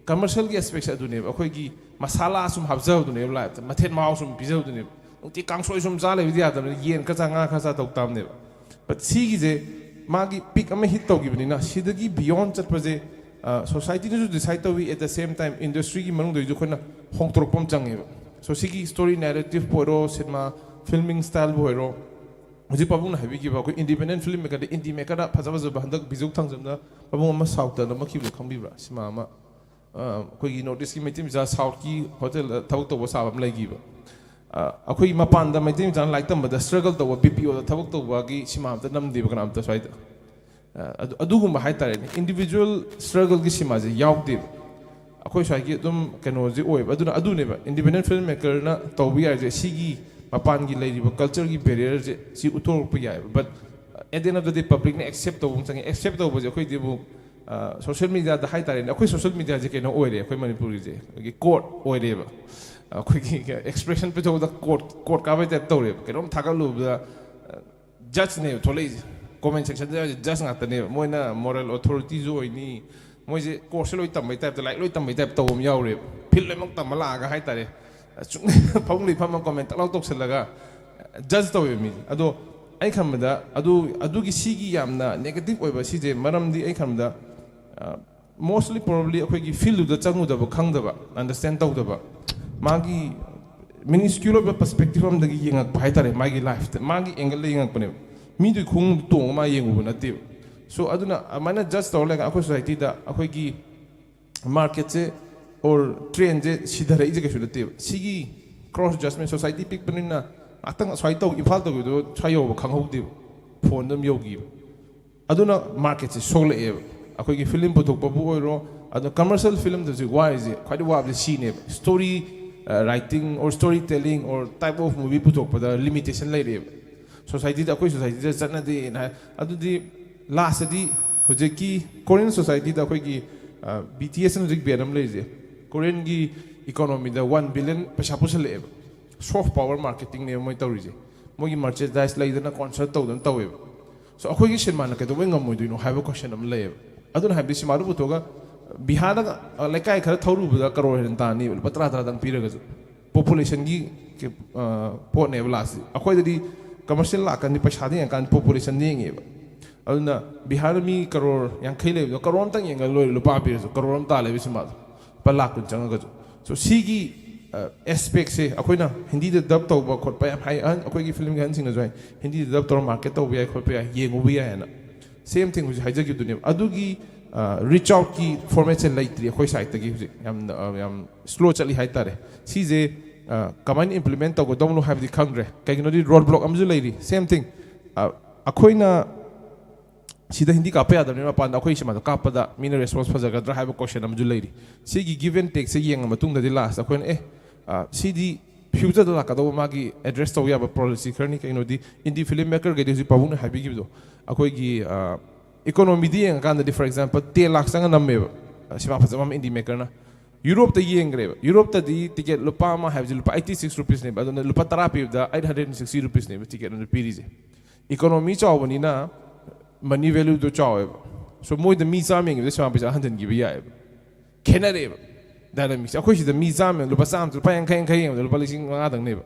ꯀꯃꯔꯁꯤꯌꯦꯜꯒꯤ ꯑꯦꯁꯄꯦꯛꯁꯦ ꯑꯗꯨꯅꯦꯕ, ꯑꯩꯈꯣꯏꯒꯤ ꯃꯁꯥꯂꯥ ꯁꯨꯝ ꯍꯥꯞꯆꯕꯗꯨꯅꯦꯕ, ꯂꯥꯏꯐꯇ ꯃꯊꯦꯜ ꯃꯍꯥꯎ ꯁꯨꯝ ꯄꯤꯖꯕꯗꯨꯅꯦꯕ꯫ ꯅꯨꯡꯇꯤ ꯀꯥꯡꯁꯣꯏ ꯁꯨꯝ ꯆꯥ ꯂꯩꯕꯗꯤ ꯌꯥꯗꯕꯅꯤꯅ ꯌꯦꯟ ꯈꯔ ꯆꯥ, ꯉꯥ ꯈꯔ ꯆꯥ ꯇꯧ ꯇꯥꯕꯅꯦꯕ꯫ ꯕꯠ ꯁꯤꯒꯤꯁꯦ ꯃꯥꯒꯤ ꯄꯤꯛ ꯑꯃ ꯍꯤꯠ ꯇꯧꯈꯤꯕꯅꯤꯅ ꯁꯤꯗꯒꯤ ꯕꯤꯌꯣꯟ ꯆꯠꯄꯁꯦ ꯁꯣꯁꯥꯏꯇꯤꯅꯁꯨ ꯗꯤꯁꯥꯏꯠ ꯇꯧꯏ, ꯑꯦꯠ ꯗ ꯁꯦꯝ ꯇꯥꯏꯝ ꯏꯟꯗꯁꯇ꯭ꯔꯤꯒꯤ ꯃꯅꯨꯡꯗꯩꯁꯨ ꯑꯩꯈꯣꯏꯅ ꯍꯣꯡꯗꯣꯔꯛꯄ ꯑꯃ ꯆꯪꯉꯦꯕ꯫ ꯁꯣ ꯁꯤꯒꯤ ꯁ꯭ꯇꯣꯔꯤ ꯅꯦꯔꯦꯇꯤꯞꯄꯨ ꯑꯣꯏꯔꯣ, ꯁꯤꯅꯦꯃꯥ ꯐꯤꯜꯃꯤꯡ ꯁ꯭ꯇꯥꯏꯜꯕꯨ ꯑꯣꯏꯔꯣ, ꯍꯧꯖꯤꯛ ꯄꯥꯕꯨꯡꯅ ꯍꯥꯏꯕꯤꯈꯤꯕ ꯑꯩꯈꯣꯏ ꯏꯟꯗꯤꯄꯦꯟꯗꯦꯟ ꯐꯤꯜꯝ ꯃꯦꯀꯔꯗ, ꯏꯟꯗꯤ ꯃꯦꯀꯔꯗ ꯐꯖ ꯐꯖꯕ ꯍꯟꯗꯛ ꯕꯤꯖꯨ ꯊꯥꯡꯖꯝꯅ ꯄꯥꯕꯨꯡ ꯑꯃ ꯁꯥꯎꯠꯇ ꯅꯝꯃꯛꯈꯤꯕꯗꯣ ꯈꯪꯕꯤꯕ꯭ꯔꯥ? ꯁꯤꯃꯥ ꯑꯃ ꯑ, ꯑꯩꯈꯣꯏꯒꯤ ꯅꯣꯔꯠ ꯏꯁꯀꯤ ꯃꯩꯇꯩ ꯃꯆꯥ ꯁꯥꯎꯠꯀꯤ ꯍꯣꯇꯦꯜꯗ ꯊꯕꯛ ꯇꯧꯕ ꯁꯥꯕ ꯑꯃ ꯂꯩꯈꯤꯕ꯫ ꯑ, ꯑꯩꯈꯣꯏꯒꯤ ꯃꯄꯥꯟꯗ ꯃꯩꯇꯩ ꯃꯆꯥꯅ ꯂꯥꯏꯔꯤꯛ ꯇꯝꯕꯗ ꯁ꯭ꯇ꯭ꯔꯒꯜ ꯇꯧꯕ, ꯕꯤ ꯄꯤ ꯑꯣꯗ ꯊꯕꯛ ꯇꯧꯕꯒꯤ ꯁꯤꯃꯥ ꯑꯝꯇ ꯅꯝꯗꯦꯕ ꯀꯅꯥꯝꯇ ꯁ꯭ꯋꯥꯏꯗ꯫ ꯑꯗꯨ ꯑꯗꯨꯒꯨꯝꯕ ꯍꯥꯏꯇꯥꯔꯦꯅꯦ, ꯏꯟꯗꯤꯕꯤꯖꯨꯋꯦꯜ ꯁ꯭ꯇ꯭ꯔꯒꯜꯒꯤ ꯁꯤꯃꯥꯁꯦ ꯌꯥꯎꯗꯦꯕ꯫ ꯑꯩꯈꯣꯏ ꯁ꯭ꯋꯥꯏꯒꯤ ꯑꯗꯨꯝ ꯀꯩꯅꯣꯁꯦ ꯑꯣꯏꯕ꯫ ꯑꯗꯨꯅ ꯑꯗꯨꯅꯦꯕ ꯏꯟꯗꯤꯄꯦꯟꯗꯦꯟ ꯐꯤꯜꯝ ꯃꯦꯀꯔꯅ ꯇꯧꯕ ꯌꯥꯔꯤꯁꯦ꯫ ꯁꯤꯒꯤ ꯃꯄꯥꯟꯒꯤ ꯂꯩꯔꯤꯕ ꯀꯜꯆꯔꯒꯤ ꯕꯦꯔꯤꯌꯔꯁꯦ ꯁꯤ ꯎꯠꯊꯣꯔꯛꯄ ꯌꯥꯏꯑꯕ꯫ But at the end of the day, ꯄꯕ꯭ꯂꯤꯛꯅ ꯑꯦꯛꯁꯦꯞ ꯇꯧꯕ ꯑꯃ ꯆꯪꯉꯦ꯫ ꯑꯦꯛꯁꯦꯞ ꯇꯧꯕꯁꯦ ꯑꯩꯈꯣꯏꯗꯤ ꯑꯃꯨꯛ ꯁꯣꯁꯦꯜ ꯃꯦꯗꯤꯌꯥꯗ ꯍꯥꯏꯇꯥꯔꯦꯅꯦ, ꯑꯩꯈꯣꯏ ꯁꯣꯁꯦꯜ ꯃꯦꯗꯤꯌꯥꯁꯦ ꯀꯩꯅꯣ ꯑꯣꯏꯔꯦ ꯑꯩꯈꯣꯏ ꯃꯅꯤꯄꯨꯔꯒꯤꯁꯦ, ꯑꯩꯈꯣꯏꯒꯤ ꯀꯣꯔꯠ ꯑꯣꯏꯔꯦꯕ꯫ ꯑꯩꯈꯣꯏꯒꯤ ꯑꯦꯛꯁꯄ꯭ꯔꯦꯁꯟ ꯄꯤꯊꯣꯛꯄꯗ ꯀꯣꯔꯠ ꯀꯣꯔꯠ ꯀꯥꯕꯩ ꯇꯥꯏꯞ ꯇꯧꯔꯦꯕ꯫ ꯀꯩꯅꯣꯝ ꯊꯥꯒꯠꯂꯨꯕꯗ ꯖꯁꯅꯦꯕ ꯊꯣꯛꯂꯛꯏꯁꯦ꯫ ꯀꯣꯃꯦꯟ ꯁꯦꯛꯁꯟꯗ ꯖꯁ ꯉꯥꯛꯇꯅꯦꯕ꯫ ꯃꯣꯏꯅ ꯃꯣꯔꯦꯜ ꯑꯣꯊꯣꯔꯤꯇꯤꯁꯨ ꯑꯣꯏꯅꯤ, ꯃꯣꯏꯁꯦ ꯀꯣꯔꯁꯁꯦ ꯂꯣꯏ ꯇꯝꯕꯩ ꯇꯥꯏꯞꯇ, ꯂꯥꯏꯔꯤꯛ ꯂꯣꯏ ꯇꯝꯕꯩ ꯇꯥꯏꯞ ꯇꯧꯕ ꯑꯃ ꯌꯥꯎꯔꯦꯕ꯫ ꯐꯤꯜ ꯂꯣꯏꯅꯃꯛ ꯇꯝꯕ ꯂꯥꯛꯑꯒ ꯍꯥꯏꯇꯥꯔꯦ, ꯁꯨꯝ ꯐꯃꯨꯡꯗ ꯐꯝꯃ ꯀꯣꯃꯦꯟ ꯇꯛ ꯂꯥꯎ ꯇꯧꯁꯜꯂꯒ ꯖꯁ ꯇꯧꯋꯦꯕ ꯃꯤꯁꯦ꯫ ꯑꯗꯣ ꯑꯩ ꯈꯟꯕꯗ ꯑꯗꯨ ꯑꯗꯨꯒꯤ ꯁꯤꯒꯤ ꯌꯥꯝꯅ ꯅꯦꯒꯦꯇꯤꯞ ꯑꯣꯏꯕ ꯁꯤꯁꯦ ꯃꯔꯝꯗꯤ ꯑꯩ ꯈꯟꯕꯗ ꯃꯣꯁꯂꯤ ꯄ꯭ꯔꯣꯕꯕ꯭ꯂꯤ ꯑꯩꯈꯣꯏꯒꯤ ꯐꯤꯜꯗꯨꯗ ꯆꯪꯉꯨꯗꯕ, ꯈꯪꯗꯕ, ꯑꯟꯗꯔꯁꯇꯦꯟ ꯇꯧꯗꯕ, ꯃꯥꯒꯤ ꯃꯤꯅꯤꯁꯀ꯭ꯌꯨꯜ ꯑꯣꯏꯕ ꯄꯔꯁꯄꯦꯛꯇꯤꯞ ꯑꯃꯗꯒꯤ ꯌꯦꯡꯉꯛꯄ ꯍꯥꯏꯇꯥꯔꯦ꯫ ꯃꯥꯒꯤ ꯂꯥꯏꯐꯇ, ꯃꯥꯒꯤ ꯑꯦꯡꯒꯜꯗ ꯌꯦꯡꯉꯛꯄꯅꯦꯕ꯫ ꯃꯤꯗꯨꯒꯤ ꯈꯣꯡꯗ ꯇꯣꯡꯉ ꯃꯥ ꯌꯦꯡꯉꯨꯕ ꯅꯠꯇꯦꯕ꯫ ꯁꯣ ꯑꯗꯨꯅ ꯑꯗꯨꯃꯥꯏꯅ ꯖꯁ ꯇꯧꯔ ꯂꯩꯔꯒ ꯑꯩꯈꯣꯏ ꯁꯣꯁꯥꯏꯇꯤꯗ ꯑꯩꯈꯣꯏꯒꯤ ꯃꯥꯔꯀꯦꯠꯁꯦ ꯑꯣꯔ ꯇ꯭ꯔꯦꯟꯁꯦ ꯁꯤꯊꯔꯛꯏꯁꯦ ꯀꯩꯁꯨ ꯅꯠꯇꯦꯕ꯫ ꯁꯤꯒꯤ ꯀ꯭ꯔꯣꯁ ꯖꯁꯃꯦꯟ, ꯁꯣꯁꯥꯏꯇꯤ ꯄꯤꯛꯄꯅꯤꯅ ꯉꯥꯛꯇꯪ ꯑꯁ꯭ꯋꯥꯏ ꯇꯧ, ꯏꯝꯐꯥꯜ ꯇꯧꯈꯤꯕꯗꯣ ꯁ꯭ꯋꯥꯏ ꯌꯧꯕ ꯈꯪꯍꯧꯗꯦꯕ, ꯐꯣꯟꯗ ꯑꯗꯨꯝ ꯌꯧꯈꯤꯕ꯫ ꯑꯗꯨꯅ ꯃꯥꯔꯀꯦꯠꯁꯦ ꯁꯣꯛꯂꯛꯑꯦꯕ꯫ ꯑꯩꯈꯣꯏꯒꯤ ꯐꯤꯂꯝ ꯄꯨꯊꯣꯛꯄꯕꯨ ꯑꯣꯏꯔꯣ, ꯑꯗꯣ ꯀꯃꯔꯁꯤꯌꯦꯜ ꯐꯤꯂꯝꯗ ꯍꯧꯖꯤꯛ ꯋꯥꯔꯤꯁꯦ, ꯈ꯭ꯋꯥꯏꯗꯒꯤ ꯋꯥꯕꯁꯦ ꯁꯤꯅꯦꯕ꯫ Story writing or story telling or type of movie ꯄꯨꯊꯣꯛꯄꯗ ꯂꯤꯃꯤꯇꯦꯁꯟ ꯂꯩꯔꯛꯑꯦꯕ꯫ ꯁꯣꯁꯥꯏꯇꯤꯗ, ꯑꯩꯈꯣꯏ ꯁꯣꯁꯥꯏꯇꯤꯗ ꯆꯠꯅꯗꯦꯅ ꯍꯥꯏ꯫ ꯑꯗꯨꯗꯤ ꯂꯥꯁꯇꯗꯤ ꯍꯧꯖꯤꯛꯀꯤ ꯀꯣꯔꯤꯌꯟ ꯁꯣꯁꯥꯏꯇꯤꯗ ꯑꯩꯈꯣꯏꯒꯤ ꯕꯤ ꯇꯤ ꯑꯦꯁꯅ ꯍꯧꯖꯤꯛ ꯕꯦꯟ ꯑꯃ ꯂꯩꯔꯤꯁꯦ, ꯀꯣꯔꯤꯌꯟꯒꯤ ꯏꯀꯣꯅꯣꯃꯤꯗ ꯋꯥꯟ ꯕꯤꯂꯤꯌꯟ ꯄꯩꯁꯥ ꯄꯨꯁꯜꯂꯛꯑꯦꯕ꯫ ꯁꯣꯐ ꯄꯥꯋꯔ ꯃꯥꯔꯀꯦꯇꯤꯡꯅꯦꯕ ꯃꯣꯏ ꯇꯧꯔꯤꯁꯦ꯫ ꯃꯣꯏꯒꯤ ꯃꯔꯆꯦꯟꯗꯥꯏꯁ ꯂꯩꯗꯅ, ꯀꯣꯟꯁꯔꯠ ꯇꯧꯗꯅ ꯇꯧꯋꯦꯕ꯫ ꯁꯣ ꯑꯩꯈꯣꯏꯒꯤ ꯁꯤꯅꯦꯃꯥꯅ ꯀꯩꯗꯧꯕꯩ ꯉꯝꯃꯣꯏꯗꯣꯏꯅꯣ ꯍꯥꯏꯕ ꯀꯣꯏꯁꯟ ꯑꯃ ꯂꯩꯌꯦꯕ꯫ ꯑꯗꯨꯅ ꯍꯥꯏꯕꯗꯤ ꯁꯤꯅꯦꯃꯥꯗꯨ ꯄꯨꯊꯣꯛꯑꯒ ꯕꯤꯍꯥꯔꯗ, ꯑ, ꯂꯩꯀꯥꯏ ꯈꯔ ꯊꯧꯔꯨꯕꯗ ꯀꯔꯣꯔ ꯍꯦꯟꯅ ꯇꯥꯅꯤꯕ, ꯂꯨꯄꯥ ꯇꯔꯥ ꯇꯔꯥꯗꯪ ꯄꯤꯔꯒꯁꯨ꯫ ꯄꯣꯄꯨꯂꯦꯁꯟꯒꯤ, ꯑ, ꯄꯣꯠꯅꯦꯕ ꯂꯥꯁꯁꯤ꯫ ꯑꯩꯈꯣꯏꯗꯗꯤ ꯀꯃꯔꯁꯤꯌꯦꯜ ꯂꯥꯛꯀꯥꯟꯗꯤ, ꯄꯩꯁꯥꯗ ꯌꯦꯡꯉꯀꯥꯟꯗ ꯄꯣꯄꯨꯂꯦꯁꯟꯗ ꯌꯦꯡꯉꯦꯕ꯫ ꯑꯗꯨꯅ ꯕꯤꯍꯥꯔꯗ ꯃꯤ ꯀꯔꯣꯔ ꯌꯥꯡꯈꯩ ꯂꯩꯕꯗꯣ ꯀꯔꯣꯔ ꯑꯝꯇꯪ ꯌꯦꯡꯉ ꯂꯣꯏꯔꯦ, ꯂꯨꯄꯥ ꯄꯤꯔꯁꯨ ꯀꯔꯣꯔ ꯑꯃ ꯇꯥꯜꯂꯦꯕ ꯁꯤꯅꯦꯃꯥꯗꯣ, ꯂꯨꯄꯥ ꯂꯥꯛ ꯀꯨꯟ ꯆꯪꯉꯒꯁꯨ꯫ ꯁꯣ ꯁꯤꯒꯤ ꯑꯦꯁꯄꯦꯛꯁꯦ ꯑꯩꯈꯣꯏꯅ ꯍꯤꯟꯗꯤꯗ ꯗꯕ ꯇꯧꯕ ꯈꯣꯠꯄ ꯌꯥꯝ ꯍꯥꯏ, ꯑꯍꯟ, ꯑꯩꯈꯣꯏꯒꯤ ꯐꯤꯂꯝꯒꯤ ꯑꯍꯟꯁꯤꯡꯅꯁꯨ ꯍꯥꯏ, ꯍꯤꯟꯗꯤꯗ ꯗꯕ ꯇꯧꯔ ꯃꯥꯔꯀꯦꯠ ꯇꯧꯕ ꯌꯥꯏ ꯈꯣꯠꯄ ꯌꯥꯏ, ꯌꯦꯡꯉꯨꯕ ꯌꯥꯏ ꯍꯥꯏꯅ꯫ ꯁꯦꯝ ꯊꯤꯡ ꯍꯧꯖꯤꯛ ꯍꯥꯏꯖꯈꯤꯕꯗꯨꯅꯦꯕ꯫ ꯑꯗꯨꯒꯤ ꯔꯤꯆ ꯑꯥꯎꯠꯀꯤ ꯐꯣꯔꯃꯦꯠꯁꯦ ꯂꯩꯇ꯭ꯔꯤ ꯑꯩꯈꯣꯏ ꯁꯥꯏꯠꯇꯒꯤ ꯍꯧꯖꯤꯛ꯫ ꯌꯥꯝꯅ, ꯑ, ꯌꯥꯝ ꯁ꯭ꯂꯣ ꯆꯠꯂꯤ ꯍꯥꯏꯇꯥꯔꯦ꯫ ꯁꯤꯁꯦ, ꯑ, ꯀꯃꯥꯏꯅ ꯏꯝꯄ꯭ꯂꯤꯃꯦꯟ ꯇꯧꯒꯗꯧꯅꯣ ꯍꯥꯏꯕꯗꯤ ꯈꯪꯗ꯭ꯔꯦ꯫ ꯀꯩꯒꯤꯅꯣꯗꯤ ꯔꯣꯗ ꯕ꯭ꯂꯣꯛ ꯑꯃꯁꯨ ꯂꯩꯔꯤ꯫ ꯁꯦꯝ ꯊꯤꯡ, ꯑ, ꯑꯩꯈꯣꯏꯅ ꯁꯤꯗ ꯍꯤꯟꯗꯤ ꯀꯥꯞꯄ ꯌꯥꯗꯕꯅꯤꯅ ꯃꯄꯥꯟꯗ ꯑꯩꯈꯣꯏ ꯁꯤꯃꯥꯗꯣ ꯀꯥꯞꯄꯗ ꯃꯤꯅ ꯔꯦꯁꯄꯣꯟꯁ ꯐꯖꯒꯗ꯭ꯔꯥ ꯍꯥꯏꯕ ꯀꯣꯏꯁꯟ ꯑꯃꯁꯨ ꯂꯩꯔꯤ꯫ ꯁꯤꯒꯤ ꯒꯤꯚ ꯑꯦꯟ ꯇꯦꯛꯁꯦ ꯌꯦꯡꯉ ꯃꯇꯨꯡꯗꯗꯤ ꯂꯥꯁꯇ ꯑꯩꯈꯣꯏꯅ ꯑꯦ ꯑ, ꯁꯤꯗꯤ ꯐ꯭ꯌꯨꯆꯔꯗ ꯂꯥꯛꯀꯗꯧꯕ ꯃꯥꯒꯤ ꯑꯦꯗ꯭ꯔꯦꯁ ꯇꯧꯕ ꯌꯥꯕ ꯄꯣꯂꯤꯁꯤ ꯈꯔꯅꯤ꯫ ꯀꯩꯅꯣꯗꯤ ꯏꯟꯗꯤ ꯐꯤꯂꯝ ꯃꯦꯀꯔꯈꯩꯗꯤ ꯍꯧꯖꯤꯛ ꯄꯥꯕꯨꯡꯅ ꯍꯥꯏꯕꯤꯈꯤꯕꯗꯣ ꯑꯩꯈꯣꯏꯒꯤ ꯏꯀꯣꯅꯣꯃꯤꯗꯤ ꯌꯦꯡꯉꯀꯥꯟꯗꯗꯤ, ꯐꯣꯔ ꯑꯦꯛꯖꯥꯝꯄꯜ, ꯇꯦꯟ ꯂꯥꯛ ꯆꯪꯉ ꯅꯝꯃꯦꯕ ꯑ, ꯁꯤꯃꯥ ꯐꯖꯕ ꯑꯃ ꯏꯟꯗꯤ ꯃꯦꯀꯔꯅ꯫ ꯌꯨꯔꯣꯞꯇ ꯌꯦꯡꯈ꯭ꯔꯦꯕ꯫ ꯌꯨꯔꯣꯞꯇꯗꯤ ꯇꯤꯀꯦꯠ ꯂꯨꯄꯥ ꯑꯃ ꯍꯥꯏꯕꯁꯤ ꯂꯨꯄꯥ ꯑꯩꯠꯇꯤ ꯁꯤꯛꯁ ꯔꯨꯄꯤꯁꯅꯦꯕ꯫ ꯑꯗꯨꯅ ꯂꯨꯄꯥ ꯇꯔꯥ ꯄꯤꯕꯗ ꯑꯩꯠ ꯍꯟꯗ꯭ꯔꯦꯠ ꯁꯤꯛꯁꯇꯤ ꯔꯨꯄꯤꯁꯅꯦꯕ ꯇꯤꯀꯦꯠ ꯑꯗꯨ ꯄꯤꯔꯤꯁꯦ꯫ ꯏꯀꯣꯅꯣꯃꯤ ꯆꯥꯎꯕꯅꯤꯅ ꯃꯅꯤ ꯚꯦꯂꯨꯗꯣ ꯆꯥꯎꯋꯦꯕ꯫ ꯁꯣ ꯃꯣꯏꯗ ꯃꯤ ꯆꯥꯝꯃ ꯌꯦꯡꯉꯤꯕꯗ ꯁꯤꯃꯥ ꯄꯩꯁꯥ ꯍꯟꯖꯤꯟꯈꯤꯕ ꯌꯥꯏꯑꯕ꯫ ꯈꯦꯠꯅꯔꯦꯕ ꯗꯥꯏꯅꯥꯃꯤꯛꯁꯦ꯫ ꯑꯩꯈꯣꯏ ꯁꯤꯗ ꯃꯤ ꯆꯥꯝꯃ, ꯂꯨꯄꯥ ꯆꯥꯝꯃ, ꯂꯨꯄꯥ ꯌꯥꯡꯈꯩ ꯌꯥꯡꯈꯩ ꯌꯦꯡꯕꯗ ꯂꯨꯄꯥ ꯂꯤꯁꯤꯡ ꯃꯉꯥꯗꯪꯅꯦꯕ꯫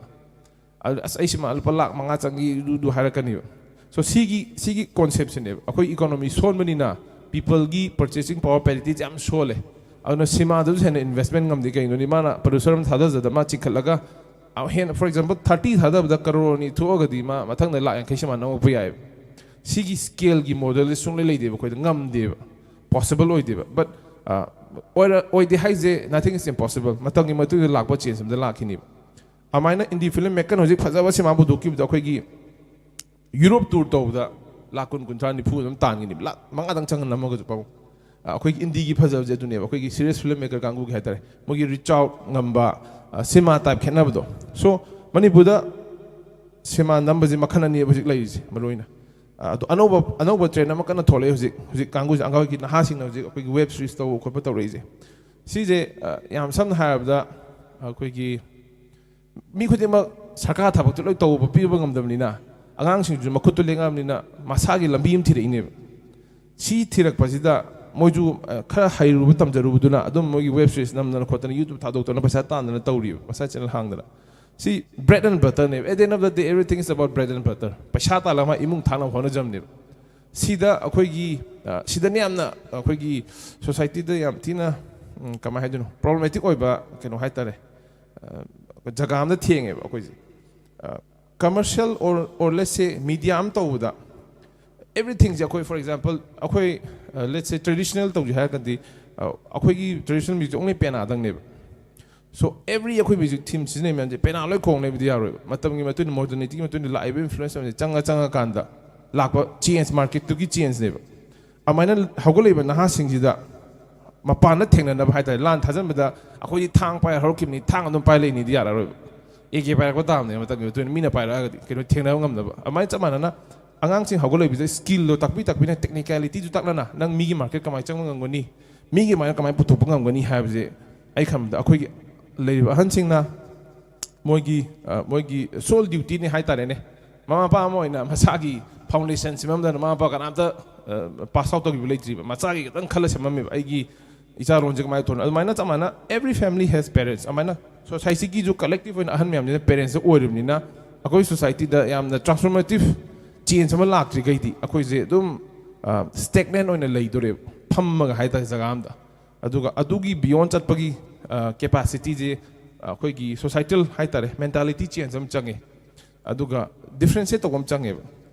ꯑꯗꯨ ꯑꯁ ꯑꯩ ꯁꯤꯃꯥ ꯂꯨꯄꯥ ꯂꯥꯛ ꯃꯉꯥ ꯆꯪꯈꯤ ꯑꯗꯨꯗꯨ ꯍꯥꯏꯔꯛꯀꯅꯦꯕ꯫ ꯁꯣ ꯁꯤꯒꯤ ꯁꯤꯒꯤ ꯀꯣꯟꯁꯦꯞꯁꯤꯅꯦꯕ꯫ ꯑꯩꯈꯣꯏ ꯏꯀꯣꯅꯣꯃꯤ ꯁꯣꯟꯕꯅꯤꯅ ꯄꯤꯄꯜꯒꯤ ꯄꯔꯆꯦꯁꯤꯡ ꯄꯋꯥꯔ ꯄꯦꯔꯤꯇꯤꯁꯦ ꯌꯥꯝ ꯁꯣꯜꯂꯦ꯫ ꯑꯗꯨꯅ ꯁꯤꯃꯥꯗꯁꯨ ꯍꯦꯟꯅ ꯏꯟꯚꯦꯁꯃꯦꯟ ꯉꯝꯗꯦ꯫ ꯀꯩꯒꯤꯅꯣꯗꯤ ꯃꯥꯅ ꯄ꯭ꯔꯣꯗ꯭ꯌꯨꯁꯔ ꯑꯃ ꯊꯥꯗꯖꯗ ꯃꯥ ꯆꯤꯡꯈꯠꯂꯒ ꯑꯃꯨꯛ ꯍꯦꯟꯅ, ꯐꯣꯔ ꯑꯦꯛꯖꯥꯝꯄꯜ, ꯊꯥꯔꯇꯤ ꯊꯥꯗꯕꯗ ꯀꯔꯣꯔ ꯑꯅꯤ ꯊꯣꯛꯑꯒꯗꯤ ꯃꯥ ꯃꯊꯪꯗ ꯂꯥꯛ ꯌꯥꯡꯈꯩ ꯁꯤꯃꯥ ꯅꯝꯃꯛꯄ ꯌꯥꯏꯑꯕ꯫ ꯁꯤꯒꯤ ꯁ꯭ꯀꯦꯜꯒꯤ ꯃꯣꯗꯦꯜꯁꯦ ꯁꯨꯡꯂꯩ ꯂꯩꯇꯦꯕ, ꯑꯩꯈꯣꯏꯗ ꯉꯝꯗꯦꯕ, ꯄꯣꯁꯤꯕꯜ ꯑꯣꯏꯗꯦꯕ꯫ ꯕꯠ ꯑꯣꯏꯗꯦ ꯍꯥꯏꯁꯦ, nothing is impossible꯫ ꯃꯇꯝꯒꯤ ꯃꯇꯨꯡ ꯏꯟꯅ ꯂꯥꯛꯄ ꯆꯦꯟꯖ ꯑꯃꯗ ꯂꯥꯛꯈꯤꯅꯦꯕ꯫ ꯑꯗꯨꯃꯥꯏꯅ ꯏꯟꯗꯤ ꯐꯤꯂꯝ ꯃꯦꯀꯔꯅ ꯍꯧꯖꯤꯛ ꯐꯖꯕ ꯁꯤꯃꯥ ꯄꯨꯊꯣꯛꯈꯤꯕꯗ ꯑꯩꯈꯣꯏꯒꯤ ꯌꯨꯔꯣꯞ ꯇꯨꯔ ꯇꯧꯕꯗ ꯂꯥꯛ ꯀꯨꯟ, ꯀꯨꯟꯊ꯭ꯔꯥ, ꯅꯤꯐꯨ ꯑꯗꯨꯝ ꯇꯥꯟꯒꯅꯤꯕ꯫ ꯂꯥꯛ ꯃꯉꯥꯗꯪ ꯆꯪꯉ ꯅꯝꯃꯒꯁꯨ ꯄꯥꯕꯨꯡ꯫ ꯑ, ꯑꯩꯈꯣꯏꯒꯤ ꯏꯟꯗꯤꯒꯤ ꯐꯖꯕꯁꯦ ꯑꯗꯨꯅꯦꯕ, ꯑꯩꯈꯣꯏꯒꯤ ꯁꯤꯔꯤꯌꯁ ꯐꯤꯂꯝ ꯃꯦꯀꯔ ꯀꯥꯡꯕꯨꯒꯤ ꯍꯥꯏꯇꯥꯔꯦ, ꯃꯣꯏꯒꯤ ꯔꯤꯆ ꯑꯥꯎꯠ ꯉꯝꯕ, ꯑ, ꯁꯤꯃꯥ ꯇꯥꯏꯞ ꯈꯦꯠꯅꯕꯗꯣ꯫ ꯁꯣ ꯃꯅꯤꯄꯨꯔꯗ ꯁꯤꯃꯥ ꯅꯝꯕꯁꯦ ꯃꯈꯜ ꯑꯅꯤꯅꯦꯕ ꯍꯧꯖꯤꯛ ꯂꯩꯔꯤꯁꯦ ꯃꯔꯨ ꯑꯣꯏꯅ꯫ ꯑ, ꯑꯗꯣ ꯑꯅꯧꯕ ꯑꯅꯧꯕ ꯇ꯭ꯔꯦꯟ ꯑꯃ ꯀꯟꯅ ꯊꯣꯛꯂꯛꯑꯦ ꯍꯧꯖꯤꯛ꯫ ꯍꯧꯖꯤꯛ ꯀꯥꯡꯕꯨꯁꯦ, ꯑꯉꯥꯡꯒꯤ ꯅꯍꯥꯁꯤꯡꯅ ꯍꯧꯖꯤꯛ ꯑꯩꯈꯣꯏꯒꯤ ꯋꯦꯕ ꯁꯤꯔꯤꯁ ꯇꯧꯕ ꯈꯣꯠꯄ ꯇꯧꯔꯛꯏꯁꯦ꯫ ꯁꯤꯁꯦ, ꯑ, ꯌꯥꯝ ꯁꯝꯅ ꯍꯥꯏꯔꯕꯗ ꯑꯩꯈꯣꯏꯒꯤ ꯃꯤ ꯈꯨꯗꯤꯡꯃꯛ ꯁꯔꯀꯥꯔ ꯊꯕꯛꯇꯤ ꯂꯣꯏ ꯇꯧꯕ ꯄꯤꯕ ꯉꯝꯗꯕꯅꯤꯅ, ꯑꯉꯥꯡꯁꯤꯡꯁꯨ ꯃꯈꯨꯠꯇꯨ ꯂꯦꯡꯉꯛꯑꯕꯅꯤꯅ ꯃꯁꯥꯒꯤ ꯂꯝꯕꯤ ꯑꯃ ꯊꯤꯔꯛꯏꯅꯦꯕ꯫ ꯁꯤ ꯊꯤꯔꯛꯄꯁꯤꯗ ꯃꯣꯏꯁꯨ, ꯑ, ꯈꯔ ꯍꯩꯔꯨꯕ ꯇꯝꯖꯔꯨꯕꯗꯨꯅ ꯑꯗꯨꯝ ꯃꯣꯏꯒꯤ ꯋꯦꯕ ꯁꯤꯔꯤꯁ ꯅꯝꯗꯅ ꯈꯣꯠꯇꯅ, YouTube ꯊꯥꯗꯣꯛꯇꯅ ꯄꯩꯁꯥ ꯇꯥꯟꯗꯅ ꯇꯧꯔꯤꯕ, ꯃꯁꯥ ꯆꯦꯅꯦꯜ ꯍꯥꯡꯗꯅ꯫ ꯁꯤ bread and butterꯅꯦꯕ꯫ At the end of the day, everything is about bread and butter꯫ ꯄꯩꯁꯥ ꯇꯥꯜꯂꯒ ꯃꯥ ꯏꯃꯨꯡ ꯊꯥꯛꯅꯕ ꯍꯣꯠꯅꯖꯕꯅꯦꯕ꯫ ꯁꯤꯗ ꯑꯩꯈꯣꯏꯒꯤ, ꯑ, ꯁꯤꯗꯅ ꯌꯥꯝꯅ ꯑꯩꯈꯣꯏꯒꯤ ꯁꯣꯁꯥꯏꯇꯤꯗ ꯌꯥꯝ ꯊꯤꯅ, ꯎꯝ, ꯀꯃꯥꯏꯅ ꯍꯥꯏꯗꯣꯏꯅꯣ, ꯄ꯭ꯔꯣꯕ꯭ꯂꯦꯃꯦꯇꯤꯛ ꯑꯣꯏꯕ ꯀꯩꯅꯣ ꯍꯥꯏꯇꯥꯔꯦ, ꯑ, ꯖꯒꯥ ꯑꯃꯗ ꯊꯦꯡꯉꯦꯕ ꯑꯩꯈꯣꯏꯁꯦ꯫ ꯑ, commercial or, or let's say media ꯑꯃ ꯇꯧꯕꯗ, everythingꯁꯦ ꯑꯩꯈꯣꯏ, for example, ꯑꯩꯈꯣꯏ, ꯑ, let's say traditional ꯇꯧꯁꯦ ꯍꯥꯏꯔꯒꯗꯤ, ꯑ, ꯑꯩꯈꯣꯏꯒꯤ traditional music only ꯄꯦꯅꯥꯗꯪꯅꯦꯕ꯫ So every ꯑꯩꯈꯣꯏ music theme ꯁꯤꯖꯤꯟꯅꯩ ꯃꯌꯥꯝꯁꯦ ꯄꯦꯅꯥ ꯂꯣꯏ ꯈꯣꯡꯅꯦꯕꯗꯤ ꯌꯥꯔꯣꯏꯕ꯫ ꯃꯇꯝꯒꯤ ꯃꯇꯨꯡ ꯏꯟꯅ, modernityꯒꯤ ꯃꯇꯨꯡ ꯏꯟꯅ ꯂꯥꯛꯏꯕ influence ꯃꯌꯥꯝꯁꯦ ꯆꯪꯉ ꯆꯪꯉꯀꯥꯟꯗ ꯂꯥꯛꯄ ꯆꯦꯟꯖ, ꯃꯥꯔꯀꯦꯠꯇꯨꯒꯤ ꯆꯦꯟꯖꯅꯦꯕ꯫ ꯑꯗꯨꯃꯥꯏꯅ ꯍꯧꯒꯠꯂꯛꯏꯕ ꯅꯍꯥꯁꯤꯡꯁꯤꯗ ꯃꯄꯥꯟꯗ ꯊꯦꯡꯅꯅꯕ ꯍꯥꯏꯇꯥꯔꯦ, ꯂꯥꯟ ꯊꯥꯖꯟꯕꯗ ꯑꯩꯈꯣꯏꯗꯤ ꯊꯥꯡ ꯄꯥꯏꯔ ꯍꯧꯔꯛꯈꯤꯕꯅꯤ, ꯊꯥꯡ ꯑꯗꯨꯝ ꯄꯥꯏ ꯂꯩꯅꯤꯗꯤ ꯌꯥꯔꯔꯣꯏꯕ꯫ ꯑꯦ ꯀꯦ ꯄꯥꯏꯔꯛꯄ ꯇꯥꯕꯅꯦ ꯃꯇꯝꯒꯤ ꯃꯇꯨꯡ ꯏꯟꯅ, ꯃꯤꯅ ꯄꯥꯏꯔꯛꯑꯒꯗꯤ ꯀꯩꯅꯣ ꯊꯦꯡꯅꯕ ꯉꯝꯅꯕ꯫ ꯑꯗꯨꯃꯥꯏꯅ ꯆꯞ ꯃꯥꯟꯅꯅ ꯑꯉꯥꯡꯁꯤꯡ ꯍꯧꯒꯠꯂꯛꯏꯕꯁꯦ ꯁ꯭ꯀꯤꯜꯗꯣ ꯇꯥꯛꯄꯤ ꯇꯥꯛꯄꯤꯅ, ꯇꯦꯛꯅꯤꯀꯦꯂꯤꯇꯤꯁꯨ ꯇꯥꯛꯅꯅ, ꯅꯪ ꯃꯤꯒꯤ ꯃꯥꯔꯀꯦꯠ ꯀꯃꯥꯏꯅ ꯆꯪꯕ ꯉꯝꯒꯅꯤ, ꯃꯤꯒꯤ ꯃꯥꯏꯅ ꯀꯃꯥꯏꯅ ꯄꯨꯊꯣꯛꯄ ꯉꯝꯒꯅꯤ ꯍꯥꯏꯕꯁꯦ ꯑꯩ ꯈꯟꯕꯗ ꯑꯩꯈꯣꯏꯒꯤ ꯂꯩꯔꯤꯕ ꯑꯍꯟꯁꯤꯡꯅ ꯃꯣꯏꯒꯤ, ꯑ, ꯃꯣꯏꯒꯤ ꯁꯣꯜ ꯗ꯭ꯌꯨꯇꯤꯅꯤ ꯍꯥꯏꯇꯥꯔꯦꯅꯦ꯫ ꯃꯃꯥ ꯃꯄꯥ ꯑꯃ ꯑꯣꯏꯅ ꯃꯁꯥꯒꯤ ꯐꯥꯎꯟꯗꯦꯁꯟ ꯁꯦꯝꯃꯝꯗꯅ ꯃꯃꯥ ꯃꯄꯥ ꯀꯅꯥꯝꯇ ꯄꯥꯁ ꯑꯥꯎꯠ ꯇꯧꯈꯤꯕ ꯂꯩꯇ꯭ꯔꯤꯕ, ꯃꯆꯥꯒꯤ ꯈꯤꯇꯪ ꯈꯜꯂ ꯁꯦꯝꯃꯝꯃꯦꯕ꯫ ꯑꯩꯒꯤ ꯏꯆꯥꯔꯣꯟꯁꯦ ꯀꯃꯥꯏꯅ ꯇꯧꯅ, ꯑꯗꯨꯃꯥꯏꯅ ꯆꯞ ꯃꯥꯟꯅ every family has parents꯫ ꯑꯗꯨꯃꯥꯏꯅ ꯁꯣꯁꯥꯏꯇꯤꯒꯤꯁꯨ ꯀꯂꯦꯛꯇꯤꯚ ꯑꯣꯏꯅ ꯑꯍꯟ ꯃꯌꯥꯝꯁꯤꯅ ꯄꯦꯔꯦꯟꯁꯁ ꯑꯣꯏꯔꯤꯕꯅꯤꯅ, ꯑꯩꯈꯣꯏ ꯁꯣꯁꯥꯏꯇꯤꯗ ꯌꯥꯝꯅ ꯇ꯭ꯔꯥꯟꯁꯐꯣꯔꯃꯦꯇꯤꯚ ꯆꯦꯟꯖ ꯑꯃ ꯂꯥꯛꯇ꯭ꯔꯤꯈꯩꯗꯤ ꯑꯩꯈꯣꯏꯁꯦ ꯑꯗꯨꯝ ꯁ꯭ꯇꯦꯒꯅꯦꯟ ꯑꯣꯏꯅ ꯂꯩꯗꯣꯔꯦꯕ, ꯐꯝꯃꯒ ꯍꯥꯏꯇꯥꯔꯦ ꯖꯒꯥ ꯑꯝꯗ꯫ ꯑꯗꯨꯒ ꯑꯗꯨꯒꯤ ꯕꯤꯌꯣꯟ ꯆꯠꯄꯒꯤ ꯀꯦꯄꯥꯁꯤꯇꯤꯁꯦ ꯑꯩꯈꯣꯏꯒꯤ ꯁꯣꯁꯥꯏꯇꯦꯜ ꯍꯥꯏꯇꯥꯔꯦ, ꯃꯦꯟꯇꯥꯂꯤꯇꯤ ꯆꯦꯟꯖ ꯑꯃ ꯆꯪꯉꯦ꯫ ꯑꯗꯨꯒ ꯗꯤꯐ꯭ꯔꯦꯟꯁꯤꯌꯦꯠ ꯇꯧꯕ ꯑꯃ ꯆꯪꯉꯦꯕ꯫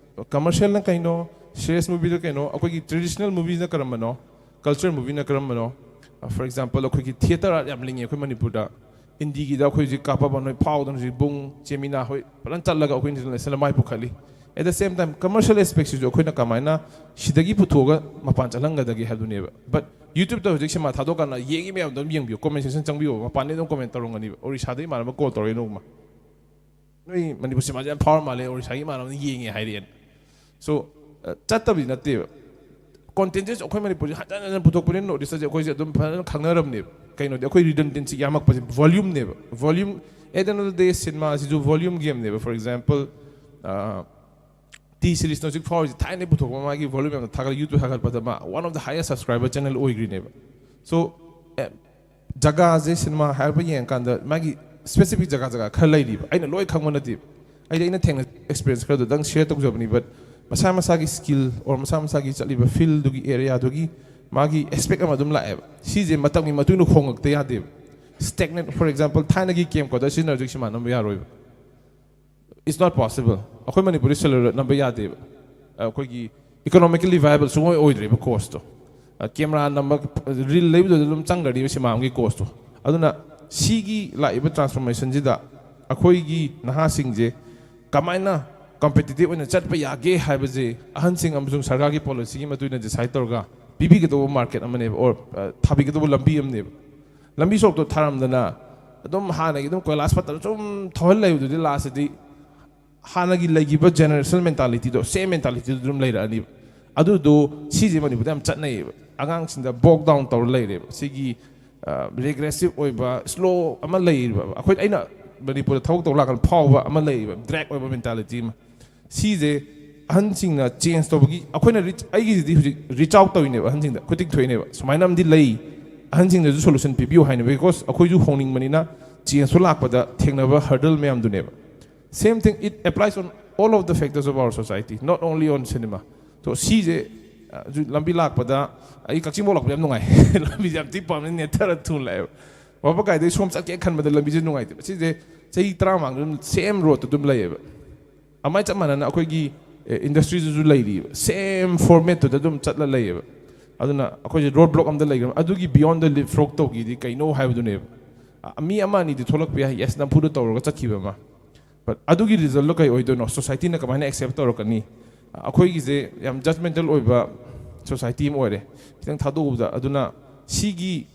ꯀꯃꯔꯁꯤꯌꯦꯜꯅ ꯀꯩꯅꯣ, ꯁꯤꯔꯤꯌꯁ ꯃꯨꯚꯤꯗ ꯀꯩꯅꯣ, ꯑꯩꯈꯣꯏꯒꯤ ꯇ꯭ꯔꯦꯗꯤꯁꯅꯦꯜ ꯃꯨꯚꯤꯅ ꯀꯔꯝꯕꯅꯣ, ꯀꯜꯆꯔ ꯃꯨꯚꯤꯅ ꯀꯔꯝꯕꯅꯣ? ꯐꯣꯔ ꯑꯦꯛꯖꯥꯝꯄꯜ, ꯑꯩꯈꯣꯏꯒꯤ ꯊꯤꯌꯦꯇꯔ ꯑꯥꯔꯠ ꯌꯥꯝ ꯂꯤꯡꯉꯦ ꯑꯩꯈꯣꯏ ꯃꯅꯤꯄꯨꯔꯗ꯫ ꯍꯤꯟꯗꯤꯒꯤꯗ ꯑꯩꯈꯣꯏ ꯍꯧꯖꯤꯛ ꯀꯥꯞꯄꯕ ꯅꯣꯏ ꯐꯥꯎꯗꯅ ꯍꯧꯖꯤꯛ ꯕꯨꯡ, ꯆꯦꯃꯤꯅꯥ ꯍꯣꯏ ꯐꯖꯅ ꯆꯠꯂꯒ ꯑꯩꯈꯣꯏ ꯏꯟꯇꯔꯅꯦꯁꯅꯦꯜ ꯃꯥꯏ ꯄꯨꯈꯠꯂꯤ꯫ At the same time, commercial aspectꯁꯤꯁꯨ ꯑꯩꯈꯣꯏꯅ ꯀꯃꯥꯏꯅ ꯁꯤꯗꯒꯤ ꯄꯨꯊꯣꯛꯑꯒ ꯃꯄꯥꯟ ꯆꯠꯍꯟꯒꯗꯒꯦ ꯍꯥꯏꯕꯗꯨꯅꯦꯕ꯫ But YouTubeꯇ ꯍꯧꯖꯤꯛ ꯁꯤꯃꯥ ꯊꯥꯗꯣꯛꯀꯥꯟꯗ ꯌꯦꯡꯉꯤ ꯃꯌꯥꯝꯗꯣ ꯑꯗꯨꯝ ꯌꯦꯡꯕꯤꯌꯨ, ꯀꯣꯃꯦꯟ ꯁꯦꯛꯁꯟ ꯆꯪꯕꯤꯌꯣ, ꯃꯄꯥꯟꯗꯩ ꯑꯗꯨꯝ ꯀꯣꯃꯦꯟ ꯇꯧꯔꯝꯒꯅꯤꯕ꯫ ꯑꯣꯔꯤꯁꯥꯗ ꯏꯃꯥꯟꯅꯕ ꯀꯣꯜ ꯇꯧꯔꯛꯑꯦ ꯅꯣꯡꯃ, "ꯅꯣꯏ ꯃꯅꯤꯄꯨꯔ ꯁꯤꯃꯥꯁꯦ ꯌꯥꯝ ꯐꯥꯎꯔ ꯃꯥꯜꯂꯦ, ꯑꯣꯔꯤꯁꯥꯒꯤ ꯏꯃꯥꯟꯅꯕꯅ ꯌꯦꯡꯉꯦ" ꯍꯥꯏꯔꯛꯑꯦꯅ꯫ So, ꯑ, ꯆꯠꯇꯕꯗꯤ ꯅꯠꯇꯦꯕ꯫ ꯀꯣꯟꯇꯦꯟꯁꯦ ꯑꯩꯈꯣꯏ ꯃꯅꯤꯄꯨꯔꯁꯦ ꯍꯟꯖꯟ ꯍꯟꯖꯟ ꯄꯨꯊꯣꯛꯄꯅꯤꯅ ꯅꯣꯔꯠ ꯏꯁꯇꯁꯦ ꯑꯩꯈꯣꯏꯁꯦ ꯑꯗꯨꯝ ꯐꯖꯅ ꯈꯪꯅꯔꯝꯅꯦꯕ꯫ ꯀꯩꯅꯣꯗꯤ ꯑꯩꯈꯣꯏ ꯔꯤꯗꯟꯗꯦꯟꯁꯤ ꯌꯥꯝꯃꯛꯄꯁꯦ, volumeꯅꯦꯕ꯫ Volume, at the end of the day, ꯁꯤꯅꯦꯃꯥꯁꯤꯁꯨ volume gameꯅꯦꯕ꯫ For example, ꯑ, ꯇꯤ ꯁꯤꯔꯤꯁꯅ ꯍꯧꯖꯤꯛ ꯐꯥꯎꯔꯤꯁꯦ ꯊꯥꯏꯅꯗꯩ ꯄꯨꯊꯣꯛꯄ, ꯃꯥꯒꯤ volume ꯌꯥꯝꯅ ꯊꯥꯒꯠꯂ YouTube ꯊꯥꯒꯠꯄꯗ ꯃꯥ one of the highest subscriber channel ꯑꯣꯏꯈ꯭ꯔꯤꯅꯦꯕ꯫ So, ꯑꯦ, ꯖꯒꯥꯁꯦ ꯁꯤꯅꯦꯃꯥ ꯍꯥꯏꯔꯛꯄ ꯌꯦꯡꯉꯀꯥꯟꯗ ꯃꯥꯒꯤ ꯁ꯭ꯄꯦꯁꯤꯐꯤꯛ ꯖꯒꯥ ꯖꯒꯥ ꯈꯔ ꯂꯩꯔꯤꯕ, ꯑꯩꯅ ꯂꯣꯏ ꯈꯪꯕ ꯅꯠꯇꯦꯕ꯫ ꯑꯩꯗꯤ ꯑꯩꯅ ꯊꯦꯡꯅ ꯑꯦꯛꯁꯄꯤꯔꯤꯌꯦꯟꯁ ꯈꯔꯗꯨꯗꯪ ꯁꯤꯌꯔ ꯇꯧꯖꯕꯅꯤ꯫ But ꯃꯁꯥ ꯃꯁꯥꯒꯤ ꯁ꯭ꯀꯤꯜ ꯑꯣꯔ ꯃꯁꯥ ꯃꯁꯥꯒꯤ ꯆꯠꯂꯤꯕ ꯐꯤꯜꯗꯨꯒꯤ ꯑꯦꯔꯤꯌꯥꯗꯨꯒꯤ ꯃꯥꯒꯤ ꯑꯦꯁꯄꯦꯛ ꯑꯃ ꯑꯗꯨꯝ ꯂꯥꯛꯑꯦꯕ꯫ ꯁꯤꯁꯦ ꯃꯇꯝꯒꯤ ꯃꯇꯨꯡ ꯏꯟꯅ ꯍꯣꯡꯉꯛꯇ ꯌꯥꯗꯦꯕ꯫ ꯁ꯭ꯇꯦꯒꯅꯦꯟ, for example, ꯊꯥꯏꯅꯒꯤ ꯀꯦꯝꯀꯣꯗꯔ ꯁꯤꯖꯤꯟꯅꯔ ꯍꯧꯖꯤꯛ ꯁꯤꯃꯥ ꯅꯝꯕ ꯌꯥꯔꯣꯏꯕ꯫ It's not possible꯫ ꯑꯩꯈꯣꯏ ꯃꯅꯤꯄꯨꯔꯗꯤ ꯁꯦꯂꯨꯂꯔ ꯅꯝꯕ ꯌꯥꯗꯦꯕ꯫ ꯑꯩꯈꯣꯏꯒꯤ economically viable ꯁꯨꯡꯑꯣꯏ ꯑꯣꯏꯗ꯭ꯔꯦꯕ ꯀꯣꯁꯇꯣ꯫ ꯀꯦꯃꯦꯔꯥ ꯅꯝꯕ, ꯔꯤꯜ ꯂꯩꯕꯗꯨꯗ ꯑꯗꯨꯝ ꯆꯪꯈ꯭ꯔꯅꯤꯕ ꯁꯤꯃꯥ ꯑꯃꯒꯤ ꯀꯣꯁꯇꯣ꯫ ꯑꯗꯨꯅ ꯁꯤꯒꯤ ꯂꯥꯛꯏꯕ ꯇ꯭ꯔꯥꯟꯁꯐꯣꯔꯃꯦꯁꯟꯁꯤꯗ ꯑꯩꯈꯣꯏꯒꯤ ꯅꯍꯥꯁꯤꯡꯁꯦ ꯀꯃꯥꯏꯅ ꯀꯝꯄꯤꯇꯤꯇꯤꯞ ꯑꯣꯏꯅ ꯆꯠꯄ ꯌꯥꯒꯦ ꯍꯥꯏꯕꯁꯦ ꯑꯍꯟꯁꯤꯡ ꯑꯃꯁꯨꯡ ꯁꯔꯀꯥꯔꯒꯤ ꯄꯣꯂꯤꯁꯤꯒꯤ ꯃꯇꯨꯡ ꯏꯟꯅ ꯗꯤꯁꯥꯏꯠ ꯇꯧꯔꯒ ꯄꯤꯕꯤꯒꯗꯧꯕ ꯃꯥꯔꯀꯦꯠ ꯑꯃꯅꯦꯕ, ꯑꯣꯔ ꯊꯥꯕꯤꯒꯗꯧꯕ ꯂꯝꯕꯤ ꯑꯃꯅꯦꯕ꯫ ꯂꯝꯕꯤ ꯁꯣꯔꯣꯛꯇꯣ ꯊꯥꯔꯝꯗꯅ ꯑꯗꯨꯝ ꯍꯥꯟꯅꯒꯤ ꯑꯗꯨꯝ ꯀꯣꯏꯂꯥꯁ ꯐꯠꯇꯕ ꯁꯨꯝ ꯊꯧꯍꯜ ꯂꯩꯕꯗꯨꯗꯤ ꯂꯥꯁꯇꯗꯤ ꯍꯥꯟꯅꯒꯤ ꯂꯩꯈꯤꯕ ꯖꯦꯅꯦꯔꯦꯁꯅꯦꯜ ꯃꯦꯟꯇꯥꯂꯤꯇꯤꯗꯣ, ꯁꯦꯝ ꯃꯦꯟꯇꯥꯂꯤꯇꯤꯗꯣ ꯑꯗꯨꯝ ꯂꯩꯔꯛꯑꯅꯤꯕ꯫ ꯑꯗꯨꯗꯣ ꯁꯤꯁꯦ ꯃꯅꯤꯄꯨꯔꯗ ꯌꯥꯝ ꯆꯠꯅꯩꯌꯦꯕ꯫ ꯑꯉꯥꯡꯁꯤꯡꯗ ꯕꯣꯛ ꯗꯥꯎꯟ ꯇꯧꯔ ꯂꯩꯔꯦꯕ꯫ ꯁꯤꯒꯤ ꯔꯤꯒ꯭ꯔꯦꯁꯤꯞ ꯑꯣꯏꯕ, ꯁ꯭ꯂꯣ ꯑꯃ ꯂꯩꯔꯤꯕ, ꯑꯩꯈꯣꯏ, ꯑꯩꯅ ꯃꯅꯤꯄꯨꯔꯗ ꯊꯕꯛ ꯇꯧꯕ ꯂꯥꯛꯀꯥꯟꯗ ꯐꯥꯎꯕ ꯑꯃ ꯂꯩꯔꯤꯕ, ꯗ꯭ꯔꯦꯛ ꯑꯣꯏꯕ ꯃꯦꯟꯇꯥꯂꯤꯇꯤ ꯑꯃ꯫ ꯁꯤꯁꯦ ꯑꯍꯟꯁꯤꯡꯅ ꯆꯦꯟꯖ ꯇꯧꯕꯒꯤ, ꯑꯩꯈꯣꯏꯅ ꯔꯤꯆ ꯑꯩꯒꯤꯁꯤꯗꯤ ꯍꯧꯖꯤꯛ ꯔꯤꯆ ꯑꯥꯎꯠ ꯇꯧꯔꯤꯅꯦꯕ ꯑꯍꯟꯁꯤꯡꯗ, ꯈꯨꯠꯇꯤꯡ ꯊꯣꯛꯏꯅꯦꯕ, ꯁꯨꯃꯥꯏꯅ ꯑꯃꯗꯤ ꯂꯩ, ꯑꯍꯟꯁꯤꯡꯗꯁꯨ ꯁꯣꯂꯨꯁꯟ ꯄꯤꯕꯤꯌꯨ ꯍꯥꯏꯅ, ꯕꯤꯀꯣꯁ ꯑꯩꯈꯣꯏꯁꯨ ꯍꯣꯡꯅꯤꯡꯕꯅꯤꯅ ꯆꯦꯟꯖꯇꯣ ꯂꯥꯛꯄꯗ ꯊꯦꯡꯅꯕ ꯍꯔꯗꯜ ꯃꯌꯥꯝꯗꯨꯅꯦꯕ꯫ Same thing, it applies on all of the factors of our society, not only on cinema. So ꯁꯤꯁꯦ ꯑ, ꯍꯧꯖꯤꯛ ꯂꯝꯕꯤ ꯂꯥꯛꯄꯗ, ꯑꯩ ꯀꯛꯆꯤꯡ ꯐꯥꯎ ꯂꯥꯛꯄ ꯌꯥꯝ ꯅꯨꯡꯉꯥꯏ꯫ ꯂꯝꯕꯤꯁꯦ ꯌꯥꯝ ꯊꯤ ꯄꯥꯝꯅ ꯅꯦꯠꯊꯔ ꯊꯨꯅ ꯂꯥꯛꯑꯦꯕ꯫ ꯋꯥꯕꯒꯥꯏꯗꯒꯤ ꯁꯣꯝ ꯆꯠꯀꯦ ꯈꯟꯕꯗ ꯂꯝꯕꯤꯁꯦ ꯅꯨꯡꯉꯥꯏꯇꯦꯕ꯫ ꯁꯤꯁꯦ ꯆꯍꯤ ꯇꯔꯥ ꯃꯃꯥꯡꯗ ꯑꯗꯨꯝ ꯁꯦꯝ ꯔꯣꯗꯇ ꯑꯗꯨꯝ ꯂꯩꯌꯦꯕ꯫ ꯑꯗꯨꯃꯥꯏꯅ ꯆꯞ ꯃꯥꯟꯅꯅ ꯑꯩꯈꯣꯏꯒꯤ ꯏꯟꯗꯁꯇ꯭ꯔꯤꯗꯨꯁꯨ ꯂꯩꯔꯤꯕ, ꯁꯦꯝ ꯐꯣꯔꯃꯦꯠꯇꯨꯗ ꯑꯗꯨꯝ ꯆꯠꯂ ꯂꯩꯌꯦꯕ꯫ ꯑꯗꯨꯅ ꯑꯩꯈꯣꯏꯁꯦ ꯔꯣꯗ ꯕ꯭ꯂꯣꯛ ꯑꯝꯗ ꯂꯩꯈ꯭ꯔꯕ, ꯑꯗꯨꯒꯤ ꯕꯤꯌꯣꯟꯗ ꯂꯤꯞ ꯐ꯭ꯔꯣꯛ ꯇꯧꯈꯤꯗꯤ ꯀꯩꯅꯣ ꯍꯥꯏꯕꯗꯨꯅꯦꯕ꯫ ꯑ, ꯃꯤ ꯑꯃ ꯑꯅꯤꯗꯤ ꯊꯣꯛꯂꯛꯄ ꯌꯥꯏ, ꯌꯦꯁ, ꯅꯝꯐꯨꯗ ꯇꯧꯔꯒ ꯆꯠꯈꯤꯕ ꯑꯃ꯫ But ꯑꯗꯨꯒꯤ ꯔꯤꯖꯜꯗꯣ ꯀꯩ ꯑꯣꯏꯗꯣꯏꯅꯣ? ꯁꯣꯁꯥꯏꯇꯤꯅ ꯀꯃꯥꯏꯅ ꯑꯦꯛꯁꯦꯞ ꯇꯧꯔꯛꯀꯅꯤ? ꯑꯩꯈꯣꯏꯒꯤꯁꯦ ꯌꯥꯝ ꯖꯖꯃꯦꯟꯇꯦꯜ ꯑꯣꯏꯕ ꯁꯣꯁꯥꯏꯇꯤ ꯑꯃ ꯑꯣꯏꯔꯦ, ꯈꯤꯇꯪ ꯊꯥꯗꯣꯛꯎꯕꯗ꯫ ꯑꯗꯨꯅ ꯁꯤꯒꯤ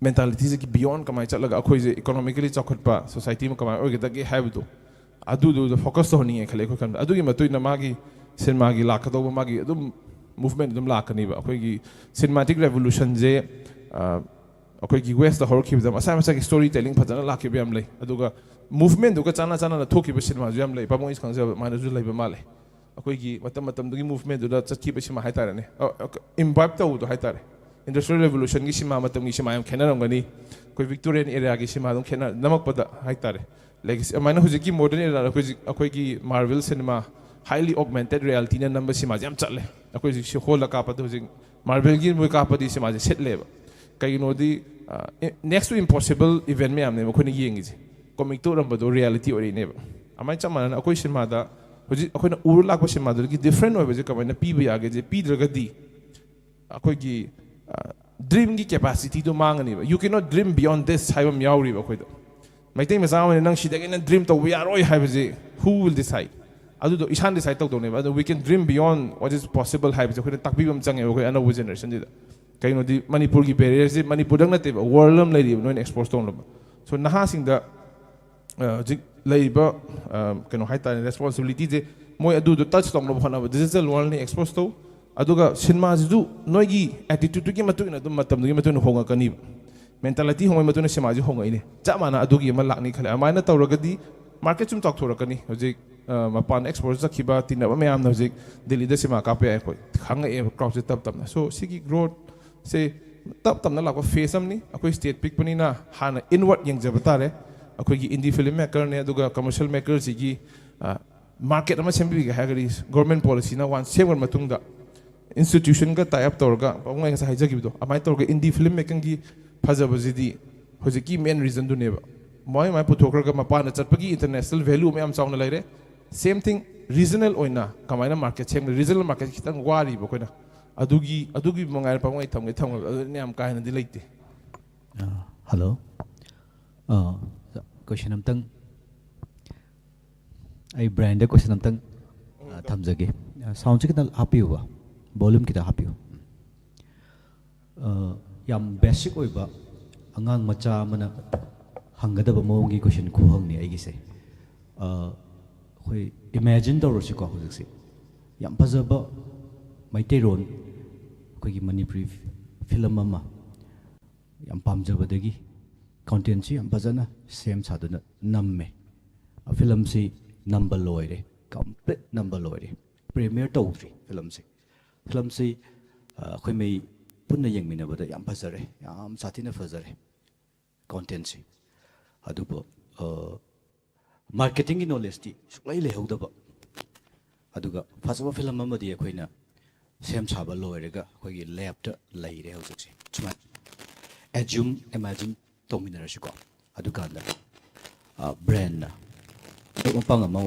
ꯃꯦꯟꯇꯥꯂꯤꯇꯤꯁꯤꯒꯤ ꯕꯤꯌꯣꯟ ꯀꯃꯥꯏꯅ ꯆꯠꯂꯒ ꯑꯩꯈꯣꯏꯁꯦ ꯏꯀꯣꯅꯣꯃꯤꯀꯦꯂꯤ ꯆꯥꯎꯈꯠꯄ ꯁꯣꯁꯥꯏꯇꯤ ꯑꯃ ꯀꯃꯥꯏꯅ ꯑꯣꯏꯒꯗꯒꯦ ꯍꯥꯏꯕꯗꯣ, ꯑꯗꯨꯗꯨꯗ ꯐꯣꯀꯁ ꯇꯧꯍꯟꯅꯤꯡꯉꯦ ꯈꯜꯂꯦ ꯑꯩꯈꯣꯏ ꯈꯟꯕꯗ꯫ ꯑꯗꯨꯒꯤ ꯃꯇꯨꯡ ꯏꯟꯅ ꯃꯥꯒꯤ ꯁꯤꯅꯦꯃꯥꯒꯤ ꯂꯥꯛꯀꯗꯧꯕ ꯃꯥꯒꯤ ꯑꯗꯨꯝ ꯃꯨꯚꯃꯦꯟ ꯑꯗꯨꯝ ꯂꯥꯛꯀꯅꯤꯕ꯫ ꯑꯩꯈꯣꯏꯒꯤ ꯁꯤꯅꯦꯃꯥꯇꯤꯛ ꯔꯦꯚꯣꯂꯨꯁꯟꯁꯦ, ꯑ, ꯑꯩꯈꯣꯏꯒꯤ ꯋꯦꯁꯇ ꯍꯧꯔꯛꯈꯤꯕꯗ ꯃꯁꯥ ꯃꯁꯥꯒꯤ ꯁ꯭ꯇꯣꯔꯤ ꯇꯦꯂꯤꯡ ꯐꯖꯅ ꯂꯥꯛꯈꯤꯕ ꯌꯥꯝ ꯂꯩ꯫ ꯑꯗꯨꯒ ꯃꯨꯚꯃꯦꯟꯗꯨꯒ ꯆꯥꯟꯅ ꯆꯥꯟꯅꯅ ꯊꯣꯛꯈꯤꯕ ꯁꯤꯅꯦꯃꯥꯁꯨ ꯌꯥꯝ ꯂꯩ꯫ ꯄꯥꯕꯨꯡ ꯑꯩꯁꯨ ꯈꯪꯖꯕ ꯑꯗꯨꯃꯥꯏꯅꯁꯨ ꯂꯩꯕ ꯃꯥꯜꯂꯦ꯫ ꯑꯩꯈꯣꯏꯒꯤ ꯃꯇꯝ ꯃꯇꯝꯗꯨꯒꯤ ꯃꯨꯚꯃꯦꯟꯗꯨꯗ ꯆꯠꯈꯤꯕ ꯁꯤꯅꯦꯃꯥ ꯍꯥꯏꯇꯥꯔꯦꯅꯦ, ꯏꯝꯕꯥꯏꯞ ꯇꯧꯕꯗꯣ ꯍꯥꯏꯇꯥꯔꯦ꯫ ꯏꯟꯗꯁꯇ꯭ꯔꯤꯌꯦꯜ ꯔꯦꯚꯣꯂꯨꯁꯟꯒꯤ ꯁꯤꯅꯦꯃꯥ ꯃꯇꯝꯒꯤ ꯁꯤꯅꯦꯃꯥ ꯌꯥꯝ ꯈꯦꯠꯅꯔꯝꯒꯅꯤ꯫ ꯑꯩꯈꯣꯏ ꯚꯤꯛꯇꯣꯔꯤꯌꯟ ꯑꯦꯔꯥꯒꯤ ꯁꯤꯅꯦꯃꯥ ꯑꯗꯨꯝ ꯈꯦꯠꯅ ꯅꯝꯃꯛꯄꯗ ꯍꯥꯏꯇꯥꯔꯦ꯫ ꯂꯦꯒꯦꯁꯤ ꯑꯗꯨꯃꯥꯏꯅ ꯍꯧꯖꯤꯛꯀꯤ ꯃꯣꯗꯔꯟ ꯑꯦꯔꯥꯗ ꯑꯩꯈꯣꯏ ꯍꯧꯖꯤꯛ ꯑꯩꯈꯣꯏꯒꯤ ꯃꯥꯔꯕꯦꯜ ꯁꯤꯅꯦꯃꯥ, ꯍꯥꯏꯂꯤ ꯑꯣꯒꯃꯦꯟꯇꯦꯠ ꯔꯤꯌꯦꯂꯤꯇꯤꯅ ꯅꯝꯕ ꯁꯤꯅꯦꯃꯥꯁꯦ ꯌꯥꯝ ꯆꯠꯂꯦ꯫ ꯑꯩꯈꯣꯏ ꯍꯧꯖꯤꯛ ꯁꯤ ꯍꯣꯜꯗ ꯀꯥꯞꯄꯗ ꯍꯧꯖꯤꯛ ꯃꯥꯔꯕꯦꯜꯒꯤ ꯃꯣꯏ ꯀꯥꯞꯄꯗꯤ ꯁꯤꯅꯦꯃꯥꯁꯦ ꯁꯤꯠꯂꯦꯕ꯫ ꯀꯩꯒꯤꯅꯣꯗꯤ, ꯑ, next to impossible event ꯃꯌꯥꯝꯅꯦꯕ ꯑꯩꯈꯣꯏꯅ ꯌꯦꯡꯉꯤꯁꯦ꯫ ꯀꯣꯃꯤꯛꯇ ꯎꯔꯝꯕꯗꯣ ꯔꯤꯌꯦꯂꯤꯇꯤ ꯑꯣꯏꯔꯛꯏꯅꯦꯕ꯫ ꯑꯗꯨꯃꯥꯏꯅ ꯆꯞ ꯃꯥꯟꯅꯅ ꯑꯩꯈꯣꯏ ꯁꯤꯅꯦꯃꯥꯗ ꯍꯧꯖꯤꯛ ꯑꯩꯈꯣꯏꯅ ꯎꯔ ꯂꯥꯛꯄ ꯁꯤꯅꯦꯃꯥꯗꯨꯗꯒꯤ ꯗꯤꯐ꯭ꯔꯦꯟ ꯑꯣꯏꯕꯁꯦ ꯀꯃꯥꯏꯅ ꯄꯤꯕ ꯌꯥꯒꯦꯁꯦ ꯄꯤꯗ꯭ꯔꯒꯗꯤ, ꯑꯩꯈꯣꯏꯒꯤ, ꯑ, ꯗ꯭ꯔꯤꯝꯒꯤ ꯀꯦꯄꯥꯁꯤꯇꯤꯗꯣ ꯃꯥꯡꯉꯅꯦꯕ꯫ "You cannot dream beyond this" ꯍꯥꯏꯕ ꯑꯃ ꯌꯥꯎꯔꯤꯕ ꯑꯩꯈꯣꯏꯗ꯫ ꯃꯩꯇꯩ ꯃꯆꯥ ꯑꯃꯅ ꯅꯪ ꯁꯤꯗꯒꯤ ꯅꯪ ꯗ꯭ꯔꯤꯝ ꯇꯧꯕ ꯌꯥꯔꯣꯏ ꯍꯥꯏꯕꯁꯤ who will decide? ꯑꯗꯨꯗꯣ ꯏꯁꯥꯅ ꯗꯤꯁꯥꯏꯠ ꯇꯧꯗꯧꯅꯦꯕ꯫ ꯑꯗꯣ we can dream beyond what is possible ꯍꯥꯏꯕꯁꯦ ꯑꯩꯈꯣꯏꯅ ꯇꯥꯛꯄꯤꯕ ꯑꯃ ꯆꯪꯉꯦꯕ ꯑꯩꯈꯣꯏ ꯑꯅꯧꯕ ꯖꯦꯅꯦꯔꯦꯁꯟꯁꯤꯗ꯫ ꯀꯩꯅꯣꯗꯤ ꯃꯅꯤꯄꯨꯔꯒꯤ ꯕꯦꯔꯤꯌꯔꯁꯤ ꯃꯅꯤꯄꯨꯔꯗꯪ ꯅꯠꯇꯦꯕ, ꯋꯥꯔꯜ ꯑꯃ ꯂꯩꯔꯤꯕ ꯅꯣꯏꯅ ꯑꯦꯛꯁꯄꯣꯖ ꯇꯧꯅꯕ꯫ ꯁꯣ ꯅꯍꯥꯁꯤꯡꯗ ꯑ, ꯍꯧꯖꯤꯛ ꯂꯩꯔꯤꯕ ꯑ, ꯀꯩꯅꯣ ꯍꯥꯏꯇꯥꯔꯦ, ꯔꯦꯁꯄꯣꯟꯁꯤꯕꯤꯂꯤꯇꯤꯁꯦ ꯃꯣꯏ ꯑꯗꯨꯗꯣ ꯇꯆ ꯇꯧꯅꯕ ꯍꯣꯠꯅꯕ, ꯗꯤꯖꯤꯇꯦꯜ ꯋꯥꯔꯜꯅꯤ ꯑꯦꯛꯁꯄꯣꯖ ꯇꯧ꯫ ꯑꯗꯨꯒ ꯁꯤꯅꯦꯃꯥꯁꯤꯁꯨ ꯅꯣꯏꯒꯤ ꯑꯦꯇꯤꯇ꯭ꯌꯨꯠꯇꯨꯒꯤ ꯃꯇꯨꯡ ꯏꯟꯅ ꯑꯗꯨꯝ ꯃꯇꯝꯗꯨꯒꯤ ꯃꯇꯨꯡ ꯏꯟꯅ ꯍꯣꯡꯉꯛꯀꯅꯤꯕ꯫ ꯃꯦꯟꯇꯥꯂꯤꯇꯤ ꯍꯣꯡꯕꯒꯤ ꯃꯇꯨꯡ ꯏꯟꯅ ꯁꯤꯅꯦꯃꯥꯁꯤ ꯍꯣꯡꯉꯛꯏꯅꯦ꯫ ꯆꯞ ꯃꯥꯟꯅ ꯑꯗꯨꯒꯤ ꯑꯃ ꯂꯥꯛꯅꯤ ꯈꯜꯂꯦ꯫ ꯑꯗꯨꯃꯥꯏꯅ ꯇꯧꯔꯒꯗꯤ ꯃꯥꯔꯀꯦꯠ ꯁꯨꯝ ꯆꯥꯎꯊꯣꯔꯛꯀꯅꯤ꯫ ꯍꯧꯖꯤꯛ ꯑ, ꯃꯄꯥꯟꯗ ꯑꯦꯛꯁꯄꯣꯖꯔ ꯆꯠꯈꯤꯕ ꯇꯤꯟꯅꯕ ꯃꯌꯥꯝꯅ ꯍꯧꯖꯤꯛ ꯗꯤꯜꯂꯤꯗ ꯁꯤꯅꯦꯃꯥ ꯀꯥꯞꯄ ꯌꯥꯏ ꯑꯩꯈꯣꯏ ꯈꯪꯉꯛꯑꯦꯕ ꯀ꯭ꯔꯥꯎꯗꯁꯦ ꯇꯞ ꯇꯞꯅ꯫ ꯁꯣ ꯁꯤꯒꯤ ꯒ꯭ꯔꯣꯠꯁꯦ ꯇꯞ ꯇꯞꯅ ꯂꯥꯛꯄ ꯐꯦꯁ ꯑꯃꯅꯤ꯫ ꯑꯩꯈꯣꯏ ꯁ꯭ꯇꯦꯠ ꯄꯤꯛꯄꯅꯤꯅ ꯍꯥꯟꯅ ꯏꯟꯋꯥꯔꯗ ꯌꯦꯡꯖꯕ ꯇꯥꯔꯦ꯫ ꯑꯩꯈꯣꯏꯒꯤ ꯏꯟꯗꯤ ꯐꯤꯂꯝ ꯃꯦꯀꯔꯅꯦ ꯑꯗꯨꯒ ꯀꯃꯔꯁꯤꯌꯦꯜ ꯃꯦꯀꯔꯁꯤꯒꯤ ꯃꯥꯔꯀꯦꯠ ꯑꯃ ꯁꯦꯝꯕꯤꯒꯦ ꯍꯥꯏꯔꯒꯗꯤ ꯒꯣꯔꯃꯦꯟ ꯄꯣꯂꯤꯁꯤꯅ ꯋꯥꯟ ꯁꯦꯝꯈ꯭ꯔ ꯃꯇꯨꯡꯗ ꯏꯟꯁꯇꯤꯇ꯭ꯌꯨꯁꯟꯒ ꯇꯥꯏ ꯑꯞ ꯇꯧꯔꯒ ꯄꯥꯕꯨꯡ ꯑꯩ ꯉꯁꯥꯏ ꯍꯥꯏꯖꯈꯤꯕꯗꯣ ꯑꯗꯨꯃꯥꯏꯅ ꯇꯧꯔꯒ ꯏꯟꯗꯤ ꯐꯤꯂꯝ ꯃꯦꯀꯤꯡꯒꯤ ꯐꯖꯕꯁꯤꯗꯤ ꯍꯧꯖꯤꯛꯀꯤ ꯃꯦꯟ ꯔꯤꯖꯟꯗꯨꯅꯦꯕ꯫ ꯃꯣꯏ ꯃꯥꯏ ꯄꯨꯊꯣꯛꯈ꯭ꯔꯒ ꯃꯄꯥꯟꯗ ꯆꯠꯄꯒꯤ ꯏꯟꯇꯔꯅꯦꯁꯅꯦꯜ ꯚꯦꯂꯨ ꯃꯌꯥꯝ ꯆꯥꯎꯅ ꯂꯩꯔꯦ꯫ ꯁꯦꯝ ꯊꯤꯡ ꯔꯤꯖꯅꯦꯜ ꯑꯣꯏꯅ ꯀꯃꯥꯏꯅ ꯃꯥꯔꯀꯦꯠ ꯁꯦꯝꯒꯅꯤ? ꯔꯤꯖꯅꯦꯜ ꯃꯥꯔꯀꯦꯠ ꯈꯤꯇꯪ ꯋꯥꯔꯤꯕ ꯑꯩꯈꯣꯏꯅ꯫ ꯑꯗꯨꯒꯤ ꯑꯗꯨꯒꯤ ꯃꯉꯥꯏꯔꯦ ꯄꯥꯕꯨꯡ ꯑꯩ ꯊꯝꯒꯦ ꯊꯝꯒꯦ ꯑꯗꯨꯅ ꯌꯥꯝ ꯀꯥ ꯍꯦꯟꯅꯗꯤ ꯂꯩꯇꯦ꯫ ꯍꯜꯂꯣ꯫ ꯀꯣꯏꯁꯟ ꯑꯝꯇꯪ, ꯑꯩ ꯕ꯭ꯔꯥꯏꯟꯗ ꯀꯣꯏꯁꯟ ꯑꯝꯇꯪ ꯑ, ꯊꯝꯖꯒꯦ꯫ ꯁꯥꯎꯟꯁꯦ ꯈꯤꯇꯪ ꯍꯥꯞꯄꯤꯌꯨꯕ, ꯚꯣꯂꯨꯝ ꯈꯤꯇꯪ ꯍꯥꯞꯄꯤꯌꯨ꯫ ꯑ, ꯌꯥꯝ ꯕꯦꯁꯤꯛ ꯑꯣꯏꯕ ꯑꯉꯥꯡ ꯃꯆꯥ ꯑꯃꯅ ꯍꯪꯒꯗꯕ ꯃꯑꯣꯡꯒꯤ ꯀꯣꯏꯁꯟ ꯈꯨꯍꯪꯅꯤ ꯑꯩꯒꯤꯁꯦ꯫ ꯑ, ꯑꯩꯈꯣꯏ ꯏꯃꯦꯖꯤꯟ ꯇꯧꯔꯁꯤꯀꯣ ꯍꯧꯖꯤꯛꯁꯦ꯫ ꯌꯥꯝ ꯐꯖꯕ ꯃꯩꯇꯩꯔꯣꯟ, ꯑꯩꯈꯣꯏꯒꯤ ꯃꯅꯤꯄꯨꯔꯤ ꯐꯤꯂꯝ ꯑꯃ ꯌꯥꯝ ꯄꯥꯝꯖꯕꯗꯒꯤ ꯀꯣꯟꯇꯦꯟꯁꯤ ꯌꯥꯝ ꯐꯖꯅ ꯁꯦꯝ ꯁꯥꯗꯨꯅ ꯅꯝꯃꯦ꯫ ꯐꯤꯂꯝꯁꯤ ꯅꯝꯕ ꯂꯣꯏꯔꯦ, ꯀꯝꯄ꯭ꯂꯤꯠ ꯅꯝꯕ ꯂꯣꯏꯔꯦ꯫ ꯄ꯭ꯔꯤꯃꯤꯌꯔ ꯇꯧꯗ꯭ꯔꯤ ꯐꯤꯂꯝꯁꯤ꯫ ꯐꯤꯂꯝꯁꯤ, ꯑ, ꯑꯩꯈꯣꯏ ꯃꯩ ꯄꯨꯟꯅ ꯌꯦꯡꯃꯤꯟꯅꯕꯗ ꯌꯥꯝ ꯐꯖꯔꯦ, ꯌꯥꯝ ꯁꯥꯊꯤꯅ ꯐꯖꯔꯦ ꯀꯣꯟꯇꯦꯟꯁꯤ꯫ ꯑꯗꯨꯕꯨ, ꯑ, ꯃꯥꯔꯀꯦꯇꯤꯡꯒꯤ ꯅꯣꯂꯦꯖꯇꯤ ꯁꯨꯡꯂꯩ ꯂꯩꯍꯧꯗꯕ꯫ ꯑꯗꯨꯒ ꯐꯖꯕ ꯐꯤꯂꯝ ꯑꯃꯗꯤ ꯑꯩꯈꯣꯏꯅ ꯁꯦꯝ ꯁꯥꯕ ꯂꯣꯏꯔꯒ ꯑꯩꯈꯣꯏꯒꯤ ꯂꯦꯞꯇ ꯂꯩꯔꯦ ꯍꯧꯖꯤꯛꯁꯦ꯫ ꯁꯨꯃꯥꯏꯅ ꯑꯦꯖ꯭ꯌꯨꯝ, ꯏꯃꯦꯖꯤꯟ ꯇꯧꯃꯤꯟꯅꯔꯁꯤꯀꯣ꯫ ꯑꯗꯨꯀꯥꯟꯗ, ꯑ, ꯕ꯭ꯔꯦꯟꯅ ꯃꯔꯨꯞ ꯃꯄꯥꯡ ꯑꯃ,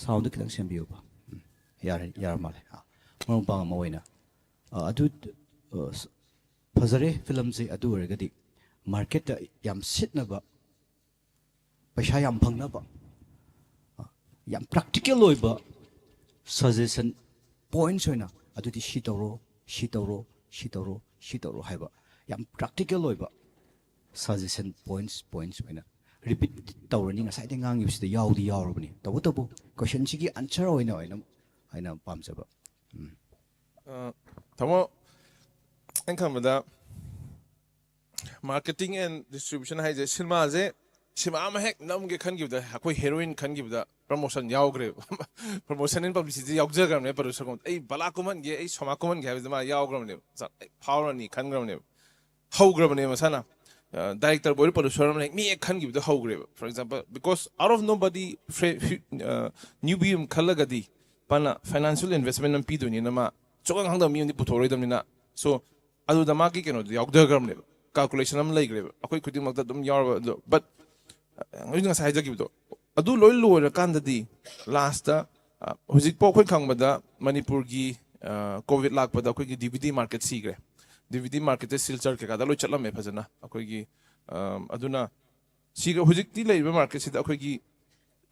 ꯁꯥꯎꯟꯗ ꯈꯤꯇꯪ ꯁꯦꯝꯕꯤꯌꯨꯕ꯫ ꯎꯝ, ꯌꯥꯔꯦ, ꯌꯥꯔ ꯃꯥꯜꯂꯦ꯫ ꯑ, ꯃꯔꯨꯞ ꯃꯄꯥꯡ ꯑꯃ ꯑꯣꯏꯅ, ꯑ, ꯑꯗꯨ, ꯑ, ꯐꯖꯔꯦ ꯐꯤꯂꯝꯁꯦ꯫ ꯑꯗꯨ ꯑꯣꯏꯔꯒꯗꯤ ꯃꯥꯔꯀꯦꯠꯇ ꯌꯥꯝ ꯁꯤꯠꯅꯕ ꯄꯩꯁꯥ ꯌꯥꯝ ꯐꯪꯅꯕ, ꯌꯥꯝ practical ꯑꯣꯏꯕ suggestion points ꯑꯣꯏꯅ, ꯑꯗꯨꯗꯤ ꯁꯤ ꯇꯧꯔꯣ, ꯁꯤ ꯇꯧꯔꯣ, ꯁꯤ ꯇꯧꯔꯣ, ꯁꯤ ꯇꯧꯔꯣ ꯍꯥꯏꯕ ꯌꯥꯝ practical ꯑꯣꯏꯕ suggestion points, points ꯑꯣꯏꯅ repeat ꯇꯧꯔꯅꯤ꯫ ꯉꯁꯥꯏꯗꯩ ꯉꯥꯡꯉꯤꯕꯁꯤꯗ ꯌꯥꯎꯗꯤ ꯌꯥꯎꯔꯕꯅꯤ, ꯇꯧꯕꯇꯕꯨ questionꯁꯤꯒꯤ answer ꯑꯣꯏꯅ, ꯑꯣꯏꯅ ꯑꯩꯅ ꯄꯥꯝꯖꯕ꯫ ꯎꯝ꯫ ꯑ, ꯇꯥꯃꯣ, ꯑꯩꯅ ꯈꯟꯕꯗ marketing and distribution ꯍꯥꯏꯁꯦ, ꯁꯤꯅꯦꯃꯥꯁꯦ, ꯁꯤꯅꯦꯃꯥ ꯑꯃ ꯍꯦꯛ ꯅꯝꯒꯦ ꯈꯟꯈꯤꯕꯗ, ꯑꯩꯈꯣꯏ heroine ꯈꯟꯈꯤꯕꯗ promotion ꯌꯥꯎꯈ꯭ꯔꯦꯕ꯫ Promotion and publicity ꯌꯥꯎꯖꯈ꯭ꯔꯕꯅꯦ producer ꯀꯨꯝ꯫ ꯑꯩ ꯕꯂꯥ ꯀꯨꯝꯍꯟꯒꯦ, ꯑꯩ ꯁꯣꯃꯥ ꯀꯨꯝꯍꯟꯒꯦ ꯍꯥꯏꯕꯁꯦ ꯃꯥ ꯌꯥꯎꯈ꯭ꯔꯕꯅꯦꯕ꯫ ꯆ-, ꯑꯩ ꯐꯥꯎꯔꯅꯤ ꯈꯟꯈ꯭ꯔꯕꯅꯦꯕ꯫ ꯍꯧꯈ꯭ꯔꯕꯅꯦꯕ ꯃꯁꯥꯅ꯫ ꯑ, directorꯕꯨ ꯑꯣꯏꯔꯣ, producer ꯑꯃꯅ ꯍꯦꯛ ꯃꯤ ꯍꯦꯛ ꯈꯟꯈꯤꯕꯗ ꯍꯧꯈ꯭ꯔꯦꯕ꯫ For example, because out of nobody, ꯐ꯭ꯔꯦ-, ꯐ꯭ꯌꯨ-, ꯑ, newbie ꯑꯃ ꯈꯜꯂꯒꯗꯤ ꯃꯥꯅ financial investment ꯑꯃ ꯄꯤꯗꯣꯏꯅꯤꯅ ꯃꯥ ꯁꯨꯛꯈꯪ ꯈꯪꯗꯕ ꯃꯤ ꯑꯃꯗꯤ ꯄꯨꯊꯣꯛꯑꯔꯣꯏꯗꯕꯅꯤꯅ꯫ So, ꯑꯗꯨꯗ ꯃꯥꯒꯤ ꯀꯩꯅꯣꯗꯣ ꯌꯥꯎꯊꯈ꯭ꯔꯕꯅꯦꯕ, calculation ꯑꯃ ꯂꯩꯈ꯭ꯔꯦꯕ꯫ ꯑꯩꯈꯣꯏ ꯈꯨꯗꯤꯡꯃꯛꯇ ꯑꯗꯨꯝ ꯌꯥꯎꯔꯕ ꯑꯗꯣ, but ꯑ, ꯑꯩꯅ ꯉꯁꯥꯏ ꯍꯥꯏꯖꯈꯤꯕꯗꯣ, ꯑꯗꯨ ꯂꯣꯏ ꯂꯣꯏꯔꯀꯥꯟꯗꯗꯤ lastꯇ, ꯑ, ꯍꯧꯖꯤꯛꯐꯥꯎ ꯑꯩꯈꯣꯏ ꯈꯪꯕꯗ ꯃꯅꯤꯄꯨꯔꯒꯤ, ꯑ, COVID ꯂꯥꯛꯄꯗ ꯑꯩꯈꯣꯏꯒꯤ DVD market ꯁꯤꯈ꯭ꯔꯦ꯫ DVD marketꯁꯦ ꯁꯤꯜꯆꯔ ꯀꯩꯀꯥꯗ ꯂꯣꯏ ꯆꯠꯂꯝꯃꯦ ꯐꯖꯅ꯫ ꯑꯩꯈꯣꯏꯒꯤ, ꯑ, ꯑꯗꯨꯅ ꯁꯤꯒ ꯍꯧꯖꯤꯛꯇꯤ ꯂꯩꯔꯤꯕ marketꯁꯤꯗ ꯑꯩꯈꯣꯏꯒꯤ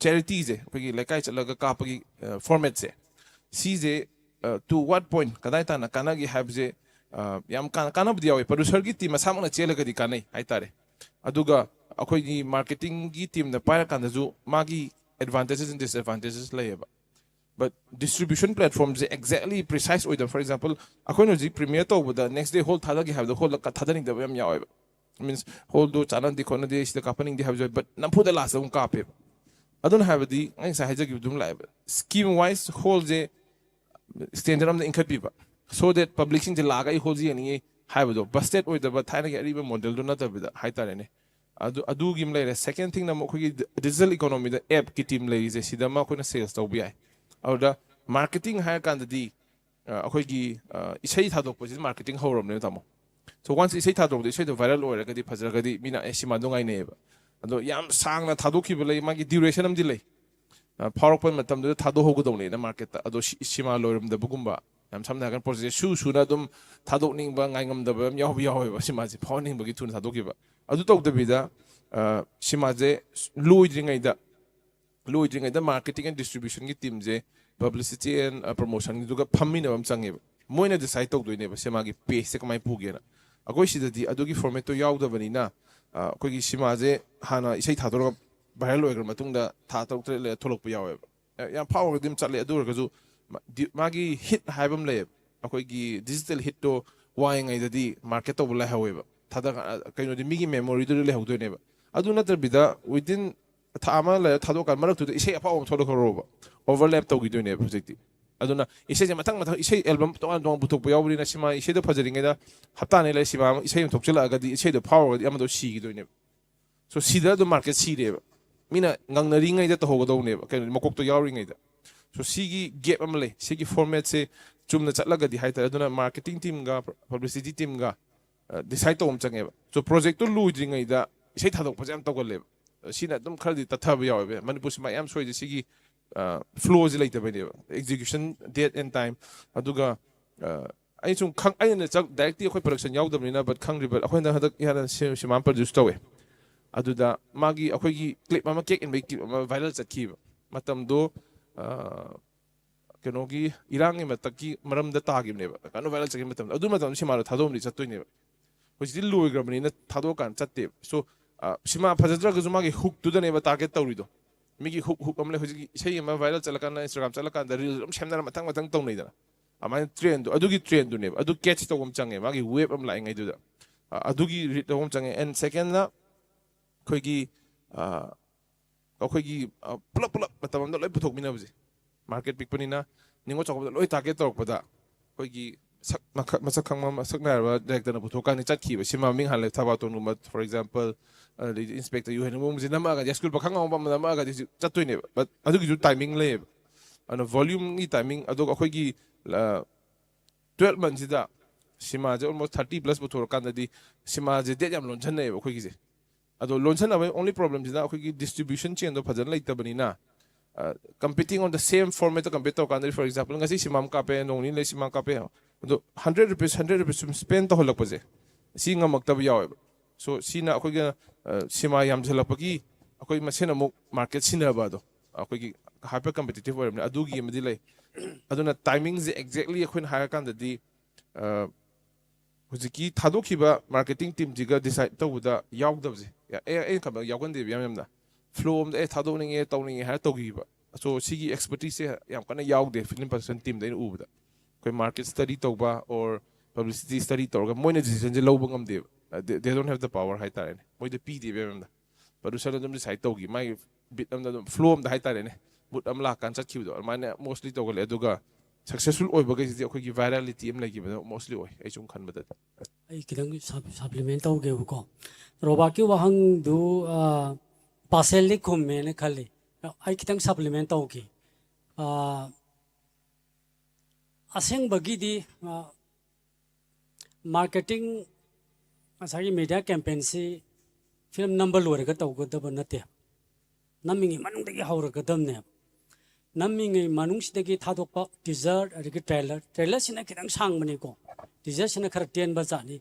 charityꯁꯦ, ꯑꯩꯈꯣꯏꯒꯤ ꯂꯩꯀꯥꯏ ꯆꯠꯂꯒ ꯀꯥꯞꯄꯒꯤ, ꯑ, formatꯁꯦ, ꯁꯤꯁꯦ, ꯑ, to what point, ꯀꯗꯥꯏ ꯇꯥꯅ ꯀꯥꯟꯅꯒꯦ ꯍꯥꯏꯕꯁꯦ, ꯑ, ꯌꯥꯝ ꯀꯥꯟ-, ꯀꯥꯟꯅꯕꯗꯤ ꯌꯥꯎꯋꯦ꯫ Producerꯒꯤ team ꯃꯁꯥꯃꯛꯅ ꯆꯦꯜꯂꯒꯗꯤ ꯀꯥꯟꯅꯩ ꯍꯥꯏꯇꯥꯔꯦ꯫ ꯑꯗꯨꯒ ꯑꯩꯈꯣꯏꯒꯤ marketingꯒꯤ teamꯅ ꯄꯥꯏꯔꯀꯥꯟꯗꯁꯨ ꯃꯥꯒꯤ advantages and disadvantages ꯂꯩꯌꯦꯕ꯫ But distribution platformꯁꯦ exactly precise ꯑꯣꯏꯗꯕ꯫ For example, ꯑꯩꯈꯣꯏꯅ ꯍꯧꯖꯤꯛ premiere ꯇꯧꯕꯗ next day hall ꯊꯥꯗꯒꯦ ꯍꯥꯏꯕꯗ hallꯗ ꯊꯥꯗꯅꯤꯡꯗꯕ ꯌꯥꯝ ꯌꯥꯎꯋꯦꯕ꯫ Means, hallꯗꯣ ꯆꯥꯟꯅꯗꯦ ꯈꯣꯠꯅꯗꯦ, ꯁꯤꯗ ꯀꯥꯞꯍꯟꯅꯤꯡꯗꯦ ꯍꯥꯏꯕꯁꯨ ꯌꯥꯎꯋꯦ, but ꯅꯝꯐꯨꯗ lastꯇ ꯑꯃꯨꯛ ꯀꯥꯞꯄꯦꯕ꯫ ꯑꯗꯨꯅ ꯍꯥꯏꯕꯗꯤ ꯑꯩ ꯉꯁꯥꯏ ꯍꯥꯏꯖꯈꯤꯕꯗꯨ ꯑꯗꯨꯝ ꯂꯥꯛꯑꯦꯕ꯫ Scheme wise hallꯁꯦ standard ꯑꯃꯗ ꯏꯟꯈꯠꯄꯤꯕ, so that publicꯁꯤꯡꯁꯦ ꯂꯥꯛꯑꯒ ꯑꯩ hallꯁꯦ ꯌꯦꯡꯅꯤꯡꯉꯤ ꯍꯥꯏꯕꯗꯣ, busted ꯑꯣꯏꯗꯕ ꯊꯥꯏꯅꯒꯤ ꯑꯔꯤꯕ modelꯗꯨ ꯅꯠꯇꯕꯤꯗ ꯍꯥꯏꯇꯥꯔꯦꯅꯦ꯫ ꯑꯗꯨ, ꯑꯗꯨꯒꯤ ꯑꯃ ꯂꯩꯔꯦ꯫ Second thingꯅ ꯑꯃꯨꯛ ꯑꯩꯈꯣꯏꯒꯤ digital economyꯗ appꯀꯤ team ꯂꯩꯔꯤꯁꯦ, ꯁꯤꯗ ꯑꯃ ꯑꯩꯈꯣꯏꯅ sales ꯇꯧꯕ ꯌꯥꯏ꯫ ꯑꯗꯨꯗ marketing ꯍꯥꯏꯔ ꯀꯥꯟꯗꯗꯤ, ꯑ, ꯑꯩꯈꯣꯏꯒꯤ, ꯑ, ꯏꯁꯩ ꯊꯥꯗꯣꯛꯄꯁꯤꯗ marketing ꯍꯧꯔꯕꯅꯦꯕ, ꯇꯥꯃꯣ꯫ So once ꯏꯁꯩ ꯊꯥꯗꯣꯛꯄꯗ ꯏꯁꯩꯗꯣ viral ꯑꯣꯏꯔꯒꯗꯤ, ꯐꯖꯔꯒꯗꯤ ꯃꯤꯅ, "ꯑꯦ, ꯁꯤꯃꯥꯗꯣ ꯉꯥꯏꯅꯩꯌꯦꯕ"꯫ ꯑꯗꯣ ꯌꯥꯝ ꯁꯥꯡꯅ ꯊꯥꯗꯣꯛꯈꯤꯕ ꯂꯩ, ꯃꯥꯒꯤ duration ꯑꯃꯗꯤ ꯂꯩ꯫ ꯑ, ꯐꯥꯎꯔꯛꯄ ꯃꯇꯝꯗꯨꯗ ꯊꯥꯗꯣꯛꯍꯧꯒꯗꯧꯅꯦꯅ marketꯇ꯫ ꯑꯗꯣ ꯁꯤ-, ꯁꯤꯃꯥ ꯂꯣꯏꯔꯝꯗꯕꯒꯨꯝꯕ, ꯌꯥꯝ ꯁꯝꯅ ꯍꯥꯏꯔꯀꯥꯟꯗ projectꯁꯦ ꯁꯨ ꯁꯨꯅ ꯑꯗꯨꯝ ꯊꯥꯗꯣꯛꯅꯤꯡꯕ, ꯉꯥꯏꯉꯝꯗꯕ ꯌꯥꯝ ꯌꯥꯎꯕ ꯌꯥꯎꯋꯦꯕ ꯁꯤꯃꯥꯁꯦ, ꯐꯥꯎꯍꯟꯅꯤꯡꯕꯒꯤ ꯊꯨꯅ ꯊꯥꯗꯣꯛꯈꯤꯕ꯫ ꯑꯗꯨ ꯇꯧꯗꯕꯤꯗ ꯁꯤꯃꯥꯁꯦ ꯂꯣꯏꯗ꯭ꯔꯤꯉꯩꯗ ꯂꯣꯏꯗ꯭ꯔꯤꯉꯩꯗ marketing and distribution ꯒꯤ team say publicity and promotion ꯒꯤꯗꯨꯒ ꯐꯝꯃꯤꯟꯅꯕ ꯑꯃ ꯆꯪꯉꯦꯕ꯫ ꯃꯣꯏꯅ decide ꯇꯧꯗꯣꯏꯅꯦꯕ ꯁꯤꯃꯥꯒꯤ pace ꯁꯦ ꯀꯃꯥꯏꯅ ꯄꯨꯒꯦꯅ꯫ ꯑꯩꯈꯣꯏ ꯁꯤꯗꯗꯤ ꯑꯗꯨꯒꯤ format ꯇꯣ ꯌꯥꯎꯗꯕꯅꯤꯅ ꯑꯩꯈꯣꯏꯒꯤ ꯁꯤꯃꯥꯁꯦ ꯍꯥꯟꯅ ꯏꯁꯩ ꯊꯥꯗꯣꯔꯒ viral ꯑꯣꯏꯈ꯭ꯔ ꯃꯇꯨꯡꯗ ꯊꯥ ꯇꯔꯨꯛ ꯇꯔꯦꯠ ꯂꯩꯔ ꯊꯣꯛꯂꯛꯄ ꯌꯥꯎꯋꯦꯕ꯫ ꯌꯥꯝ ꯐꯥꯎꯔꯒꯗꯤ ꯑꯗꯨꯝ ꯆꯠꯂꯦ꯫ ꯑꯗꯨ ꯑꯣꯏꯔꯒꯁꯨ ꯃꯥꯒꯤ hit ꯍꯥꯏꯕ ꯑꯃ ꯂꯩꯌꯦꯕ꯫ ꯑꯩꯈꯣꯏꯒꯤ digital hit ꯇꯣ ꯋꯥꯏꯉꯩꯗꯗꯤ market ꯇꯧꯕ ꯂꯥꯏꯍꯧꯋꯦꯕ꯫ ꯊꯥꯗ ꯀꯩꯅꯣꯗꯤ ꯃꯤꯒꯤ memory ꯗꯨꯗ ꯂꯩꯍꯧꯗꯣꯏꯅꯦꯕ꯫ ꯑꯗꯨ ꯅꯠꯇꯕꯤꯗ within ꯊꯥ ꯑꯃ ꯂꯩꯔ ꯊꯥꯗꯣꯛꯑꯀꯥꯟꯗ ꯃꯔꯛꯇꯨꯗ ꯏꯁꯩ ꯑꯐꯥꯎꯕ ꯑꯃ ꯊꯣꯛꯂꯛꯈ꯭ꯔꯣꯕ, overlap ꯇꯧꯈꯤꯗꯣꯏꯅꯦꯕ ꯍꯧꯖꯤꯛꯇꯤ꯫ ꯑꯗꯨꯅ ꯏꯁꯩꯁꯦ ꯃꯊꯪ ꯃꯊꯪ ꯏꯁꯩ album ꯇꯣꯉꯥꯟ ꯇꯣꯉꯥꯟ ꯄꯨꯊꯣꯛꯄ ꯌꯥꯎꯕꯅꯤꯅ ꯁꯤꯃꯥ ꯏꯁꯩꯗꯣ ꯐꯖꯔꯤꯉꯩꯗ ꯍꯞꯇꯥ ꯑꯅꯤ ꯂꯩꯔ ꯁꯤꯃꯥ ꯑꯃ ꯏꯁꯩ ꯑꯃ ꯊꯣꯛꯆꯤꯜꯂꯛꯑꯒꯗꯤ ꯏꯁꯩꯗꯣ ꯐꯥꯎꯔꯒꯗꯤ ꯑꯃꯗꯣ ꯁꯤꯈꯤꯗꯣꯏꯅꯦꯕ꯫ So ꯁꯤꯗ ꯑꯗꯨꯝ market ꯁꯤꯔꯦꯕ꯫ ꯃꯤꯅ ꯉꯪꯅꯔꯤꯉꯩꯗ ꯇꯧꯍꯧꯒꯗꯧꯕꯅꯦꯕ, ꯀꯩꯅꯣ ꯃꯀꯣꯛꯇꯣ ꯌꯥꯎꯔꯤꯉꯩꯗ꯫ So ꯁꯤꯒꯤ gap ꯑꯃ ꯂꯩ꯫ ꯁꯤꯒꯤ format ꯁꯦ ꯆꯨꯝꯅ ꯆꯠꯂꯒꯗꯤ ꯍꯥꯏꯇꯥꯔꯦ꯫ ꯑꯗꯨꯅ marketing team ꯒ publicity team ꯒ decide ꯇꯧꯕ ꯑꯃ ꯆꯪꯉꯦꯕ꯫ So project ꯇꯣ ꯂꯣꯏꯗ꯭ꯔꯤꯉꯩꯗ ꯏꯁꯩ ꯊꯥꯗꯣꯛꯄꯁꯦ ꯌꯥꯝ ꯇꯧꯒꯜꯂꯦꯕ꯫ ꯁꯤꯅ ꯑꯗꯨꯝ ꯈꯔꯗꯤ ꯇꯠꯊꯕ ꯌꯥꯎꯋꯦꯕ꯫ ꯃꯅꯤꯄꯨꯔ ꯁꯤꯃꯥ ꯌꯥꯝ ꯁꯣꯏꯁꯦ ꯁꯤꯒꯤ flow say ꯂꯩꯇꯕꯩꯅꯦꯕ, execution date and time꯫ ꯑꯗꯨꯒ ꯑꯩ ꯁꯨꯝ ꯈꯪ ꯑꯩꯅ ꯆꯞ directly ꯑꯩꯈꯣꯏ production ꯌꯥꯎꯗꯕꯅꯤꯅ, but ꯈꯪꯗ꯭ꯔꯤꯕ ꯑꯩꯈꯣꯏꯅ ꯍꯟꯗꯛ ꯏꯍꯥꯟ ꯁꯤꯃꯥ produce ꯇꯧꯋꯦ꯫ ꯑꯗꯨꯗ ꯃꯥꯒꯤ ꯑꯩꯈꯣꯏꯒꯤ clip ꯑꯃ, cake and bake clip ꯑꯃ viral ꯆꯠꯈꯤꯕ ꯃꯇꯝꯗꯣ, ꯀꯩꯅꯣꯒꯤ ꯏꯔꯥꯡꯒꯤ ꯃꯇꯛꯀꯤ ꯃꯔꯝꯗ ꯇꯥꯈꯤꯕꯅꯦꯕ, ꯀꯟꯅ viral ꯆꯠꯈꯤꯕ ꯃꯇꯝꯗ꯫ ꯑꯗꯨ ꯃꯇꯝꯗ ꯁꯤꯃꯥꯗꯣ ꯊꯥꯗꯣꯛꯑꯝꯗꯤ ꯆꯠꯇꯣꯏꯅꯦꯕ꯫ ꯍꯧꯖꯤꯛꯇꯤ ꯂꯣꯏꯈ꯭ꯔꯕꯅꯤꯅ ꯊꯥꯗꯣꯛꯑꯀꯥꯟꯗ ꯆꯠꯇꯦꯕ꯫ So ꯁꯤꯃꯥ ꯐꯖꯗ꯭ꯔꯒꯁꯨ ꯃꯥꯒꯤ hook ꯇꯨꯗꯅꯦꯕ target ꯇꯧꯔꯤꯗꯣ꯫ ꯃꯤꯒꯤ hook hook ꯑꯃ ꯂꯩ꯫ ꯍꯧꯖꯤꯛꯀꯤ ꯏꯁꯩ ꯑꯃ viral ꯆꯠꯂꯀꯥꯟꯗ Instagram ꯆꯠꯂꯀꯥꯟꯗ reel ꯑꯗꯨꯝ ꯁꯦꯝꯅꯔ ꯃꯊꯪ ꯃꯊꯪ ꯇꯧꯅꯩꯗꯅ꯫ ꯑꯗꯨꯃꯥꯏꯅ trend ꯇꯣ, ꯑꯗꯨꯒꯤ trend ꯇꯨꯅꯦꯕ꯫ ꯑꯗꯨ catch ꯇꯧꯕ ꯑꯃ ꯆꯪꯉꯦ, ꯃꯥꯒꯤ wave ꯑꯃ ꯂꯥꯛꯏꯉꯩꯗꯨꯗ꯫ ꯑꯗꯨꯒꯤ read ꯇꯧꯕ ꯑꯃ ꯆꯪꯉꯦ꯫ And second ꯅ ꯑꯩꯈꯣꯏꯒꯤ ꯑꯩꯈꯣꯏꯒꯤ ꯄꯨꯂꯞ ꯄꯨꯂꯞ ꯃꯇꯝ ꯑꯃꯗ ꯂꯣꯏ ꯄꯨꯊꯣꯛꯃꯤꯟꯅꯕꯁꯦ꯫ Market ꯄꯤꯛꯄꯅꯤꯅ ꯅꯤꯉꯣꯜ ꯆꯥꯛꯀꯧꯕꯗ ꯂꯣꯏ target ꯇꯧꯔꯛꯄꯗ ꯑꯩꯈꯣꯏꯒꯤ ꯁꯛ ꯃꯁꯛ ꯈꯪꯕ, ꯃꯁꯛ ꯅꯥꯏꯔꯕ director ꯅ ꯄꯨꯊꯣꯛꯀꯥꯟꯗ ꯆꯠꯈꯤꯕ ꯁꯤꯃꯥ ꯃꯃꯤꯡ ꯍꯥꯟꯅ ꯊꯕꯥꯇꯣꯟꯒꯨꯝꯕ, for example, ꯑꯗꯩꯗꯤ Inspector ꯌꯨꯍꯦꯟꯕꯝꯒꯨꯝꯕꯁꯦ ꯅꯝꯃꯛꯑꯒꯗꯤ, ꯌꯥꯏꯁꯀꯨꯜ ꯄꯥꯈꯪ ꯑꯉꯥꯎꯕ ꯑꯃ ꯅꯝꯃꯛꯑꯒꯗꯤ ꯍꯧꯖꯤꯛ ꯆꯠꯇꯣꯏꯅꯦꯕ꯫ But ꯑꯗꯨꯒꯤꯁꯨ timing ꯂꯩꯌꯦꯕ꯫ ꯑꯗꯨꯅ volume ꯒꯤ timing, ꯑꯗꯨꯒ ꯑꯩꯈꯣꯏꯒꯤ twelve month ꯁꯤꯗ ꯁꯤꯃꯥꯁꯦ almost thirty plus ꯄꯨꯊꯣꯔꯀꯥꯟꯗꯗꯤ ꯁꯤꯃꯥꯁꯦ date ꯌꯥꯝ ꯂꯣꯟꯁꯟꯅꯩꯌꯦꯕ ꯑꯩꯈꯣꯏꯒꯤꯁꯦ꯫ ꯑꯗꯣ ꯂꯣꯟꯁꯟꯅꯕꯒꯤ only problem ꯁꯤꯅ ꯑꯩꯈꯣꯏꯒꯤ distribution chain ꯗꯣ ꯐꯖꯅ ꯂꯩꯇꯕꯅꯤꯅ, competing on the same format ꯇ compete ꯇꯧꯔꯀꯥꯟꯗꯗꯤ, for example, ꯉꯁꯤ ꯁꯤꯃꯥ ꯑꯃ ꯀꯥꯞꯄꯦ, ꯅꯣꯡ ꯅꯤꯅꯤ ꯂꯩ ꯁꯤꯃꯥ ꯀꯥꯞꯄꯦ, ꯑꯗꯣ hundred rupees, hundred rupees ꯁꯨꯝ spend ꯇꯧꯍꯜꯂꯛꯄꯁꯦ, ꯁꯤ ꯉꯝꯃꯛꯇꯕ ꯌꯥꯎꯋꯦꯕ꯫ So ꯁꯤꯅ ꯑꯩꯈꯣꯏꯒ ꯁꯤꯃꯥ ꯌꯥꯝꯁꯤꯜꯂꯛꯄꯒꯤ ꯑꯩꯈꯣꯏ ꯃꯁꯦꯟ ꯑꯃꯨꯛ ꯃꯥꯔꯀꯦꯠ ꯁꯤꯟꯅꯕ ꯑꯗꯣ, ꯑꯩꯈꯣꯏꯒꯤ ꯍꯥꯏꯄꯔ ꯀꯝꯄꯤꯇꯤꯇꯤꯞ ꯑꯣꯏꯔꯕꯅꯤꯅ ꯑꯗꯨꯒꯤ ꯑꯃꯗꯤ ꯂꯩ꯫ ꯑꯗꯨꯅ ꯇꯥꯏꯃꯤꯡꯁꯦ ꯑꯦꯛꯖꯦꯛꯂꯤ ꯑꯩꯈꯣꯏꯅ ꯍꯥꯏꯔꯀꯥꯟꯗꯗꯤ ꯍꯧꯖꯤꯛꯀꯤ ꯊꯥꯗꯣꯛꯈꯤꯕ ꯃꯥꯔꯀꯦꯇꯤꯡ ꯇꯤꯝꯁꯤꯒ ꯗꯤꯁꯥꯏꯠ ꯇꯧꯕꯗ ꯌꯥꯎꯗꯕꯁꯦ, ꯑꯦ, ꯑꯩꯅ ꯈꯟꯕꯗ ꯌꯥꯎꯒꯟꯗꯦꯕ ꯌꯥꯝ ꯌꯥꯝꯅ꯫ ꯐ꯭ꯂꯣ ꯑꯝꯗ ꯑꯦ ꯊꯥꯗꯣꯛꯅꯤꯡꯉꯦ, ꯇꯧꯅꯤꯡꯉꯦ ꯍꯥꯏꯔ ꯇꯧꯈꯤꯕ꯫ ꯑꯁꯣ ꯁꯤꯒꯤ ꯑꯦꯛꯁꯄꯔꯇꯤꯁꯁꯦ ꯌꯥꯝ ꯀꯟꯅ ꯌꯥꯎꯗꯦ ꯐꯤꯂꯝ ꯄ꯭ꯔꯗꯛꯁꯟ ꯇꯤꯝꯗ ꯑꯩꯅ ꯎꯕꯗ꯫ ꯑꯩꯈꯣꯏ ꯃꯥꯔꯀꯦꯠ ꯁ꯭ꯇꯗꯤ ꯇꯧꯕ ꯑꯣꯔ ꯄꯕ꯭ꯂꯤꯁꯤꯇꯤ ꯁ꯭ꯇꯗꯤ ꯇꯧꯔꯒ ꯃꯣꯏꯅ ꯗꯤꯁꯤꯖꯟꯁꯦ ꯂꯧꯕ ꯉꯝꯗꯦꯕ꯫ They don't have the power ꯍꯥꯏꯇꯥꯔꯦꯅꯦ, ꯃꯣꯏꯗ ꯄꯤꯗꯦꯕ ꯌꯥꯝꯅ꯫ ꯄ꯭ꯔꯗ꯭ꯌꯨꯁꯔꯅ ꯑꯗꯨꯝ ꯗꯤꯁꯥꯏꯠ ꯇꯧꯈꯤ, ꯃꯥꯒꯤ ꯕꯤꯠ ꯑꯃꯗ ꯑꯗꯨꯝ, ꯐ꯭ꯂꯣ ꯑꯃꯗ ꯍꯥꯏꯇꯥꯔꯦꯅꯦ, ꯃꯨꯠ ꯑꯃ ꯂꯥꯛꯀꯥꯟꯗ ꯆꯠꯈꯤꯕꯗꯣ ꯑꯗꯨꯃꯥꯏꯅ ꯃꯣꯁꯂꯤ ꯇꯧꯒꯜꯂꯦ꯫ ꯑꯗꯨꯒ ꯁꯛꯁꯦꯁꯐꯨꯜ ꯑꯣꯏꯕꯈꯩꯁꯤꯗꯤ ꯑꯩꯈꯣꯏꯒꯤ ꯚꯥꯏꯔꯦꯂꯤꯇꯤ ꯑꯃ ꯂꯩꯈꯤꯕꯗꯣ ꯃꯣꯁꯂꯤ ꯑꯣꯏ, ꯑꯩ ꯁꯨꯝ ꯈꯟꯕꯗꯗꯤ꯫ ꯑꯩ ꯈꯤꯇꯪ ꯁꯞ- ꯁꯄ꯭ꯂꯤꯃꯦꯟ ꯇꯧꯒꯦꯕꯀꯣ꯫ ꯔꯣꯕꯥꯔꯠꯀꯤ ꯋꯥꯍꯪꯗꯨ ꯄꯥꯔꯁꯦꯜꯂꯤ ꯈꯨꯝꯃꯦꯅ ꯈꯜꯂꯤ꯫ ꯑꯩ ꯈꯤꯇꯪ ꯁꯄ꯭ꯂꯤꯃꯦꯟ ꯇꯧꯒꯦ꯫ ꯑ, ꯑꯁꯦꯡꯕꯒꯤꯗꯤ ꯃꯥꯔꯀꯦꯇꯤꯡ, ꯉꯁꯥꯏꯒꯤ ꯃꯦꯗꯤꯌꯥ ꯀꯦꯝꯄꯦꯟꯁꯤ ꯐꯤꯂꯝ ꯅꯝꯕ ꯂꯣꯏꯔꯒ ꯇꯧꯒꯗꯕ ꯅꯠꯇꯦ꯫ ꯅꯝꯃꯤꯉꯩ ꯃꯅꯨꯡꯗꯒꯤ ꯍꯧꯔꯒꯗꯕꯅꯦꯕ꯫ ꯅꯝꯃꯤꯉꯩ ꯃꯅꯨꯡꯁꯤꯗꯒꯤ ꯊꯥꯗꯣꯛꯄ ꯇꯤꯖꯔ, ꯑꯗꯒꯤ ꯇ꯭ꯔꯦꯂꯔ, ꯇ꯭ꯔꯦꯂꯔꯁꯤꯅ ꯈꯤꯇꯪ ꯁꯥꯡꯕꯅꯤꯀꯣ, ꯇꯤꯖꯔꯁꯤꯅ ꯈꯔ ꯇꯦꯟꯕ ꯖꯥꯠꯅꯤ꯫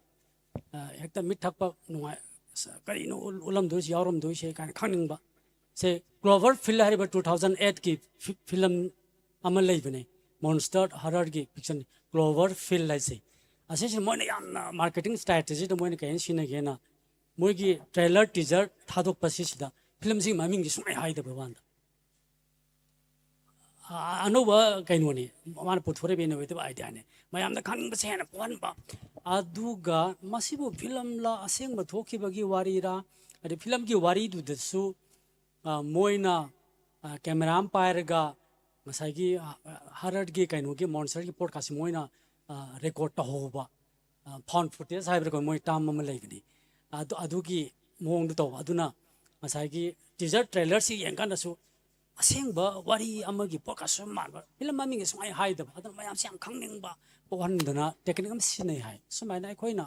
ꯑ, ꯍꯦꯛꯇ ꯃꯤꯠ ꯊꯛꯄ ꯅꯨꯡꯉꯥꯏ, ꯑꯁ, ꯀꯔꯤꯅꯣ ꯎꯠ- ꯎꯠꯂꯝꯗꯣꯏꯁꯤ, ꯌꯥꯎꯔꯝꯗꯣꯏꯁꯦ ꯀꯥꯏꯅ ꯈꯪꯅꯤꯡꯕ꯫ ꯁꯦ, ꯀ꯭ꯂꯣꯚꯔ ꯐꯤꯜ ꯍꯥꯏꯔꯤꯕ two thousand eightꯀꯤ ꯐꯤ- ꯐꯤꯂꯝ ꯑꯃ ꯂꯩꯕꯅꯦ, ꯃꯣꯟꯁꯇꯔ ꯍꯔꯔꯒꯤ ꯐꯤꯛꯁꯟ, ꯀ꯭ꯂꯣꯚꯔ ꯐꯤꯜ ꯍꯥꯏꯁꯦ꯫ ꯑꯁꯤꯁꯤ ꯃꯣꯏꯅ ꯌꯥꯝꯅ ꯃꯥꯔꯀꯦꯇꯤꯡ ꯁ꯭ꯇ꯭ꯔꯦꯇꯦꯖꯤꯗ ꯃꯣꯏꯅ ꯀꯩꯅ ꯁꯤꯖꯤꯟꯅꯒꯦꯅ, ꯃꯣꯏꯒꯤ ꯇ꯭ꯔꯦꯂꯔ, ꯇꯤꯖꯔ ꯊꯥꯗꯣꯛꯄ ꯁꯤꯁꯤꯗ ꯐꯤꯂꯝꯁꯤꯒꯤ ꯃꯃꯤꯡꯁꯤ ꯁꯨꯡꯍꯥꯏ ꯍꯥꯏꯗꯕ ꯋꯥꯅꯤꯗ꯫ ꯑ- ꯑꯅꯧꯕ ꯀꯩꯅꯣꯅꯤ, ꯃꯥꯅ ꯄꯨꯊꯣꯔꯛꯏꯕ ꯏꯅꯣꯚꯦꯇꯤꯚ ꯑꯥꯏꯗꯤꯌꯥꯅꯤ꯫ ꯃꯌꯥꯝꯗ ꯈꯪꯅꯤꯡꯕꯁꯦ ꯍꯦꯟꯅ ꯄꯣꯛꯍꯟꯕ꯫ ꯑꯗꯨꯒ ꯃꯁꯤꯕꯨ ꯐꯤꯂꯝꯂ, ꯑꯁꯦꯡꯕ ꯊꯣꯛꯈꯤꯕꯒꯤ ꯋꯥꯔꯤꯔ, ꯑꯗꯩ ꯐꯤꯂꯝꯒꯤ ꯋꯥꯔꯤꯗꯨꯗꯁꯨ, ꯑ, ꯃꯣꯏꯅ, ꯑ, ꯀꯦꯃꯦꯔꯥ ꯑꯃ ꯄꯥꯏꯔꯒ ꯉꯁꯥꯏꯒꯤ, ꯑ, ꯍꯔꯔꯒꯤ ꯀꯩꯅꯣꯒꯤ ꯃꯣꯟꯁꯇꯔꯒꯤ ꯄꯣꯠꯀꯥꯁꯦ ꯃꯣꯏꯅ, ꯑ, ꯔꯦꯀꯣꯔꯠ ꯇꯧꯍꯧꯕ꯫ ꯐꯥꯎꯟ ꯐꯨꯇꯦꯖ ꯍꯥꯏꯕ꯭ꯔꯥ ꯀꯩꯅꯣ, ꯃꯣꯏ ꯇꯥꯝ ꯑꯃ ꯂꯩꯕꯅꯤ꯫ ꯑꯗꯨ, ꯑꯗꯨꯒꯤ ꯃꯑꯣꯡꯗ ꯇꯧꯕ꯫ ꯑꯗꯨꯅ ꯉꯁꯥꯏꯒꯤ ꯇꯤꯖꯔ ꯇ꯭ꯔꯦꯂꯔꯁꯤ ꯌꯦꯡꯀꯥꯟꯗꯁꯨ ꯑꯁꯦꯡꯕ ꯋꯥꯔꯤ ꯑꯃꯒꯤ ꯄꯣꯠꯀꯥꯁꯨ ꯃꯥꯟꯕ, ꯐꯤꯂꯝ ꯃꯃꯤꯡꯒꯤ ꯁꯨꯡꯍꯥꯏ ꯍꯥꯏꯗꯕ꯫ ꯑꯗꯨꯅ ꯃꯌꯥꯝꯁꯦ ꯌꯥꯝ ꯈꯪꯅꯤꯡꯕ ꯄꯣꯛꯍꯟꯗꯅ ꯇꯦꯛꯅꯤꯛ ꯑꯃ ꯁꯤꯖꯤꯟꯅꯩ ꯍꯥꯏ꯫ ꯁꯨꯃꯥꯏꯅ ꯑꯩꯈꯣꯏꯅ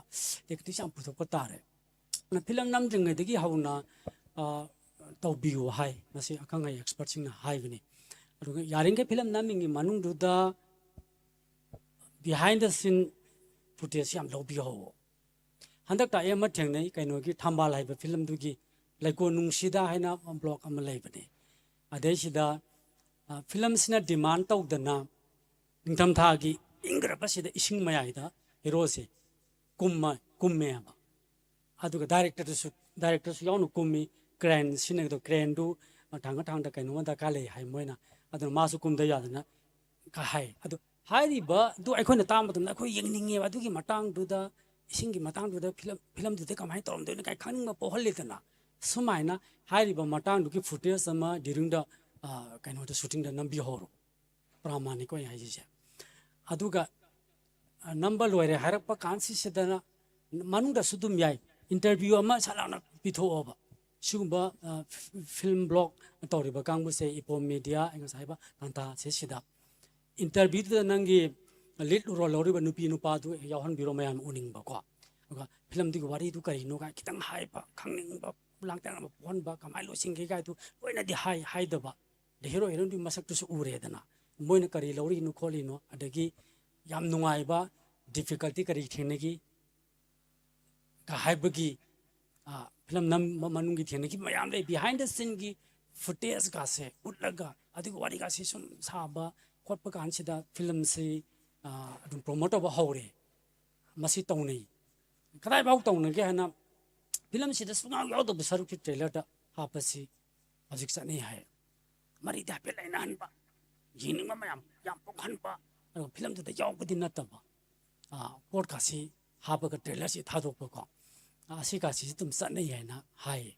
ꯇꯦꯛꯅꯤꯛꯁꯦ ꯌꯥꯝ ꯄꯨꯊꯣꯛꯄ ꯇꯥꯔꯦ꯫ ꯑꯗꯨꯅ ꯐꯤꯂꯝ ꯅꯝꯗ꯭ꯔꯤꯉꯩꯗꯒꯤ ꯍꯧꯅ, ꯑ, ꯇꯧꯕꯤꯌꯨ ꯍꯥꯏ, ꯃꯁꯤ ꯑꯈꯪ ꯑꯍꯩ ꯑꯦꯛꯁꯄꯔꯠꯁꯤꯡꯅ ꯍꯥꯏꯕꯅꯤ꯫ ꯑꯗꯨꯒ ꯌꯥꯔꯤꯈꯩ ꯐꯤꯂꯝ ꯅꯝꯃꯤꯉꯩ ꯃꯅꯨꯡꯗꯨꯗ behind the scene footage ꯌꯥꯝ ꯂꯧꯕꯤꯍꯧꯋꯣ꯫ ꯍꯟꯗꯛꯇ ꯑꯩ ꯑꯃ ꯊꯦꯡꯅꯩ, ꯀꯩꯅꯣꯒꯤ ꯊꯝꯕꯥꯜ ꯍꯥꯏꯕ ꯐꯤꯂꯝꯗꯨꯒꯤ, ꯂꯩꯀꯣꯜ ꯅꯨꯡꯁꯤꯗ ꯍꯥꯏꯅ ꯕ꯭ꯂꯣꯛ ꯑꯃ ꯂꯩꯕꯅꯦ꯫ ꯑꯗꯩꯁꯤꯗ, ꯑ, ꯐꯤꯂꯝꯁꯤꯅ ꯗꯤꯃꯥꯟ ꯇꯧꯗꯅ ꯅꯤꯡꯊꯝꯊꯥꯒꯤ ꯏꯪꯈ꯭ꯔꯕꯁꯤꯗ ꯏꯁꯤꯡ ꯃꯌꯥꯏꯗ ꯍꯦꯔꯣꯁꯦ ꯀꯨꯝꯃ-, ꯀꯨꯝꯃꯦꯕ꯫ ꯑꯗꯨꯒ ꯗꯥꯏꯔꯦꯛꯇꯔꯗꯨꯁꯨ, ꯗꯥꯏꯔꯦꯛꯇꯔꯁꯨ ꯌꯥꯎꯅ ꯀꯨꯝꯃꯤ꯫ ꯀ꯭ꯔꯦꯟ ꯁꯤꯖꯤꯟꯅꯒꯗꯕ ꯀ꯭ꯔꯦꯟꯗꯨ ꯊꯥꯡꯒ ꯊꯥꯡꯗ ꯀꯩꯅꯣꯝꯃ ꯗꯔꯀꯥꯔ ꯂꯩ ꯍꯥꯏ ꯃꯣꯏꯅ꯫ ꯑꯗꯨꯅ ꯃꯥꯁꯨ ꯀꯨꯝꯗ ꯌꯥꯗꯅ ꯀ-, ꯍꯥꯏ꯫ ꯑꯗꯨ ꯍꯥꯏꯔꯤꯕꯗꯨ ꯑꯩꯈꯣꯏꯅ ꯇꯥꯕ ꯃꯇꯝꯗ ꯑꯩꯈꯣꯏ ꯌꯦꯡꯅꯤꯡꯉꯦꯕ꯫ ꯑꯗꯨꯒꯤ ꯃꯇꯥꯡꯗꯨꯗ, ꯏꯁꯤꯡꯒꯤ ꯃꯇꯥꯡꯗꯨꯗ ꯐꯤꯂꯝ, ꯐꯤꯂꯝꯗꯨꯗ ꯀꯃꯥꯏꯅ ꯇꯧꯔꯝꯗꯣꯏꯅꯣ ꯀꯥꯏ ꯈꯪꯅꯤꯡꯕ ꯄꯣꯛꯍꯜꯂꯤꯗꯅ꯫ ꯁꯨꯃꯥꯏꯅ ꯍꯥꯏꯔꯤꯕ ꯃꯇꯥꯡꯗꯨꯒꯤ ꯐꯨꯇꯦꯖ ꯑꯃ during the, ꯑ, ꯀꯩꯅꯣꯗ ꯁꯨꯇꯤꯡꯗ ꯅꯝꯕꯤꯍꯧꯔꯣ꯫ ꯄ꯭ꯔꯃꯥꯟꯅꯤꯀꯣ ꯑꯩ ꯍꯥꯏꯁꯤꯁꯦ꯫ ꯑꯗꯨꯒ, ꯑ, ꯅꯝꯕ ꯂꯣꯏꯔꯦ ꯍꯥꯏꯔꯛꯄ ꯀꯥꯟꯁꯤꯗꯅ ꯃꯅꯨꯡꯗꯁꯨ ꯑꯗꯨꯝ ꯌꯥꯏ, ꯏꯟꯇꯔꯚ꯭ꯌꯨ ꯑꯃ ꯁꯠ ꯂꯥꯎꯅ ꯄꯤꯊꯣꯛꯑꯣꯕ꯫ ꯁꯤꯒꯨꯝꯕ, ꯑ, ꯐꯤ-, ꯐꯤꯂꯝ ꯕ꯭ꯂꯣꯛ ꯇꯧꯔꯤꯕ ꯀꯥꯡꯕꯨꯁꯦ, ꯏꯄꯣꯝ ꯃꯦꯗꯤꯌꯥ, ꯑꯩ ꯉꯁꯥꯏ ꯍꯥꯏꯕ ꯇꯥꯟꯊꯥꯁꯦ ꯁꯤꯗ ꯏꯟꯇꯔꯚ꯭ꯌꯨꯗꯨꯗ ꯅꯪꯒꯤ ꯂꯤꯗ ꯔꯣꯜ ꯂꯧꯔꯤꯕ ꯅꯨꯄꯤ ꯅꯨꯄꯥꯗꯨ ꯌꯥꯎꯍꯟꯕꯤꯔꯣ, ꯃꯌꯥꯝ ꯎꯅꯤꯡꯕꯀꯣ꯫ ꯑꯗꯨꯒ ꯐꯤꯂꯝꯗꯨꯒꯤ ꯋꯥꯔꯤꯗꯨ ꯀꯔꯤꯅꯣ ꯀꯥꯏ ꯈꯤꯇꯪ ꯍꯥꯏꯕ, ꯈꯪꯅꯤꯡꯕ, ꯂꯥꯡꯇꯛꯅꯕ ꯄꯣꯛꯍꯟꯕ, ꯀꯃꯥꯏꯅ ꯂꯣꯏꯁꯤꯟꯒꯦ ꯀꯥꯏꯗꯨ ꯂꯣꯏꯅꯗꯤ ꯍꯥꯏ-, ꯍꯥꯏꯗꯕ꯫ ꯑꯗꯩ ꯍꯦꯔꯣ ꯍꯦꯔꯣꯏꯟꯗꯨꯒꯤ ꯃꯁꯛꯇꯨꯁꯨ ꯎꯔꯦꯗꯅ, ꯃꯣꯏꯅ ꯀꯔꯤ ꯂꯧꯔꯤꯅꯣ ꯈꯣꯠꯂꯤꯅꯣ, ꯑꯗꯒꯤ ꯌꯥꯝ ꯅꯨꯡꯉꯥꯏꯕ ꯗꯤꯐꯤꯀꯜꯇꯤ ꯀꯔꯤ ꯊꯦꯡꯅꯈꯤ ꯀ ꯍꯥꯏꯕꯒꯤ, ꯑ, ꯐꯤꯂꯝ ꯅꯝꯕ ꯃꯅꯨꯡꯒꯤ ꯊꯦꯡꯅꯈꯤꯕ ꯃꯌꯥꯝ ꯂꯩ꯫ Behind the sceneꯒꯤ footageꯀꯥꯁꯦ ꯎꯠꯂꯒ, ꯑꯗꯨꯒꯤ ꯋꯥꯔꯤꯒꯥꯁꯦ ꯁꯨꯝ ꯁꯥꯕ ꯈꯣꯠꯄ ꯀꯥꯟꯁꯤꯗ ꯐꯤꯂꯝꯁꯤ, ꯑ, ꯑꯗꯨꯝ ꯄ꯭ꯔꯣꯃꯣꯠ ꯇꯧꯕ ꯍꯧꯔꯦ꯫ ꯃꯁꯤ ꯇꯧꯅꯩ꯫ ꯀꯗꯥꯏꯐꯥꯎ ꯇꯧꯅꯒꯦ ꯍꯥꯏꯅ, ꯐꯤꯂꯝꯁꯤꯗ ꯁꯨꯡꯌꯥꯎ ꯌꯥꯎꯗꯕ ꯁꯔꯨꯛꯁꯤ ꯇ꯭ꯔꯦꯂꯔꯗ ꯍꯥꯞꯄꯁꯤ ꯍꯧꯖꯤꯛ ꯆꯠꯅꯩ ꯍꯥꯏ꯫ ꯃꯔꯤꯗꯤ ꯍꯥꯏꯐꯦꯠ ꯂꯩꯅꯍꯟꯕ, ꯌꯦꯡꯅꯤꯡꯕ ꯃꯌꯥꯝ ꯌꯥꯝ ꯄꯣꯛꯍꯟꯕ, ꯑꯗꯨꯒ ꯐꯤꯂꯝꯗꯨꯗ ꯌꯥꯎꯕꯗꯤ ꯅꯠꯇꯕ, ꯑ, ꯄꯣꯠꯀꯥꯁꯤ ꯍꯥꯞꯄꯒ ꯇ꯭ꯔꯦꯂꯔꯁꯤ ꯊꯥꯗꯣꯛꯄꯀꯣ, ꯑ, ꯑꯁꯤꯀꯥꯁꯤꯁꯨ ꯑꯗꯨꯝ ꯆꯠꯅꯩ ꯍꯥꯏꯅ ꯍꯥꯏ꯫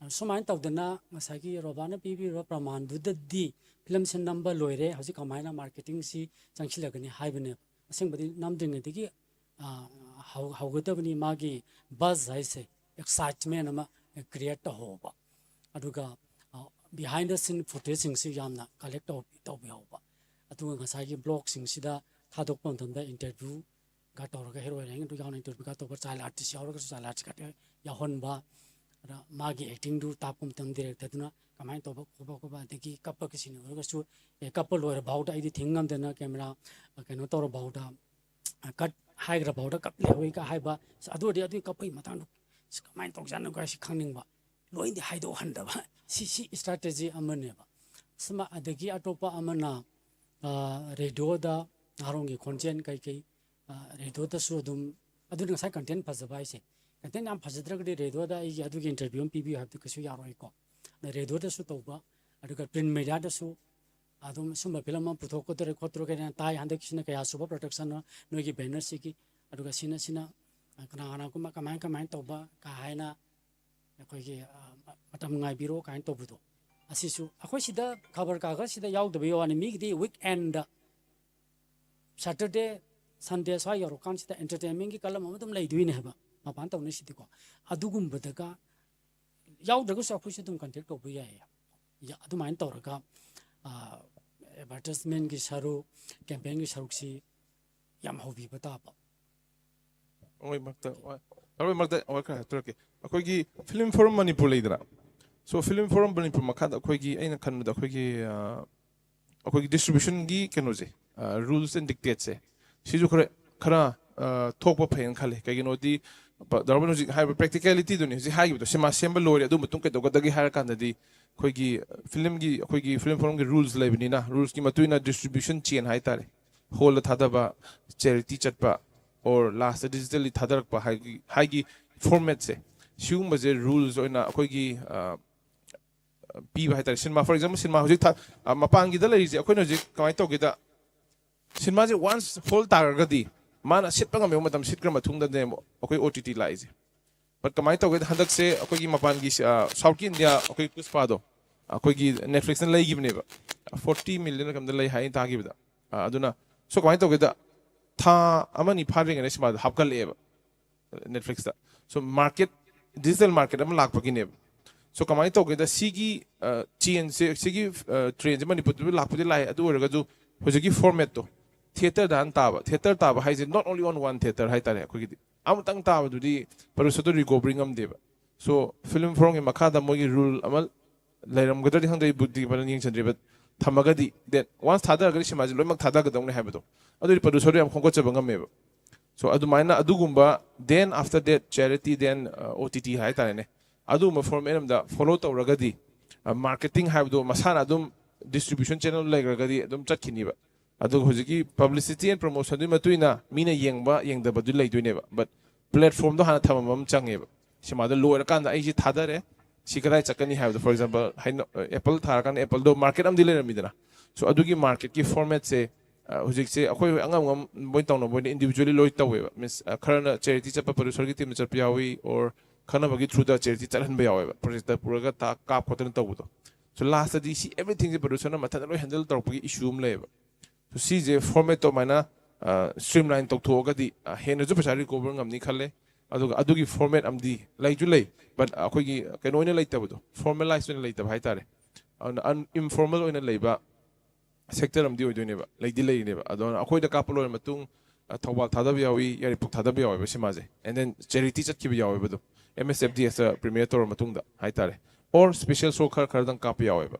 ꯑ, ꯁꯨꯃꯥꯏꯅ ꯇꯧꯗꯅ ꯉꯁꯥꯏꯒꯤ ꯔꯣꯕꯥꯅ ꯄꯤꯕꯤꯔꯤꯕ ꯄ꯭ꯔꯃꯥꯟꯗꯨꯗꯗꯤ ꯐꯤꯂꯝꯁꯦ ꯅꯝꯕ ꯂꯣꯏꯔꯦ, ꯍꯧꯖꯤꯛ ꯀꯃꯥꯏꯅ ꯃꯥꯔꯀꯦꯇꯤꯡꯁꯤ ꯆꯪꯁꯤꯜꯂꯛꯀꯅꯤ ꯍꯥꯏꯕꯅꯦꯕ꯫ ꯑꯁꯦꯡꯕꯗꯤ ꯅꯝꯗ꯭ꯔꯤꯉꯩꯗꯒꯤ, ꯑ, ꯍꯧ-, ꯍꯧꯒꯗꯕꯅꯤ꯫ ꯃꯥꯒꯤ ꯕꯖ ꯍꯥꯏꯁꯦ, ꯑꯦꯛꯁꯥꯏꯠꯃꯦꯟ ꯑꯃ ꯀ꯭ꯔꯤꯌꯦꯠ ꯇꯧꯍꯧꯕ꯫ ꯑꯗꯨꯒ, ꯑ, behind the scene footageꯁꯤꯡꯁꯤ ꯌꯥꯝꯅ ꯀꯂꯦꯛ ꯇꯧ-, ꯇꯧꯕꯤꯍꯧꯕ꯫ ꯑꯗꯨꯒ ꯉꯁꯥꯏꯒꯤ ꯕ꯭ꯂꯣꯛꯁꯤꯡꯁꯤꯗ ꯊꯥꯗꯣꯛꯄ ꯃꯇꯝꯗ ꯏꯟꯇꯔꯚ꯭ꯌꯨꯒ ꯇꯧꯔꯒ, ꯍꯦꯔꯣ ꯍꯦꯔꯣꯏꯟꯗꯨ ꯌꯥꯎꯅ ꯏꯟꯇꯔꯚ꯭ꯌꯨꯒ ꯇꯧꯕ, ꯆꯥꯏꯜ ꯑꯥꯔꯇꯤꯁ ꯌꯥꯎꯔꯒꯁꯨ ꯆꯥꯏꯜ ꯑꯥꯔꯇꯤꯁꯀ ꯌꯥꯎꯍꯟꯕ꯫ ꯑꯗ ꯃꯥꯒꯤ ꯑꯦꯛꯇꯤꯡꯗꯨ ꯇꯥꯛꯄ ꯃꯇꯝꯗ ꯗꯤꯔꯦꯛꯇꯔꯗꯨꯅ ꯀꯃꯥꯏꯅ ꯇꯧꯕ ꯈꯣꯠꯄ ꯈꯣꯠꯄ, ꯑꯗꯒꯤ ꯀꯞꯄꯒ ꯁꯤꯟ ꯑꯣꯏꯔꯒꯁꯨ, ꯑꯦ, ꯀꯞꯄ ꯂꯣꯏꯔ ꯐꯥꯎꯗ ꯑꯩꯗꯤ ꯊꯤꯡ ꯉꯝꯗꯅ ꯀꯦꯃꯦꯔꯥ, ꯑ, ꯀꯩꯅꯣ ꯇꯧꯔ ꯐꯥꯎꯗ, ꯑ, ꯀꯠ ꯍꯥꯏꯈ꯭ꯔ ꯐꯥꯎꯗ ꯀꯞ ꯂꯩꯍꯧꯏꯒ ꯍꯥꯏꯕ꯫ ꯑꯁ, ꯑꯗꯨ ꯑꯣꯏꯔꯗꯤ ꯑꯗꯨꯒꯤ ꯀꯞꯄꯒꯤ ꯃꯇꯥꯡꯗꯣ ꯑꯁ ꯀꯃꯥꯏꯅ ꯇꯧꯖꯥꯠꯅꯣ ꯍꯥꯏꯁꯤ ꯈꯪꯅꯤꯡꯕ꯫ ꯂꯣꯏꯅꯗꯤ ꯍꯥꯏꯗꯣꯛꯍꯟꯗꯕ꯫ ꯁꯤ, ꯁꯤ strategy ꯑꯃꯅꯦꯕ꯫ ꯁꯤꯃ, ꯑꯗꯒꯤ ꯑꯇꯣꯞꯄ ꯑꯃꯅ, ꯑ, radioꯗ ꯅꯍꯥꯔꯣꯜꯒꯤ ꯈꯣꯟꯖꯦꯜ ꯀꯩꯀꯩ, ꯑ, radioꯗꯁꯨ ꯑꯗꯨꯝ, ꯑꯗꯨꯅ ꯉꯁꯥꯏ content ꯐꯖꯕ ꯍꯥꯏꯁꯦ꯫ Content ꯌꯥꯝ ꯐꯖꯗ꯭ꯔꯒꯗꯤ radioꯗ ꯑꯩꯒꯤ ꯑꯗꯨꯒꯤ interview ꯑꯃ ꯄꯤꯕꯤꯌꯨ ꯍꯥꯏꯕꯗꯨ ꯀꯩꯁꯨ ꯌꯥꯔꯣꯏꯀꯣ꯫ ꯑꯗ radioꯗꯁꯨ ꯇꯧꯕ, ꯑꯗꯨꯒ print mediaꯗꯁꯨ ꯑꯗꯨꯝ ꯁꯨꯝꯕ film ꯑꯃ ꯄꯨꯊꯣꯛꯀꯗꯣꯔꯦ ꯈꯣꯠꯇꯣꯔꯦ ꯀꯥꯏꯅ ꯇꯥꯏ꯫ ꯍꯟꯗꯛꯀꯤꯁꯤꯅ ꯀꯌꯥ ꯁꯨꯕ productionꯅꯣ ꯅꯣꯏꯒꯤ bannerꯁꯤꯒꯤ, ꯑꯗꯨꯒ ꯁꯤꯅ, ꯁꯤꯅ ꯀꯅꯥ ꯀꯅꯥꯒꯨꯝꯕ ꯀꯃꯥꯏ ꯀꯃꯥꯏꯅ ꯇꯧꯕ ꯀꯥ ꯍꯥꯏꯅ ꯑꯩꯈꯣꯏꯒꯤ, ꯑ, ꯃꯇꯝ ꯉꯥꯏꯕꯤꯔꯣ ꯀꯥꯏꯅ ꯇꯧꯕꯗꯣ꯫ ꯑꯁꯤꯁꯨ ꯑꯩꯈꯣꯏ ꯁꯤꯗ ꯈꯕꯔ ꯀꯥꯒꯖꯁꯤꯗ ꯌꯥꯎꯗꯕꯩ ꯋꯥꯅꯤ, ꯃꯤꯒꯤꯗꯤ weekendꯗ, Saturday, Sunday ꯁ꯭ꯋꯥꯏ ꯌꯧꯔꯀꯥꯟꯁꯤꯗ entertainmentꯀꯤ column ꯑꯃ ꯑꯗꯨꯝ ꯂꯩꯗꯣꯏꯅꯦ ꯍꯥꯏꯕ, ꯃꯄꯥꯟ ꯇꯧꯅꯩꯁꯤꯗꯤꯀꯣ꯫ ꯑꯗꯨꯒꯨꯝꯕꯗꯒ ꯌꯥꯎꯗ꯭ꯔꯒꯁꯨ ꯑꯩꯈꯣꯏꯁꯨ ꯑꯗꯨꯝ contact ꯇꯧꯕ ꯌꯥꯏꯌꯦ꯫ ꯌꯥ-, ꯑꯗꯨꯃꯥꯏꯅ ꯇꯧꯔꯒ, ꯑ, advertisementꯀꯤ ꯁꯔꯨꯛ, campaignꯒꯤ ꯁꯔꯨꯛꯁꯤ ꯌꯥꯝ ꯍꯧꯕꯤꯕ ꯇꯥꯕ꯫ ꯑꯩꯈꯣꯏ ꯃꯔꯛꯇ, ꯑꯩꯈꯣꯏ ꯃꯔꯛꯇ ꯑꯩꯈꯣꯏ ꯈꯔ ꯍꯥꯏꯗꯣꯔꯛꯀꯦ꯫ ꯑꯩꯈꯣꯏꯒꯤ Film Forum ꯃꯅꯤꯄꯨꯔ ꯂꯩꯗꯅ, so Film Forum ꯃꯅꯤꯄꯨꯔ ꯃꯈꯥꯗ ꯑꯩꯈꯣꯏꯒꯤ, ꯑꯩꯅ ꯈꯟꯕꯗ ꯑꯩꯈꯣꯏꯒꯤ, ꯑ, ꯑꯩꯈꯣꯏꯒꯤ distributionꯒꯤ ꯀꯩꯅꯣꯁꯦ, rules and dictateꯁꯦ, ꯁꯤꯁꯨ ꯈꯔ, ꯈꯔ, ꯑ, ꯊꯣꯛꯄ ꯐꯩꯌꯦꯅ ꯈꯜꯂꯦ꯫ ꯀꯩꯒꯤꯅꯣꯗꯤ ꯄ-, ꯗꯥ ꯔꯣꯕꯤꯟ ꯍꯧꯖꯤꯛ ꯍꯥꯏꯕ practicalityꯗꯨꯅꯤ ꯍꯧꯖꯤꯛ ꯍꯥꯏꯈꯤꯕꯗꯣ, ꯁꯤꯃꯥ ꯁꯦꯝꯕ ꯂꯣꯏꯔꯦ, ꯑꯗꯨ ꯃꯇꯨꯡ ꯀꯩꯗꯧꯒꯗꯒꯦ ꯍꯥꯏꯔ ꯀꯥꯟꯗꯗꯤ ꯑꯩꯈꯣꯏꯒꯤ filmꯒꯤ, ꯑꯩꯈꯣꯏꯒꯤ Film Forumꯒꯤ rules ꯂꯩꯕꯅꯤꯅ, rulesꯀꯤ ꯃꯇꯨꯡ ꯏꯟꯅ distribution chain ꯍꯥꯏꯇꯥꯔꯦ, hallꯗ ꯊꯥꯗꯕ, charity ꯆꯠꯄ, or lastꯇ digitally ꯊꯥꯗꯔꯛꯄ ꯍꯥꯏꯒꯤ, ꯍꯥꯏꯒꯤ formatꯁꯦ, ꯁꯤꯒꯨꯝꯕꯁꯦ rules ꯑꯣꯏꯅ ꯑꯩꯈꯣꯏꯒꯤ, ꯑ, ꯄꯤꯕ ꯍꯥꯏꯇꯥꯔꯦ꯫ ꯁꯤꯅꯦꯃꯥ, for example, ꯁꯤꯅꯦꯃꯥ ꯍꯧꯖꯤꯛ ꯊꯥ-, ꯑ, ꯃꯄꯥꯟꯒꯤꯗ ꯂꯩꯔꯤꯁꯦ ꯑꯩꯈꯣꯏꯅ ꯍꯧꯖꯤꯛ ꯀꯃꯥꯏꯅ ꯇꯧꯒꯦꯗ, ꯁꯤꯅꯦꯃꯥꯁꯦ once hall ꯇꯥꯔꯒꯗꯤ ꯃꯥꯅ ꯁꯤꯠꯄ ꯉꯝꯃꯤꯕ ꯃꯇꯝ ꯁꯤꯠꯈ꯭ꯔ ꯃꯇꯨꯡꯗꯅꯦꯕ ꯑꯩꯈꯣꯏ OTT ꯂꯥꯛꯏꯁꯦ꯫ But ꯀꯃꯥꯏꯅ ꯇꯧꯒꯦꯗ, ꯍꯟꯗꯛꯁꯦ ꯑꯩꯈꯣꯏꯒꯤ ꯃꯄꯥꯟꯒꯤ, ꯑ, Southꯀꯤ India ꯑꯩꯈꯣꯏ ꯄꯨꯁꯄꯥꯗꯣ ꯑꯩꯈꯣꯏꯒꯤ Netflixꯅ ꯂꯩꯈꯤꯕꯅꯦꯕ, forty million ꯀꯝꯗ ꯂꯩ ꯍꯥꯏ ꯑꯩꯅ ꯇꯥꯈꯤꯕꯗ꯫ ꯑ, ꯑꯗꯨꯅ so ꯀꯃꯥꯏꯅ ꯇꯧꯒꯦꯗ, ꯊꯥ ꯑꯃꯅꯤ ꯐꯥꯗ꯭ꯔꯤꯉꯩꯗ ꯁꯤꯅꯦꯃꯥꯗꯣ ꯍꯥꯞꯀꯠꯂꯛꯑꯦꯕ Netflixꯇ꯫ So market, digital market ꯑꯃ ꯂꯥꯛꯄꯒꯤꯅꯦꯕ꯫ So ꯀꯃꯥꯏꯅ ꯇꯧꯒꯦꯗ, ꯁꯤꯒꯤ, ꯑ, changeꯁꯦ, ꯁꯤꯒꯤ, ꯑ, trendꯁꯦ ꯃꯅꯤꯄꯨꯔꯗꯁꯨ ꯂꯥꯛꯄꯨꯗꯤ ꯂꯥꯛꯑꯦ, ꯑꯗꯨ ꯑꯣꯏꯔꯒꯁꯨ ꯍꯧꯖꯤꯛꯀꯤ formatꯇꯣ theatreꯗ ꯍꯥꯟꯅ ꯇꯥꯕ, theatre ꯇꯥꯕ ꯍꯥꯏꯁꯦ not only on one theatre ꯍꯥꯏꯇꯥꯔꯦ꯫ ꯑꯩꯈꯣꯏꯒꯤꯗꯤ ꯑꯃꯇꯪ ꯇꯥꯕꯗꯨꯗꯤ producerꯗꯣ recovery ꯉꯝꯗꯦꯕ꯫ So Film Forumꯒꯤ ꯃꯈꯥꯗ ꯃꯣꯏꯒꯤ rule ꯑꯃ ꯂꯩꯔꯝꯒꯗ꯭ꯔꯗꯤ ꯈꯪꯗꯦ, ꯑꯩ ꯕꯨꯗꯤ ꯐꯖꯅ ꯌꯦꯡꯁꯤꯟꯗ꯭ꯔꯤꯕ, ꯊꯝꯃꯒꯗꯤ then once ꯊꯥꯗꯔꯒꯗꯤ ꯁꯤꯅꯦꯃꯥꯁꯦ ꯂꯣꯏꯅꯃꯛ ꯊꯥꯗꯒꯗꯧꯅꯦ ꯍꯥꯏꯕꯗꯣ, ꯑꯗꯨꯗꯤ producerꯗꯣ ꯌꯥꯝ ꯈꯣꯝꯒꯠꯆꯕ ꯉꯝꯃꯦꯕ꯫ So ꯑꯗꯨꯃꯥꯏꯅ ꯑꯗꯨꯒꯨꯝꯕ, then after that charity, then uh, O T T ꯍꯥꯏꯇꯥꯔꯦꯅꯦ, ꯑꯗꯨꯒꯨꯝꯕ ꯐꯣꯔꯃꯦꯠ ꯑꯃꯗ ꯐꯣꯂꯣ ꯇꯧꯔꯒꯗꯤ, ꯃꯥꯔꯀꯦꯇꯤꯡ ꯍꯥꯏꯕꯗꯣ ꯃꯁꯥꯅ ꯑꯗꯨꯝ ꯗꯤꯁꯇ꯭ꯔꯤꯕ꯭ꯌꯨꯁꯟ ꯆꯦꯅꯦꯜ ꯂꯩꯈ꯭ꯔꯒꯗꯤ ꯑꯗꯨꯝ ꯆꯠꯈꯤꯅꯤꯕ꯫ ꯑꯗꯨꯒ ꯍꯧꯖꯤꯛꯀꯤ ꯄꯕ꯭ꯂꯤꯁꯤꯇꯤ ꯑꯦꯟ ꯄ꯭ꯔꯣꯃꯣꯁꯟꯗꯨꯒꯤ ꯃꯇꯨꯡ ꯏꯟꯅ ꯃꯤꯅ ꯌꯦꯡꯕ ꯌꯦꯡꯗꯕꯗꯨ ꯂꯩꯗꯣꯏꯅꯦꯕ, ꯕꯠ ꯄ꯭ꯂꯦꯠꯐꯣꯝꯗꯣ ꯍꯥꯟꯅ ꯊꯝꯃꯝꯕ ꯑꯃ ꯆꯪꯉꯦꯕ꯫ ꯁꯤꯃꯥꯗꯣ ꯂꯣꯏꯔꯀꯥꯟꯗ ꯑꯩꯁꯤ ꯊꯥꯗꯔꯦ, ꯁꯤ ꯀꯗꯥꯏ ꯆꯠꯀꯅꯤ ꯍꯥꯏꯕꯗꯣ, ꯐꯣꯔ ꯑꯦꯛꯖꯥꯝꯄꯜ ꯍꯥꯏꯅ ꯑꯦꯄꯜ ꯊꯥꯔꯀꯥꯟꯗ ꯑꯦꯄꯜꯗꯣ ꯃꯥꯔꯀꯦꯠ ꯑꯃꯗꯤ ꯂꯩꯔꯝꯃꯤꯗꯅ꯫ ꯁꯣ ꯑꯗꯨꯒꯤ ꯃꯥꯔꯀꯦꯠꯀꯤ ꯐꯣꯔꯃꯦꯠꯁꯦ ꯍꯧꯖꯤꯛꯁꯦ ꯑꯩꯈꯣꯏ ꯑꯉꯝ ꯑꯉꯝ ꯃꯣꯏ ꯇꯧꯅꯕ ꯑꯣꯏꯅ ꯏꯟꯗꯤꯕꯤꯖꯨꯋꯦꯂꯤ ꯂꯣꯏ ꯇꯧꯋꯦꯕ꯫ ꯃꯤꯟꯁ ꯈꯔꯅ ꯆꯦꯔꯤꯇꯤ ꯆꯠꯄ ꯄ꯭ꯔꯗ꯭ꯌꯨꯁꯔꯒꯤ ꯇꯤꯝꯗ ꯆꯠꯄ ꯌꯥꯎꯏ, ꯑꯣꯔ ꯈꯪꯅꯕꯒꯤ ꯊ꯭ꯔꯨꯗ ꯆꯦꯔꯤꯇꯤ ꯆꯠꯍꯟꯕ ꯌꯥꯎꯋꯦꯕ, ꯄ꯭ꯔꯣꯖꯦꯛꯇꯔ ꯄꯨꯔꯒ ꯀꯥꯞ ꯈꯣꯠꯇꯅ ꯇꯧꯕꯗꯣ꯫ ꯁꯣ ꯂꯥꯁꯇꯗꯤ ꯁꯤ ꯑꯦꯕ꯭ꯔꯤꯊꯤꯡꯁꯦ ꯄ꯭ꯔꯗ꯭ꯌꯨꯁꯔꯅ ꯃꯊꯟꯇ ꯂꯣꯏ ꯍꯦꯟꯗꯜ ꯇꯧꯔꯛꯄꯒꯤ ꯏꯁꯨ ꯑꯃ ꯂꯩꯌꯦꯕ꯫ ꯁꯣ ꯁꯤꯁꯦ ꯐꯣꯔꯃꯦꯠꯇꯣ ꯑꯗꯨꯃꯥꯏꯅ ꯁ꯭ꯇ꯭ꯔꯤꯝꯂꯥꯏꯟ ꯇꯧꯊꯣꯛꯑꯒꯗꯤ ꯍꯦꯟꯅꯁꯨ ꯄꯩꯁꯥ ꯔꯤꯀꯣꯚꯔ ꯉꯝꯅꯤ ꯈꯜꯂꯦ꯫ ꯑꯗꯨꯒ ꯑꯗꯨꯒꯤ ꯐꯣꯔꯃꯦꯠ ꯑꯃꯗꯤ ꯂꯩꯁꯨ ꯂꯩ, ꯕꯠ ꯑꯩꯈꯣꯏꯒꯤ ꯀꯩꯅꯣ ꯑꯣꯏꯅ ꯂꯩꯇꯕꯗꯣ, ꯐꯣꯔꯃꯦꯂꯥꯏꯁ ꯑꯣꯏꯅ ꯂꯩꯇꯕ ꯍꯥꯏꯇꯥꯔꯦ꯫ ꯑꯗꯨꯅ ꯏꯟꯐꯣꯔꯃꯦꯜ ꯑꯣꯏꯅ ꯂꯩꯕ ꯁꯦꯛꯇꯔ ꯑꯃꯗꯤ ꯑꯣꯏꯗꯣꯏꯅꯦꯕ, ꯂꯩꯗꯤ ꯂꯩꯔꯤꯅꯦꯕ꯫ ꯑꯗꯣ ꯑꯩꯈꯣꯏꯗ ꯀꯥꯞꯄ ꯂꯣꯏꯔ ꯃꯇꯨꯡ, ꯊꯧꯕꯥꯜ ꯊꯥꯗꯕ ꯌꯥꯎꯏ, ꯌꯥꯏꯔꯤꯄꯣꯛ ꯊꯥꯗꯕ ꯌꯥꯎꯋꯦꯕ ꯁꯤꯃꯥꯁꯦ꯫ ꯑꯦꯟ ꯗꯦꯟ ꯆꯦꯔꯤꯇꯤ ꯆꯠꯈꯤꯕ ꯌꯥꯎꯋꯦꯕ ꯑꯗꯨꯝ, ꯑꯦꯝ ꯑꯦꯁ ꯑꯦꯐ ꯗꯤ ꯑꯦꯁꯇ ꯄ꯭ꯔꯤꯃꯤꯌꯔ ꯇꯧꯔ ꯃꯇꯨꯡꯗ ꯍꯥꯏꯇꯥꯔꯦ꯫ ꯑꯣꯔ ꯁ꯭ꯄꯦꯁꯦꯜ ꯁꯣ ꯈꯔ ꯈꯔꯗꯪ ꯀꯥꯞꯄ ꯌꯥꯎꯋꯦꯕ꯫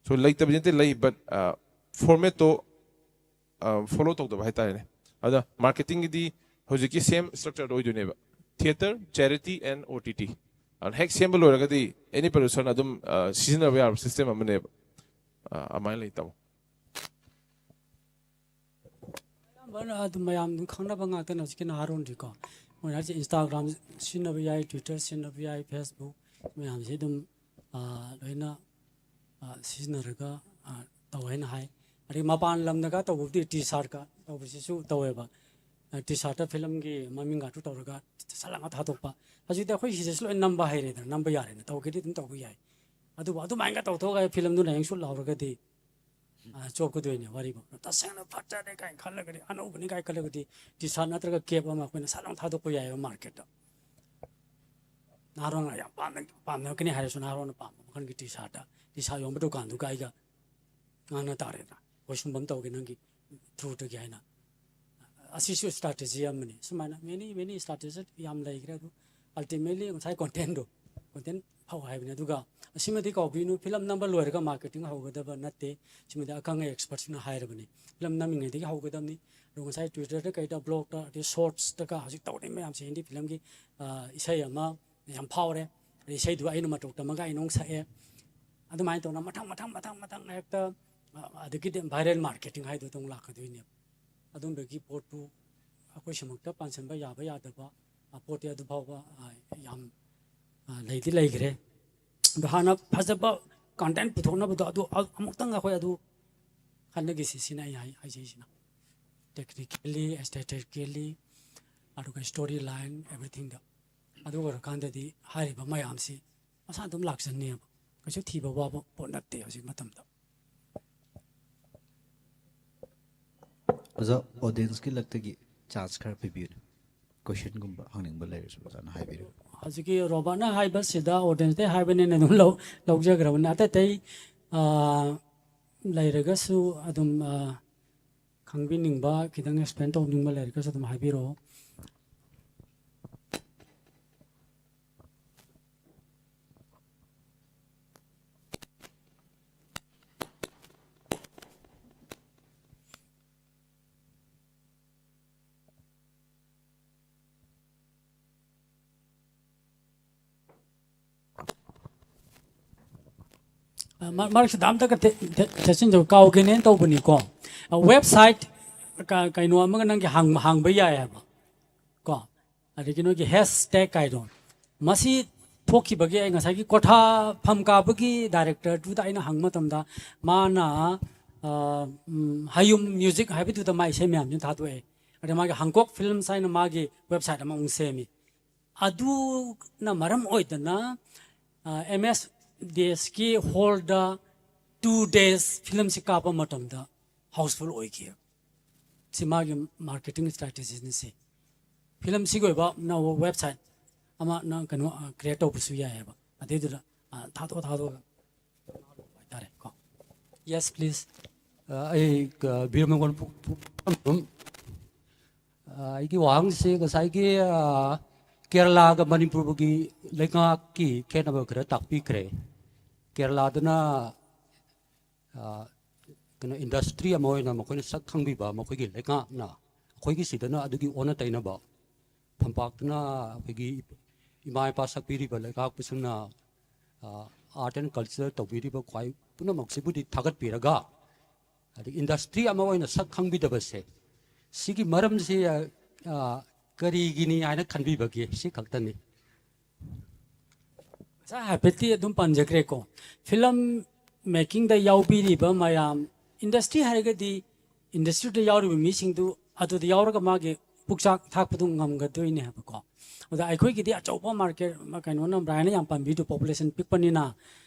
ꯁꯣ ꯂꯩꯇꯕꯗꯤ ꯅꯠꯇꯦ, ꯂꯩ, ꯕꯠ ꯐꯣꯔꯃꯦꯠꯇꯣ ꯐꯣꯂꯣ ꯇꯧꯗꯕ ꯍꯥꯏꯇꯥꯔꯦꯅꯦ꯫ ꯑꯗ ꯃꯥꯔꯀꯦꯇꯤꯡꯒꯤꯗꯤ ꯍꯧꯖꯤꯛꯀꯤ ꯁꯦꯝ ꯁ꯭ꯇ꯭ꯔꯛꯆꯔꯗꯣ ꯑꯣꯏꯗꯣꯏꯅꯦꯕ, theatre, charity and O T T. ꯑꯗꯨꯅ ꯍꯦꯛ ꯁꯦꯝꯕ ꯂꯣꯏꯔꯒꯗꯤ ꯑꯦꯅꯤ ꯄ꯭ꯔꯗ꯭ꯌꯨꯁꯔꯅ ꯑꯗꯨꯝ ꯁꯤꯖꯤꯟꯅꯕ ꯌꯥꯕ ꯁꯤꯁꯇꯦꯝ ꯑꯃꯅꯦꯕ꯫ ꯑꯗꯨꯃꯥꯏꯅ ꯂꯩ, ꯇꯥꯃꯣ꯫ ꯑꯌꯥꯝꯕꯅ ꯑꯗꯨꯝ ꯃꯌꯥꯝ ꯑꯗꯨꯝ ꯈꯪꯅꯕ ꯉꯥꯛꯇꯅꯦ ꯍꯧꯖꯤꯛꯀꯤ ꯅꯍꯥꯔꯣꯟꯗꯤꯀꯣ꯫ ꯃꯣꯏꯅ ꯍꯥꯏꯁꯦ ꯏꯟꯁꯇꯥꯒ꯭ꯔꯥꯝ ꯁꯤꯖꯤꯟꯅꯕ ꯌꯥꯏ, ꯇ꯭ꯋꯤꯇꯔ ꯁꯤꯖꯤꯟꯅꯕ ꯌꯥꯏ, ꯐꯦꯁꯕꯨꯛ, ꯃꯌꯥꯝꯁꯦ ꯑꯗꯨꯝ ꯂꯣꯏꯅ ꯁꯤꯖꯤꯟꯅꯔꯒ ꯇꯧꯋꯦ ꯍꯥꯏꯅ ꯍꯥꯏ꯫ ꯑꯗꯒꯤ ꯃꯄꯥꯟ ꯂꯝꯗꯒ ꯇꯧꯕꯕꯨꯗꯤ ꯇꯤ ꯁꯥꯔꯠꯀ ꯇꯧꯕꯁꯤꯁꯨ ꯇꯧꯋꯦꯕ꯫ ꯇꯤ ꯁꯥꯔꯠꯇ ꯐꯤꯂꯝꯒꯤ ꯃꯃꯤꯡꯒꯇꯨ ꯇꯧꯔꯒ ꯁꯠ ꯂꯥꯎꯅ ꯊꯥꯗꯣꯛꯄ꯫ ꯍꯧꯖꯤꯛꯇꯤ ꯑꯩꯈꯣꯏ ꯁꯤꯗꯁꯨ ꯂꯣꯏ ꯅꯝꯕ ꯍꯩꯔꯦꯗꯅ, ꯅꯝꯕ ꯌꯥꯔꯦꯅ, ꯇꯧꯒꯦꯗꯤ ꯑꯗꯨꯝ ꯇꯧꯕ ꯌꯥꯏ꯫ ꯑꯗꯨꯕꯨ ꯑꯗꯨꯃꯥꯏꯅꯒ ꯇꯧꯊꯣꯛꯑꯒ ꯐꯤꯂꯝꯗꯨꯅ ꯍꯦꯛ ꯁꯨꯠ ꯂꯥꯎꯔꯒꯗꯤ ꯆꯣꯞꯀꯗꯣꯏꯅꯦ ꯋꯥꯔꯤꯕꯨ꯫ ꯇꯁꯦꯡꯅ ꯐꯠꯇꯔꯦ ꯀꯥꯏꯅ ꯈꯜꯂꯒꯗꯤ, ꯑꯅꯧꯕꯅꯤ ꯀꯥꯏꯅ ꯈꯜꯂꯒꯗꯤ, ꯇꯤ ꯁꯥꯔꯠ ꯅꯠꯇ꯭ꯔꯒ ꯀꯦꯞ ꯑꯃ ꯑꯩꯈꯣꯏꯅ ꯁꯠ ꯂꯥꯎꯅ ꯊꯥꯗꯣꯛꯄ ꯌꯥꯏꯑꯕ ꯃꯥꯔꯀꯦꯠꯇ꯫ ꯅꯍꯥꯔꯣꯟꯅ ꯌꯥꯝ ꯄꯥꯝꯅ ꯄꯥꯝꯅꯔꯛꯀꯅꯤ ꯍꯥꯏꯔꯁꯨ, ꯅꯍꯥꯔꯣꯟꯅ ꯄꯥꯝꯕ ꯃꯈꯜꯒꯤ ꯇꯤ ꯁꯥꯔꯠꯇ, ꯇꯤ ꯁꯥꯔꯠ ꯌꯣꯟꯕ ꯗꯨꯀꯥꯟꯗꯨꯒ ꯑꯩꯒ ꯉꯥꯡꯅ ꯇꯥꯔꯦꯗꯅ, ꯑꯩꯈꯣꯏ ꯁꯨꯝꯕ ꯑꯃ ꯇꯧꯒꯦ ꯅꯪꯒꯤ ꯊ꯭ꯔꯨꯗꯒꯤ ꯍꯥꯏꯅ꯫ ꯑꯁꯤꯁꯨ ꯏꯁꯇ꯭ꯔꯥꯇꯦꯖꯤ ꯑꯃꯅꯤ꯫ ꯁꯨꯃꯥꯏꯅ ꯃꯦꯅꯤ ꯃꯦꯅꯤ ꯏꯁꯇ꯭ꯔꯥꯇꯦꯖꯤ ꯌꯥꯝ ꯂꯩꯈ꯭ꯔꯦ꯫ ꯑꯗꯨ ꯑꯜꯇꯤꯃꯦꯠꯂꯤ ꯉꯁꯥꯏ ꯀꯣꯟꯇꯦꯟꯗꯣ, ꯀꯣꯟꯇꯦꯟ ꯍꯧ ꯍꯥꯏꯕꯅꯤ꯫ ꯑꯗꯨꯒ ꯑꯁꯤꯃꯗꯤ ꯀꯥꯎꯕꯤꯅꯨ, ꯐꯤꯂꯝ ꯅꯝꯕ ꯂꯣꯏꯔꯒ ꯃꯥꯔꯀꯦꯇꯤꯡ ꯍꯧꯒꯗꯕ ꯅꯠꯇꯦ꯫ ꯁꯤꯃꯗꯤ ꯑꯈꯪ ꯑꯍꯩ ꯑꯦꯛꯁꯄꯔꯠꯁꯤꯡꯅ ꯍꯥꯏꯔꯕꯅꯤ꯫ ꯐꯤꯂꯝ ꯅꯝꯃꯤꯉꯩꯗꯒꯤ ꯍꯧꯒꯗꯕꯅꯤ꯫ ꯑꯗꯨꯒ ꯉꯁꯥꯏ Twitter-ꯗ ꯀꯩꯗ, blog-ꯇ, ꯑꯗꯩ shorts-ꯇꯒ ꯍꯧꯖꯤꯛ ꯇꯧꯔꯤ ꯃꯌꯥꯝꯁꯦ, ꯍꯤꯟꯗꯤ ꯐꯤꯂꯝꯒꯤ, ꯑ, ꯏꯁꯩ ꯑꯃ ꯌꯥꯝ ꯐꯥꯎꯔꯦ꯫ ꯑꯗꯩ ꯏꯁꯩꯗꯨ ꯑꯩꯅ ꯃꯇꯧ ꯇꯝꯃꯒ ꯑꯩꯅ ꯑꯃꯨꯛ ꯁꯛꯑꯦ꯫ ꯑꯗꯨꯃꯥꯏꯅ ꯇꯧꯅ ꯃꯊꯪ, ꯃꯊꯪ, ꯃꯊꯪ, ꯃꯊꯪ ꯍꯦꯛꯇ, ꯑ, ꯑꯗꯒꯤꯗꯤ viral marketing ꯍꯥꯏꯗꯨ ꯑꯗꯨꯝ ꯂꯥꯛꯀꯗꯣꯏꯅꯦꯕ꯫ ꯑꯗꯨꯝꯕꯒꯤ ꯄꯣꯠꯇꯨ ꯑꯩꯈꯣꯏ ꯁꯤꯃꯛꯇ ꯄꯥꯟꯁꯤꯟꯕ ꯌꯥꯕ ꯌꯥꯗꯕ, ꯑ, ꯄꯣꯠꯇꯤ ꯑꯗꯨ ꯐꯥꯎꯕ, ꯑ, ꯌꯥꯝ, ꯑ, ꯂꯩꯗꯤ ꯂꯩꯈ꯭ꯔꯦ꯫ ꯑꯗꯣ ꯍꯥꯟꯅ ꯐꯖꯕ content ꯄꯨꯊꯣꯛꯅꯕꯗꯣ ꯑꯗꯨ ꯑ-, ꯑꯃꯨꯛꯇꯪ ꯑꯩꯈꯣꯏ ꯑꯗꯨ ꯈꯟꯅꯈꯤꯁꯤ, ꯁꯤꯅ ꯑꯩ ꯍꯥꯏ-, ꯍꯥꯏꯖꯩꯁꯤꯅ꯫ Technically, aesthetically, ꯑꯗꯨꯒ story line, everything-ꯗ꯫ ꯑꯗꯨ ꯑꯣꯏꯔꯀꯥꯟꯗꯗꯤ ꯍꯥꯏꯔꯤꯕ ꯃꯌꯥꯝꯁꯤ ꯃꯁꯥ ꯑꯗꯨꯝ ꯂꯥꯛꯆꯅꯦꯕ꯫ ꯀꯩꯁꯨ ꯊꯤꯕ ꯋꯥꯕ ꯄꯣꯠ ꯅꯠꯇꯦ ꯍꯧꯖꯤꯛ ꯃꯇꯝꯗ꯫ ꯑꯣꯖꯥ, audience-ꯀꯤ ꯂꯛꯇꯒꯤ chance ꯈꯔ ꯄꯤꯕꯤꯌꯨꯅꯦ꯫ Question-ꯒꯨꯝꯕ ꯍꯪꯅꯤꯡꯕ ꯂꯩꯔꯁꯨ ꯑꯣꯖꯥꯅ ꯍꯥꯏꯕꯤꯔꯛꯎ꯫ ꯍꯧꯖꯤꯛꯀꯤ ꯔꯣꯕꯥꯔꯠꯅ ꯍꯥꯏꯕꯁꯤꯗ audience-ꯇꯩ ꯍꯥꯏꯕꯅꯤꯅ ꯑꯗꯨꯝ ꯂꯧ-, ꯂꯧꯖꯈ꯭ꯔꯕꯅꯤ꯫ ꯑꯇꯩ ꯑꯇꯩ, ꯑ, ꯂꯩꯔꯒꯁꯨ ꯑꯗꯨꯝ, ꯑ, ꯈꯪꯕꯤꯅꯤꯡꯕ, ꯈꯤꯇꯪ explain ꯇꯧꯅꯤꯡꯕ ꯂꯩꯔꯒꯁꯨ ꯑꯗꯨꯝ ꯍꯥꯏꯕꯤꯔꯛꯑꯣ꯫ ꯑ, ꯃ-, ꯃꯔꯛꯁꯤꯗ ꯑꯝꯇꯒ ꯊꯦ-, ꯊꯦ-, ꯊꯦꯠꯆꯤꯟꯖꯧ, ꯀꯥꯎꯒꯦꯅꯦꯅ ꯇꯧꯕꯅꯤꯀꯣ꯫ ꯑ, website ꯀ-, ꯀꯩꯅꯣ ꯑꯃꯒ ꯅꯪꯒꯤ ꯍꯥꯡ-, ꯍꯥꯡꯕ ꯌꯥꯏ ꯍꯥꯏꯕ ꯀꯣ꯫ ꯑꯗꯒꯤ ꯅꯣꯏꯒꯤ hashtag ꯍꯥꯏꯗꯣ, ꯃꯁꯤ ꯊꯣꯛꯈꯤꯕꯒꯤ ꯑꯩ ꯉꯁꯥꯏꯒꯤ ꯀꯣꯊꯥ ꯐꯝ ꯀꯥꯕꯒꯤ director-ꯗꯨꯗ ꯑꯩꯅ ꯍꯪꯕ ꯃꯇꯝꯗ ꯃꯥꯅ, ꯑ, ꯎꯝ, ꯍꯌꯨꯝ music ꯍꯥꯏꯕꯗꯨꯗ ꯃꯥ ꯏꯁꯩ ꯃꯌꯥꯝꯁꯤ ꯊꯥꯗꯣꯛꯑꯦ꯫ ꯑꯗ ꯃꯥꯒꯤ ꯍꯥꯡꯀꯣꯛ Films ꯍꯥꯏꯅ ꯃꯥꯒꯤ website ꯑꯃ ꯑꯃꯨꯛ ꯁꯦꯝꯃꯤ꯫ ꯑꯗꯨꯅ ꯃꯔꯝ ꯑꯣꯏꯗꯅ, ꯑ, M S D S-ꯀꯤ hall-ꯗ two days ꯐꯤꯂꯝꯁꯤ ꯀꯥꯞꯄ ꯃꯇꯝꯗ housefull ꯑꯣꯏꯈꯤ꯫ ꯁꯤ ꯃꯥꯒꯤ marketing strategy-ꯅꯤ ꯁꯤ꯫ ꯐꯤꯂꯝꯁꯤꯒꯤ ꯑꯣꯏꯕ ꯅꯧꯕ website ꯑꯃ ꯅꯪ ꯀꯩꯅꯣ, ꯑ, create ꯇꯧꯕꯁꯨ ꯌꯥꯏꯑꯕ꯫ ꯑꯗꯨꯏꯗꯨꯗ, ꯑ, ꯊꯥꯗꯣꯛꯑ ꯊꯥꯗꯣꯛꯑꯒ ꯍꯥꯏꯇꯥꯔꯦ ꯀꯣ꯫ Yes, please. ꯑ, ꯑꯩ, ꯑ, ꯕꯤꯔꯃꯪꯒꯣꯜ ꯄꯨ-, ꯄꯨ-, ꯄꯨ-, ꯑ, ꯑꯩꯒꯤ ꯋꯥꯍꯪꯁꯤ ꯉꯁꯥꯏꯒꯤ, ꯑ, ꯀꯦꯔꯂꯥꯒ ꯃꯅꯤꯄꯨꯔꯒꯤ ꯂꯩꯉꯥꯛꯀꯤ ꯈꯦꯠꯅꯕ ꯈꯔ ꯇꯥꯛꯄꯤꯈ꯭ꯔꯦ꯫ ꯀꯦꯔꯂꯥꯗꯅ, ꯑ, ꯀꯩꯅꯣ, ꯏꯟꯗꯁꯇ꯭ꯔꯤ ꯑꯃ ꯑꯣꯏꯅ ꯃꯈꯣꯏꯅ ꯁꯛ ꯈꯪꯕꯤꯕ ꯃꯈꯣꯏꯒꯤ ꯂꯩꯉꯥꯛꯅ, ꯑꯩꯈꯣꯏꯒꯤ ꯁꯤꯗꯅ ꯑꯗꯨꯒꯤ ꯑꯣꯟꯅ ꯇꯩꯅꯕ, ꯐꯝꯄꯥꯛꯇꯅ ꯑꯩꯈꯣꯏꯒꯤ ꯏꯃꯥ ꯏꯄꯥ ꯁꯛꯄꯤꯔꯤꯕ ꯂꯩꯉꯥꯛꯄꯁꯤꯡꯅ, ꯑ, art and culture ꯇꯧꯕꯤꯔꯤꯕ ꯈ꯭ꯋꯥꯏ ꯄꯨꯝꯅꯃꯛꯁꯤꯕꯨꯗꯤ ꯊꯥꯒꯠꯄꯤꯔꯒ, ꯑꯗꯒꯤ ꯏꯟꯗꯁꯇ꯭ꯔꯤ ꯑꯃ ꯑꯣꯏꯅ ꯁꯛ ꯈꯪꯕꯤꯗꯕꯁꯦ, ꯁꯤꯒꯤ ꯃꯔꯝꯁꯤ, ꯑ, ꯑ, ꯀꯔꯤꯒꯤꯅꯤ ꯍꯥꯏꯅ ꯈꯟꯕꯤꯕꯒꯦ? ꯁꯤ ꯈꯛꯇꯅꯤ꯫ ꯉꯁꯥꯏ ꯍꯥꯏꯐꯦꯠꯇꯤ ꯑꯗꯨꯝ ꯄꯟꯖꯈ꯭ꯔꯦꯀꯣ, ꯐꯤꯂꯝ ꯃꯦꯀꯤꯡꯗ ꯌꯥꯎꯕꯤꯔꯤꯕ ꯃꯌꯥꯝ, ꯏꯟꯗꯁꯇ꯭ꯔꯤ ꯍꯥꯏꯔꯒꯗꯤ ꯏꯟꯗꯁꯇ꯭ꯔꯤꯗ ꯌꯥꯎꯔꯤꯕ ꯃꯤꯁꯤꯡꯗꯨ ꯑꯗꯨꯗ ꯌꯥꯎꯔꯒ ꯃꯥꯒꯤ ꯄꯨꯛꯆꯥꯛ ꯊꯥꯛꯄꯗꯨ ꯉꯝꯒꯗꯣꯏꯅꯦ ꯍꯥꯏꯕꯀꯣ꯫ ꯑꯗ ꯑꯩꯈꯣꯏꯒꯤꯗꯤ ꯑꯆꯧꯕ ꯃꯥꯔꯀꯦꯠ, ꯀꯩꯅꯣꯅ ꯕ꯭ꯔꯥꯏꯟꯅ ꯌꯥꯝ ꯄꯟꯕꯤꯗꯨ, ꯄꯣꯄꯨꯂꯦꯁꯟ ꯄꯤꯛꯄꯅꯤꯅ,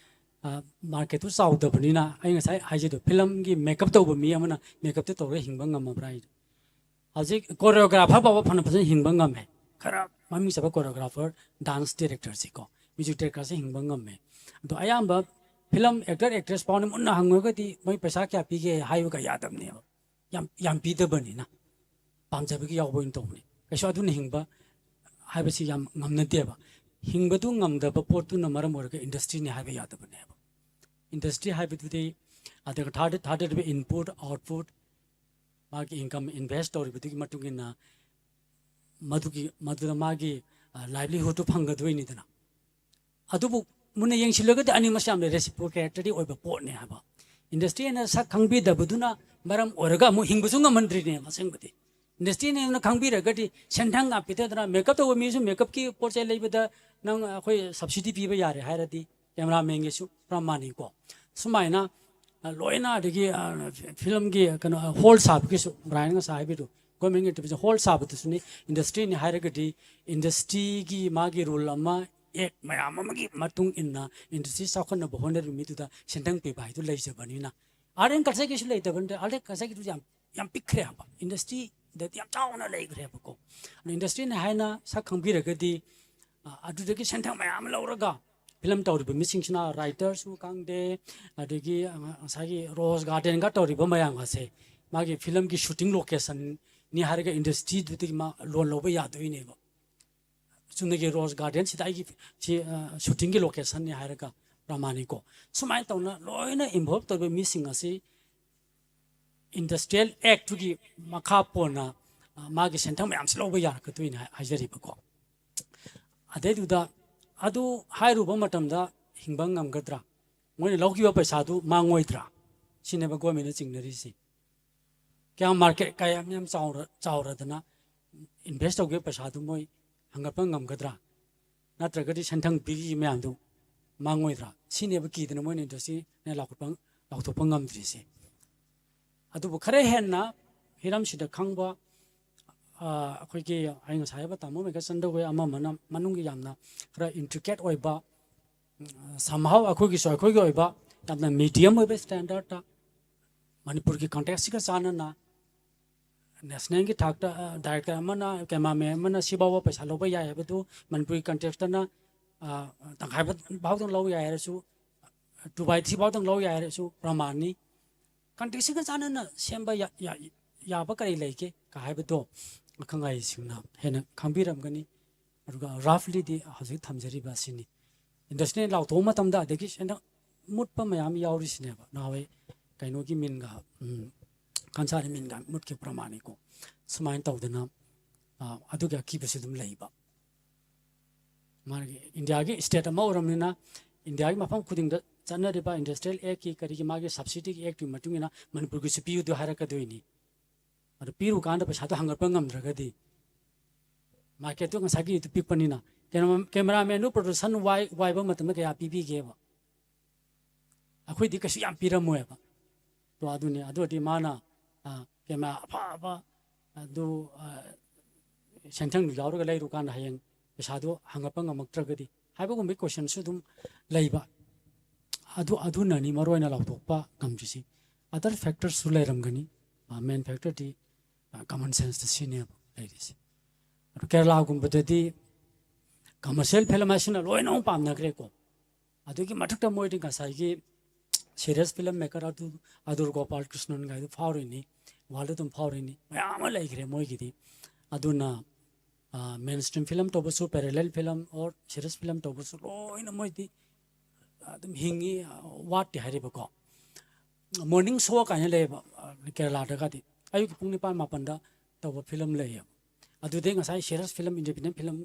ꯑ, ꯃꯥꯔꯀꯦꯠꯇꯨ ꯆꯥꯎꯗꯕꯅꯤꯅ, ꯑꯩ ꯉꯁꯥꯏ ꯍꯥꯏꯖꯗꯣ, ꯐꯤꯂꯝꯒꯤ ꯃꯦꯀꯞ ꯇꯧꯕ ꯃꯤ ꯑꯃꯅ ꯃꯦꯀꯞꯇꯨ ꯇꯧꯔꯒ ꯍꯤꯡꯕ ꯉꯝꯃꯕ꯭ꯔꯥ ꯍꯥꯏꯗꯣ꯫ ꯍꯧꯖꯤꯛ ꯀꯣꯔꯤꯌꯣꯒ꯭ꯔꯥꯐꯔ ꯐꯥꯎꯕ ꯐꯅ ꯐꯖꯅ ꯍꯤꯡꯕ ꯉꯝꯃꯦ, ꯈꯔ ꯃꯃꯤꯡ ꯆꯠꯄ ꯀꯣꯔꯤꯌꯣꯒ꯭ꯔꯥꯐꯔ, ꯗꯥꯟꯁ ꯗꯤꯔꯦꯛꯇꯔꯁꯤꯀꯣ, ꯃ꯭ꯌꯨꯖꯤꯛ ꯗꯤꯔꯦꯛꯇꯔꯁꯦ ꯍꯤꯡꯕ ꯉꯝꯃꯦ꯫ ꯑꯗꯣ ꯑꯌꯥꯝꯕ ꯐꯤꯂꯝ ꯑꯦꯛꯇꯔ ꯑꯦꯛꯇ꯭ꯔꯦꯁ ꯐꯥꯎꯅ ꯃꯨꯟꯅ ꯍꯪꯉꯒꯗꯤ ꯃꯣꯏ ꯄꯩꯁꯥ ꯀꯌꯥ ꯄꯤꯒꯦ ꯍꯥꯏꯕꯒ ꯌꯥꯗꯕꯅꯦꯕ꯫ ꯌꯥꯝ ꯌꯥꯝ ꯄꯤꯗꯕꯅꯤꯅ ꯄꯥꯝꯖꯕꯒꯤ ꯌꯥꯎꯕ ꯑꯣꯏꯅ ꯇꯧꯕꯅꯤ꯫ ꯀꯩꯁꯨ ꯑꯗꯨꯅ ꯍꯤꯡꯕ ꯍꯥꯏꯕꯁꯤ ꯌꯥꯝ ꯉꯝꯅꯗꯦꯕ꯫ ꯍꯤꯡꯕꯗꯨ ꯉꯝꯗꯕ ꯄꯣꯠꯇꯨꯅ ꯃꯔꯝ ꯑꯣꯏꯔꯒ ꯏꯟꯗꯁꯇ꯭ꯔꯤꯅꯤ ꯍꯥꯏꯕ ꯌꯥꯗꯕꯅꯦꯕ꯫ ꯏꯟꯗꯁꯇ꯭ꯔꯤ ꯍꯥꯏꯕꯗꯨꯗꯤ ꯑꯗꯨꯒ ꯊꯥꯗ- ꯊꯥꯗꯔꯤꯕ ꯏꯟꯄꯨꯠ, ꯑꯥꯎꯠꯄꯨꯠ, ꯃꯥꯒꯤ ꯏꯟꯀꯝ ꯏꯟꯚꯦꯁ ꯇꯧꯔꯤꯕꯗꯨꯒꯤ ꯃꯇꯨꯡ ꯏꯟꯅ ꯃꯗꯨꯒꯤ, ꯃꯗꯨꯗ ꯃꯥꯒꯤ, ꯑ, ꯂꯥꯏꯚꯂꯤꯍꯨꯗꯇꯨ ꯐꯪꯒꯗꯣꯏꯅꯤꯗꯅ꯫ ꯑꯗꯨꯕꯨ ꯃꯨꯟꯅ ꯌꯦꯡꯁꯤꯜꯂꯒꯗꯤ ꯑꯅꯤꯃꯛꯁꯦ ꯌꯥꯝꯅ ꯔꯦꯁꯤꯄ꯭ꯔꯣꯀꯦꯇꯔꯤ ꯑꯣꯏꯕ ꯄꯣꯠꯅꯦ ꯍꯥꯏꯕ꯫ ꯏꯟꯗꯁꯇ꯭ꯔꯤ ꯑꯅ ꯁꯛ ꯈꯪꯕꯤꯗꯕꯗꯨꯅ ꯃꯔꯝ ꯑꯣꯏꯔꯒ ꯑꯃꯨꯛ ꯍꯤꯡꯕꯁꯨ ꯉꯝꯍꯟꯗ꯭ꯔꯤꯅꯦꯕ ꯑꯁꯦꯡꯕꯗꯤ꯫ ꯏꯟꯗꯁꯇ꯭ꯔꯤꯅ ꯈꯪꯕꯤꯔꯒꯗꯤ ꯁꯦꯟꯊꯪ ꯄꯤꯊꯗꯅ, ꯃꯦꯀꯞ ꯇꯧꯕ ꯃꯤꯁꯨ ꯃꯦꯀꯞꯀꯤ ꯄꯣꯠ ꯆꯩ ꯂꯩꯕꯗ ꯅꯪ ꯑꯩꯈꯣꯏ ꯁꯕꯁꯤꯗꯤ ꯄꯤꯕ ꯌꯥꯔꯦ ꯍꯥꯏꯔꯗꯤ, ꯀꯦꯃꯦꯔꯥꯃꯦꯟꯒꯤꯁꯨ ꯄꯨꯔꯥ ꯃꯥꯟꯅꯩꯀꯣ꯫ ꯁꯨꯃꯥꯏꯅ, ꯑ, ꯂꯣꯏꯅ, ꯑꯗꯒꯤ, ꯑ, ꯐꯤꯂꯝꯒꯤ ꯀꯩꯅꯣ, ꯑ, ꯍꯣꯜ ꯁꯥꯕꯒꯤꯁꯨ ꯕ꯭ꯔꯥꯏꯟ ꯉꯁꯥꯏ ꯍꯥꯏꯕꯤꯗꯨ, ꯒꯣꯔꯃꯦꯟꯒꯤ ꯑꯦꯟꯇꯔꯄ꯭ꯔꯤꯅꯔ ꯍꯣꯜ ꯁꯥꯕꯗꯨꯁꯨꯅꯤ꯫ ꯏꯟꯗꯁꯇ꯭ꯔꯤꯅꯤ ꯍꯥꯏꯔꯒꯗꯤ ꯏꯟꯗꯁꯇ꯭ꯔꯤꯒꯤ ꯃꯥꯒꯤ ꯔꯨꯜ ꯑꯃ, ꯑꯦꯛ ꯃꯌꯥꯝ ꯑꯃꯒꯤ ꯃꯇꯨꯡ ꯏꯟꯅ ꯏꯟꯗꯁꯇ꯭ꯔꯤ ꯆꯥꯎꯈꯠꯅꯕ ꯍꯣꯠꯅꯔꯤꯕ ꯃꯤꯗꯨꯗ ꯁꯦꯟꯊꯪ ꯄꯤꯕ ꯍꯥꯏꯗꯨ ꯂꯩꯖꯕꯅꯤꯅ꯫ ꯑꯥꯔꯠ ꯑꯦꯟ ꯀꯜꯆꯔꯒꯤꯁꯨ ꯂꯩꯇꯕ ꯅꯠꯇꯦ, ꯑꯥꯔꯠ ꯑꯦꯟ ꯀꯜꯆꯔꯒꯤꯗꯨ ꯌꯥꯝ, ꯌꯥꯝ ꯄꯤꯛꯈ꯭ꯔꯦ ꯍꯥꯏꯕ, ꯏꯟꯗꯁꯇ꯭ꯔꯤꯗꯗꯤ ꯌꯥꯝ ꯆꯥꯎꯅ ꯂꯩꯈ꯭ꯔꯦꯕꯀꯣ꯫ ꯑꯗꯣ ꯏꯟꯗꯁꯇ꯭ꯔꯤꯅꯤ ꯍꯥꯏꯅ ꯁꯛ ꯈꯪꯕꯤꯔꯒꯗꯤ, ꯑ, ꯑꯗꯨꯗꯒꯤ ꯁꯦꯟꯊꯪ ꯃꯌꯥꯝ ꯑꯃ ꯂꯧꯔꯒ ꯐꯤꯂꯝ ꯇꯧꯔꯤꯕ ꯃꯤꯁꯤꯡꯁꯤꯅ, ꯔꯥꯏꯇꯔꯁꯨ ꯈꯪꯗꯦ, ꯑꯗꯒꯤ, ꯑ, ꯉꯁꯥꯏꯒꯤ ꯔꯣꯖ ꯒꯥꯔꯗꯦꯟꯒ ꯇꯧꯔꯤꯕ ꯃꯌꯥꯝ ꯑꯁꯦ, ꯃꯥꯒꯤ ꯐꯤꯂꯝꯒꯤ ꯁꯨꯇꯤꯡ ꯂꯣꯀꯦꯁꯟꯅꯤ ꯍꯥꯏꯔꯒ ꯏꯟꯗꯁꯇ꯭ꯔꯤꯗꯨꯗꯒꯤ ꯃꯥ ꯂꯣꯟ ꯂꯧꯕ ꯌꯥꯗꯣꯏꯅꯦꯕ꯫ ꯆꯨꯝꯅꯒꯤ ꯔꯣꯁ ꯒꯥꯔꯗꯦꯟꯁꯤꯗ ꯑꯩꯒꯤ ꯁꯤ ꯁꯨꯇꯤꯡꯒꯤ ꯂꯣꯀꯦꯁꯟꯅꯤ ꯍꯥꯏꯔꯒ ꯄ꯭ꯔꯃꯥꯟꯅꯤꯀꯣ꯫ ꯁꯨꯃꯥꯏꯅ ꯇꯧꯅ ꯂꯣꯏꯅ ꯏꯟꯚꯣꯜꯕ ꯇꯧꯔꯤꯕ ꯃꯤꯁꯤꯡ ꯑꯁꯤ ꯏꯟꯗꯁꯇ꯭ꯔꯤꯌꯦꯜ ꯑꯦꯛꯇꯨꯒꯤ ꯃꯈꯥ ꯄꯣꯟꯅ ꯃꯥꯒꯤ ꯁꯦꯟꯊꯪ ꯃꯌꯥꯝꯁꯤ ꯂꯧꯕ ꯌꯥꯔꯛꯀꯗꯣꯏꯅꯤ ꯍꯥꯏꯖꯔꯤꯕꯀꯣ꯫ ꯑꯗꯩꯗꯨꯗ ꯑꯗꯨ ꯍꯥꯏꯔꯨꯕ ꯃꯇꯝꯗ ꯍꯤꯡꯕ ꯉꯝꯒꯗ꯭ꯔꯥ, ꯃꯣꯏꯅ ꯂꯧꯈꯤꯕ ꯄꯩꯁꯥꯗꯨ ꯃꯥꯡꯉꯣꯏꯗ꯭ꯔꯥ, ꯁꯤꯅꯦꯕ ꯒꯣꯔꯃꯦꯟꯅ ꯆꯤꯡꯅꯔꯤꯁꯤ꯫ ꯀꯌꯥꯝ ꯃꯥꯔꯀꯦꯠ ꯀꯌꯥꯝ ꯌꯥꯝ ꯆꯥꯎꯔ ꯆꯥꯎꯔꯗꯅ ꯏꯟꯚꯦꯁ ꯇꯧꯈꯤꯕ ꯄꯩꯁꯥꯗꯨ ꯃꯣꯏ ꯍꯪꯒꯠꯄ ꯉꯝꯒꯗ꯭ꯔꯥ, ꯅꯠꯇ꯭ꯔꯒꯗꯤ ꯁꯦꯟꯊꯪ ꯄꯤꯈꯤꯕ ꯃꯌꯥꯝꯗꯨ ꯃꯥꯡꯉꯣꯏꯗ꯭ꯔꯥ, ꯁꯤꯅꯦꯕ ꯀꯤꯗꯅ ꯃꯣꯏꯅ ꯏꯟꯗꯁꯇ꯭ꯔꯤꯅ ꯂꯥꯎꯊꯣꯛꯄ ꯂꯥꯎꯊꯣꯛꯄ ꯉꯝꯗ꯭ꯔꯤꯁꯦ꯫ ꯑꯗꯨꯕꯨ ꯈꯔ ꯍꯦꯟꯅ ꯍꯤꯔꯝꯁꯤꯗ ꯈꯪꯕ ꯑꯩꯈꯣꯏꯒꯤ ꯑꯩ ꯉꯁꯥꯏ ꯍꯥꯏꯕ ꯇꯥꯃꯣ ꯃꯦꯀꯔ ꯆꯟꯗ꯭ꯔ ꯍꯣꯏ ꯑꯃ ꯑꯃꯅ ꯃꯅꯨꯡꯒꯤ ꯌꯥꯝꯅ ꯈꯔ ꯏꯟꯇ꯭ꯔꯤꯀꯦꯠ ꯑꯣꯏꯕ, somehow ꯑꯩꯈꯣꯏꯒꯤꯁꯨ ꯑꯩꯈꯣꯏꯒꯤ ꯑꯣꯏꯕ ꯌꯥꯝꯅ ꯃꯤꯗꯤꯌꯝ ꯑꯣꯏꯕ ꯁ꯭ꯇꯦꯟꯗꯔꯠꯇ ꯃꯅꯤꯄꯨꯔꯒꯤ ꯀꯟꯇꯦꯛꯁꯁꯤꯒ ꯆꯥꯟꯅꯅ ꯅꯦꯁꯅꯦꯜꯒꯤ ꯊꯥꯛꯇ ꯗꯥꯏꯔꯦꯛꯇꯔ ꯑꯃꯅ, ꯀꯦꯃꯦꯔꯥꯃꯦꯟ ꯑꯃꯅ ꯁꯤꯐꯥꯎꯕ ꯄꯩꯁꯥ ꯂꯧꯕ ꯌꯥꯏ ꯍꯥꯏꯕꯗꯨ ꯃꯅꯤꯄꯨꯔꯒꯤ ꯀꯟꯇꯦꯛꯁꯇꯅ ꯇꯪꯈꯥꯏ ꯐꯥꯎꯗꯪ ꯂꯧ ꯌꯥꯏ ꯍꯥꯏꯔꯁꯨ, ꯇꯨ ꯕꯥꯏ ꯊ꯭ꯔꯤ ꯐꯥꯎꯗꯪ ꯂꯧ ꯌꯥꯏ ꯍꯥꯏꯔꯁꯨ ꯄ꯭ꯔꯃꯥꯟꯅꯤ꯫ ꯀꯟꯇꯦꯛꯁꯁꯤꯒ ꯆꯥꯟꯅꯅ ꯁꯦꯝꯕ ꯌꯥꯕ ꯀꯔꯤ ꯂꯩꯒꯦ ꯀ ꯍꯥꯏꯕꯗꯣ ꯑꯈꯪ ꯑꯍꯩꯁꯤꯡꯅ ꯍꯦꯟꯅ ꯈꯪꯕꯤꯔꯝꯒꯅꯤ꯫ ꯑꯗꯨꯒ ꯔꯐꯂꯤꯗꯤ ꯍꯧꯖꯤꯛ ꯊꯝꯖꯔꯤꯕ ꯑꯁꯤꯅꯤ꯫ ꯏꯟꯗꯁꯇ꯭ꯔꯤꯅ ꯂꯥꯎꯊꯣꯛꯄ ꯃꯇꯝꯗ ꯑꯗꯒꯤ ꯁꯦꯟꯗ ꯃꯨꯠꯄ ꯃꯌꯥꯝ ꯌꯥꯎꯔꯤꯁꯤꯅꯦꯕ꯫ ꯅꯍꯥꯟꯋꯥꯏ ꯀꯩꯅꯣꯒꯤ ꯃꯤꯟꯒ, ꯀꯟꯁꯥꯔꯤ ꯃꯤꯟꯒ ꯃꯨꯠꯈꯤꯕ ꯄ꯭ꯔꯃꯥꯟꯅꯤꯀꯣ꯫ ꯁꯨꯃꯥꯏꯅ ꯇꯧꯗꯅ ꯑꯗꯨꯒꯤ ꯑꯀꯤꯕꯁꯨ ꯑꯗꯨꯝ ꯂꯩꯕ꯫ ꯃꯥꯒꯤ ꯏꯟꯗꯤꯌꯥꯒꯤ ꯁ꯭ꯇꯦꯠ ꯑꯃ ꯑꯣꯏꯔꯕꯅꯤꯅ ꯏꯟꯗꯤꯌꯥꯒꯤ ꯃꯐꯝ ꯈꯨꯗꯤꯡꯗ ꯆꯠꯅꯔꯤꯕ ꯏꯟꯗꯁꯇ꯭ꯔꯤꯌꯦꯜ ꯑꯦꯛꯀꯤ ꯀꯔꯤꯒꯤ ꯃꯥꯒꯤ ꯁꯕꯁꯤꯗꯤꯒꯤ ꯑꯦꯛꯀꯤ ꯃꯇꯨꯡ ꯏꯟꯅ ꯃꯅꯤꯄꯨꯔꯒꯤꯁꯨ ꯄꯤꯌꯨꯗꯨ ꯍꯥꯏꯔꯛꯀꯗꯣꯏꯅꯤ꯫ ꯑꯗꯨ ꯄꯤꯔꯨꯀꯥꯟꯗ ꯄꯩꯁꯥꯗꯣ ꯍꯪꯒꯠꯄ ꯉꯝꯗ꯭ꯔꯒꯗꯤ ꯃꯥꯔꯀꯦꯠꯇꯨ ꯉꯁꯥꯏꯒꯤꯗꯨ ꯄꯤꯛꯄꯅꯤꯅ ꯀꯦꯃꯦꯔꯥꯃꯦꯟꯗꯨ ꯄ꯭ꯔꯗꯛꯁꯟ ꯋꯥꯏ ꯋꯥꯏꯕ ꯃꯇꯝꯗ ꯀꯌꯥ ꯄꯤꯕꯤꯒꯦꯕ? ꯑꯩꯈꯣꯏꯗꯤ ꯀꯩꯁꯨ ꯌꯥꯝ ꯄꯤꯔꯝꯃꯣꯏꯕ꯫ ꯇꯣ ꯑꯗꯨꯅꯤ꯫ ꯑꯗꯨ ꯑꯣꯏꯔꯗꯤ ꯃꯥꯅ ꯀꯦꯃꯦꯔꯥ ꯑꯐꯕ ꯑꯗꯨ ꯁꯦꯟꯊꯪꯗꯨ ꯌꯥꯎꯔꯒ ꯂꯩꯔꯨꯀꯥꯟꯗ ꯍꯌꯦꯡ ꯄꯩꯁꯥꯗꯣ ꯍꯪꯒꯠꯄ ꯉꯝꯃꯛꯇ꯭ꯔꯒꯗꯤ ꯍꯥꯏꯕꯒꯨꯝꯕꯒꯤ ꯀꯣꯏꯁꯟꯁꯨ ꯑꯗꯨꯝ ꯂꯩꯕ꯫ ꯑꯗꯨ ꯑꯗꯨꯅꯅꯤ ꯃꯔꯨ ꯑꯣꯏꯅ ꯂꯥꯎꯊꯣꯛꯄ ꯉꯝꯗ꯭ꯔꯤꯁꯤ꯫ ꯑꯗꯔ ꯐꯦꯛꯇꯔꯁꯨ ꯂꯩꯔꯝꯒꯅꯤ꯫ ꯃꯦꯟ ꯐꯦꯛꯇꯔꯗꯤ ꯀꯃꯟ ꯁꯦꯟꯁꯇ ꯁꯤꯅꯦꯕ ꯂꯩꯔꯤꯁꯦ꯫ ꯑꯗꯨ ꯀꯦꯔꯂꯥꯒꯨꯝꯕꯗꯗꯤ ꯀꯃꯔꯁꯤꯌꯦꯜ ꯐꯤꯂꯝ ꯍꯥꯏꯁꯤꯅ ꯂꯣꯏꯅꯃꯛ ꯄꯥꯝꯅꯈ꯭ꯔꯦꯀꯣ꯫ ꯑꯗꯨꯒꯤ ꯃꯊꯛꯇ ꯃꯣꯏꯗꯤ ꯉꯁꯥꯏꯒꯤ ꯁꯤꯔꯤꯌꯁ ꯐꯤꯂꯝ ꯃꯦꯀꯔ ꯑꯗꯨ ꯑꯗꯨꯔ ꯒꯣꯄꯥꯜ ꯀ꯭ꯔꯤꯁꯅꯟ ꯀꯥꯏꯗꯨ ꯐꯥꯎꯔꯤꯅꯤ, ꯋꯥꯔꯜꯗ ꯑꯗꯨꯝ ꯐꯥꯎꯔꯤꯅꯤ, ꯃꯌꯥꯝ ꯑꯃ ꯂꯩꯈ꯭ꯔꯦ ꯃꯣꯏꯒꯤꯗꯤ꯫ ꯑꯗꯨꯅ ꯃꯦꯟ ꯁ꯭ꯇ꯭ꯔꯤꯝ ꯐꯤꯂꯝ ꯇꯧꯕꯁꯨ, parallel film or serious film ꯇꯧꯕꯁꯨ ꯂꯣꯏꯅ ꯃꯣꯏꯗꯤ ꯑꯗꯨꯝ ꯍꯤꯡꯉꯤ, ꯋꯥꯠꯇꯦ ꯍꯥꯏꯔꯤꯕꯀꯣ꯫ ꯃꯣꯔꯅꯤꯡ ꯁꯣ ꯀꯥꯏꯅ ꯂꯩꯌꯦꯕ, ꯀꯦꯔꯂꯥꯗꯒꯗꯤ ꯑꯌꯨꯛꯀꯤ ꯄꯨꯡ ꯅꯤꯄꯥꯟ ꯃꯥꯄꯟꯗ ꯇꯧꯕ ꯐꯤꯂꯝ ꯂꯩꯌꯦꯕ꯫ ꯑꯗꯨꯗꯩ ꯉꯁꯥꯏ ꯁꯤꯔꯤꯌꯁ ꯐꯤꯂꯝ, ꯏꯟꯗꯤꯄꯦꯟꯗꯦꯟ ꯐꯤꯂꯝ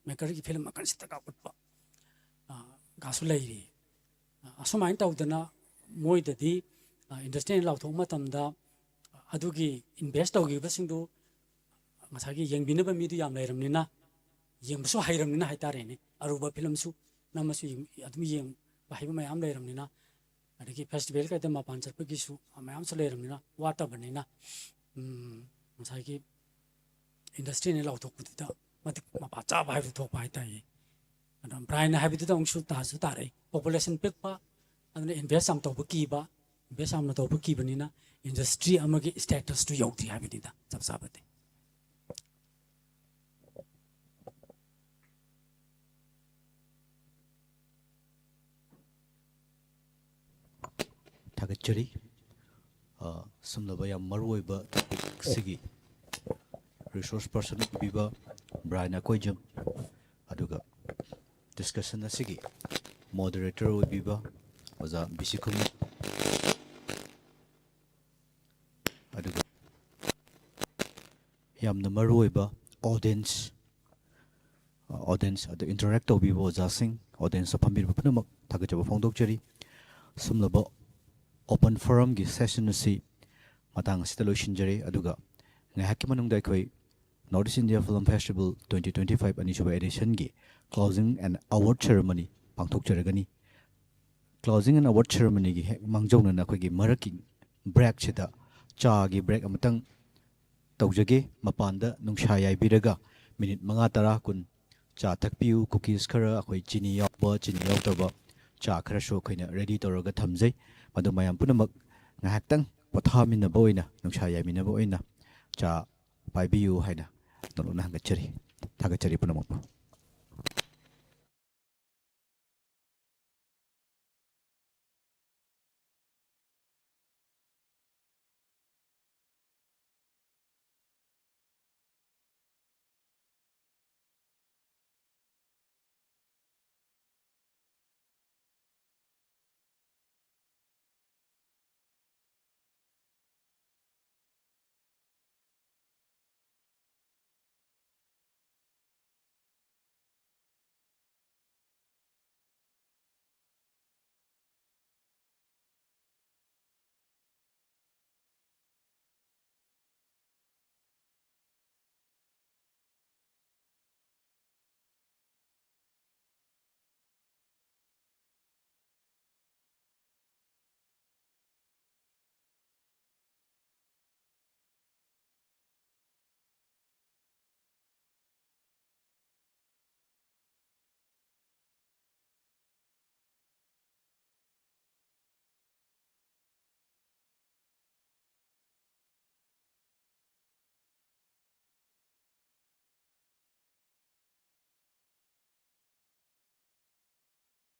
ꯃꯦꯀꯔꯒꯤ ꯐꯤꯂꯝ ꯃꯈꯜꯁꯤꯗꯒ ꯎꯠꯄ, ꯑ, ꯒꯁꯨ ꯂꯩꯔꯤ꯫ ꯑ, ꯑꯁꯨꯃꯥꯏꯅ ꯇꯧꯗꯅ ꯃꯣꯏꯗꯗꯤ, ꯑ, ꯏꯟꯗꯁꯇ꯭ꯔꯤꯅ ꯂꯥꯎꯊꯣꯛꯄ ꯃꯇꯝꯗ ꯑꯗꯨꯒꯤ ꯏꯟꯚꯦꯁ ꯇꯧꯈꯤꯕꯁꯤꯡꯗꯨ ꯉꯁꯥꯏꯒꯤ ꯌꯦꯡꯕꯤꯅꯕ ꯃꯤꯗꯨ ꯌꯥꯝ ꯂꯩꯔꯕꯅꯤꯅ, ꯌꯦꯡꯕꯁꯨ ꯍꯩꯔꯕꯅꯤꯅ ꯍꯥꯏꯇꯥꯔꯦꯅꯦ, ꯑꯔꯨꯕ ꯐꯤꯂꯝꯁꯨ ꯅꯝꯃꯁꯨ ꯌꯦꯡ-, ꯑꯗꯨꯝ ꯌꯦꯡꯕ ꯍꯩꯕ ꯃꯌꯥꯝ ꯂꯩꯔꯕꯅꯤꯅ, ꯑꯗꯒꯤ ꯐꯦꯁꯇꯤꯚꯦꯜ ꯀꯩꯗ ꯃꯄꯥꯟ ꯆꯠꯄꯒꯤꯁꯨ ꯃꯌꯥꯝꯁꯨ ꯂꯩꯔꯕꯅꯤꯅ, ꯋꯥꯠꯇꯕꯅꯤꯅ, ꯎꯝ, ꯉꯁꯥꯏꯒꯤ ꯏꯟꯗꯁꯇ꯭ꯔꯤꯅ ꯂꯥꯎꯊꯣꯛꯄꯗꯨꯗ ꯃꯇꯤꯛ ꯃꯄꯥ ꯆꯥꯕ ꯍꯥꯏꯕꯗꯨ ꯊꯣꯛꯄ ꯍꯥꯏꯇꯥꯔꯦ꯫ ꯑꯗꯣ ꯕ꯭ꯔꯥꯏꯟꯅ ꯍꯥꯏꯕꯗꯨꯗ ꯑꯃꯨꯛꯁꯨ ꯇꯥꯁꯨ ꯇꯥꯔꯛꯏ, ꯄꯣꯄꯨꯂꯦꯁꯟ ꯄꯤꯛꯄ, ꯑꯗꯨꯅ ꯏꯟꯚꯦꯁ ꯌꯥꯝ ꯇꯧꯕ ꯀꯤꯕ, ꯏꯟꯚꯦꯁ ꯌꯥꯝꯅ ꯇꯧꯕ ꯀꯤꯕꯅꯤꯅ ꯏꯟꯗꯁꯇ꯭ꯔꯤ ꯑꯃꯒꯤ ꯁ꯭ꯇꯦꯇꯁꯇꯨ ꯌꯧꯗ꯭ꯔꯤ ꯍꯥꯏꯕꯅꯤꯗ ꯆꯞ ꯆꯥꯕꯗꯤ꯫ ꯊꯥꯒꯠꯆꯔꯤ꯫ ꯑ, ꯁꯨꯝꯂꯕ ꯌꯥꯝ ꯃꯔꯨꯑꯣꯏꯕ ꯇꯣꯄꯤꯛ ꯑꯁꯤꯒꯤ ꯔꯤꯁꯣꯔꯁ ꯄꯔꯁꯟ ꯑꯣꯏꯕꯤꯕ ꯕ꯭ꯔꯥꯏꯟ ꯑꯀꯣꯏꯖꯝ, ꯑꯗꯨꯒ ꯗꯤꯁꯀꯁꯟ ꯑꯁꯤꯒꯤ ꯃꯣꯗꯔꯦꯇꯔ ꯑꯣꯏꯕꯤꯕ ꯑꯣꯖꯥ ꯕꯤ ꯁꯤ ꯈꯨꯃꯨ, ꯑꯗꯨꯒ ꯌꯥꯝꯅ ꯃꯔꯨꯑꯣꯏꯕ ꯑꯣꯗꯤꯌꯟꯁ, ꯑꯣꯗꯤꯌꯟꯁ ꯑꯗꯨ ꯏꯟꯇꯔꯦꯛ ꯇꯧꯕꯤꯕ ꯑꯣꯖꯥꯁꯤꯡ, ꯑꯣꯗꯤꯌꯟꯁꯇ ꯐꯝꯕꯤꯔꯤꯕ ꯄꯨꯝꯅꯃꯛ ꯊꯥꯒꯠꯆꯕ ꯐꯣꯡꯗꯣꯛꯆꯔꯤ꯫ ꯁꯨꯝꯂꯕ ꯑꯣꯄꯟ ꯐꯣꯔꯝꯒꯤ ꯁꯦꯁꯟ ꯑꯁꯤ ꯃꯇꯥꯡ ꯑꯁꯤꯗ ꯂꯣꯏꯁꯤꯟꯖꯔꯦ꯫ ꯑꯗꯨꯒ ꯉꯥꯏꯍꯥꯛꯀꯤ ꯃꯅꯨꯡꯗ ꯑꯩꯈꯣꯏ North East India Film Festival twenty twenty five ꯑꯅꯤꯁꯨꯕ ꯑꯦꯗꯤꯁꯟꯒꯤ closing and award ceremony ꯄꯥꯡꯊꯣꯛꯆꯔꯒꯅꯤ꯫ Closing and award ceremonyꯒꯤ ꯍꯦꯛ ꯃꯥꯡꯖꯧꯅꯅ ꯑꯩꯈꯣꯏꯒꯤ ꯃꯔꯛꯀꯤ ꯕ꯭ꯔꯦꯛꯁꯤꯗ ꯆꯥꯒꯤ ꯕ꯭ꯔꯦꯛ ꯑꯃꯇꯪ ꯇꯧꯖꯒꯦ꯫ ꯃꯄꯥꯟꯗ ꯅꯨꯡꯁꯥ ꯌꯥꯏꯕꯤꯔꯒ ꯃꯤꯅꯤꯠ ꯃꯉꯥ, ꯇꯔꯥ, ꯀꯨꯟ ꯆꯥ ꯊꯛꯄꯤꯌꯨ꯫ ꯀꯨꯀꯤꯁ ꯈꯔ, ꯑꯩꯈꯣꯏ ꯆꯤꯅꯤ ꯌꯥꯎꯕ, ꯆꯤꯅꯤ ꯌꯥꯎꯗꯕ ꯆꯥ ꯈꯔꯁꯨ ꯑꯩꯈꯣꯏꯅ ꯔꯦꯗꯤ ꯇꯧꯔꯒ ꯊꯝꯖꯩ꯫ ꯃꯗꯨ ꯃꯌꯥꯝ ꯄꯨꯝꯅꯃꯛ ꯉꯥꯏꯍꯥꯛꯇꯪ ꯄꯣꯊꯥꯃꯤꯟꯅꯕ ꯑꯣꯏꯅ, ꯅꯨꯡꯁꯥ ꯌꯥꯏꯃꯤꯟꯅꯕ ꯑꯣꯏꯅ ꯆꯥ ꯄꯥꯏꯕꯤꯌꯨ ꯍꯥꯏꯅ ꯅꯣꯂꯨꯛꯅ ꯍꯪꯒꯠꯆꯔꯤ꯫ ꯊꯥꯒꯠꯆꯔꯤ ꯄꯨꯝꯅꯃꯛꯄꯨ꯫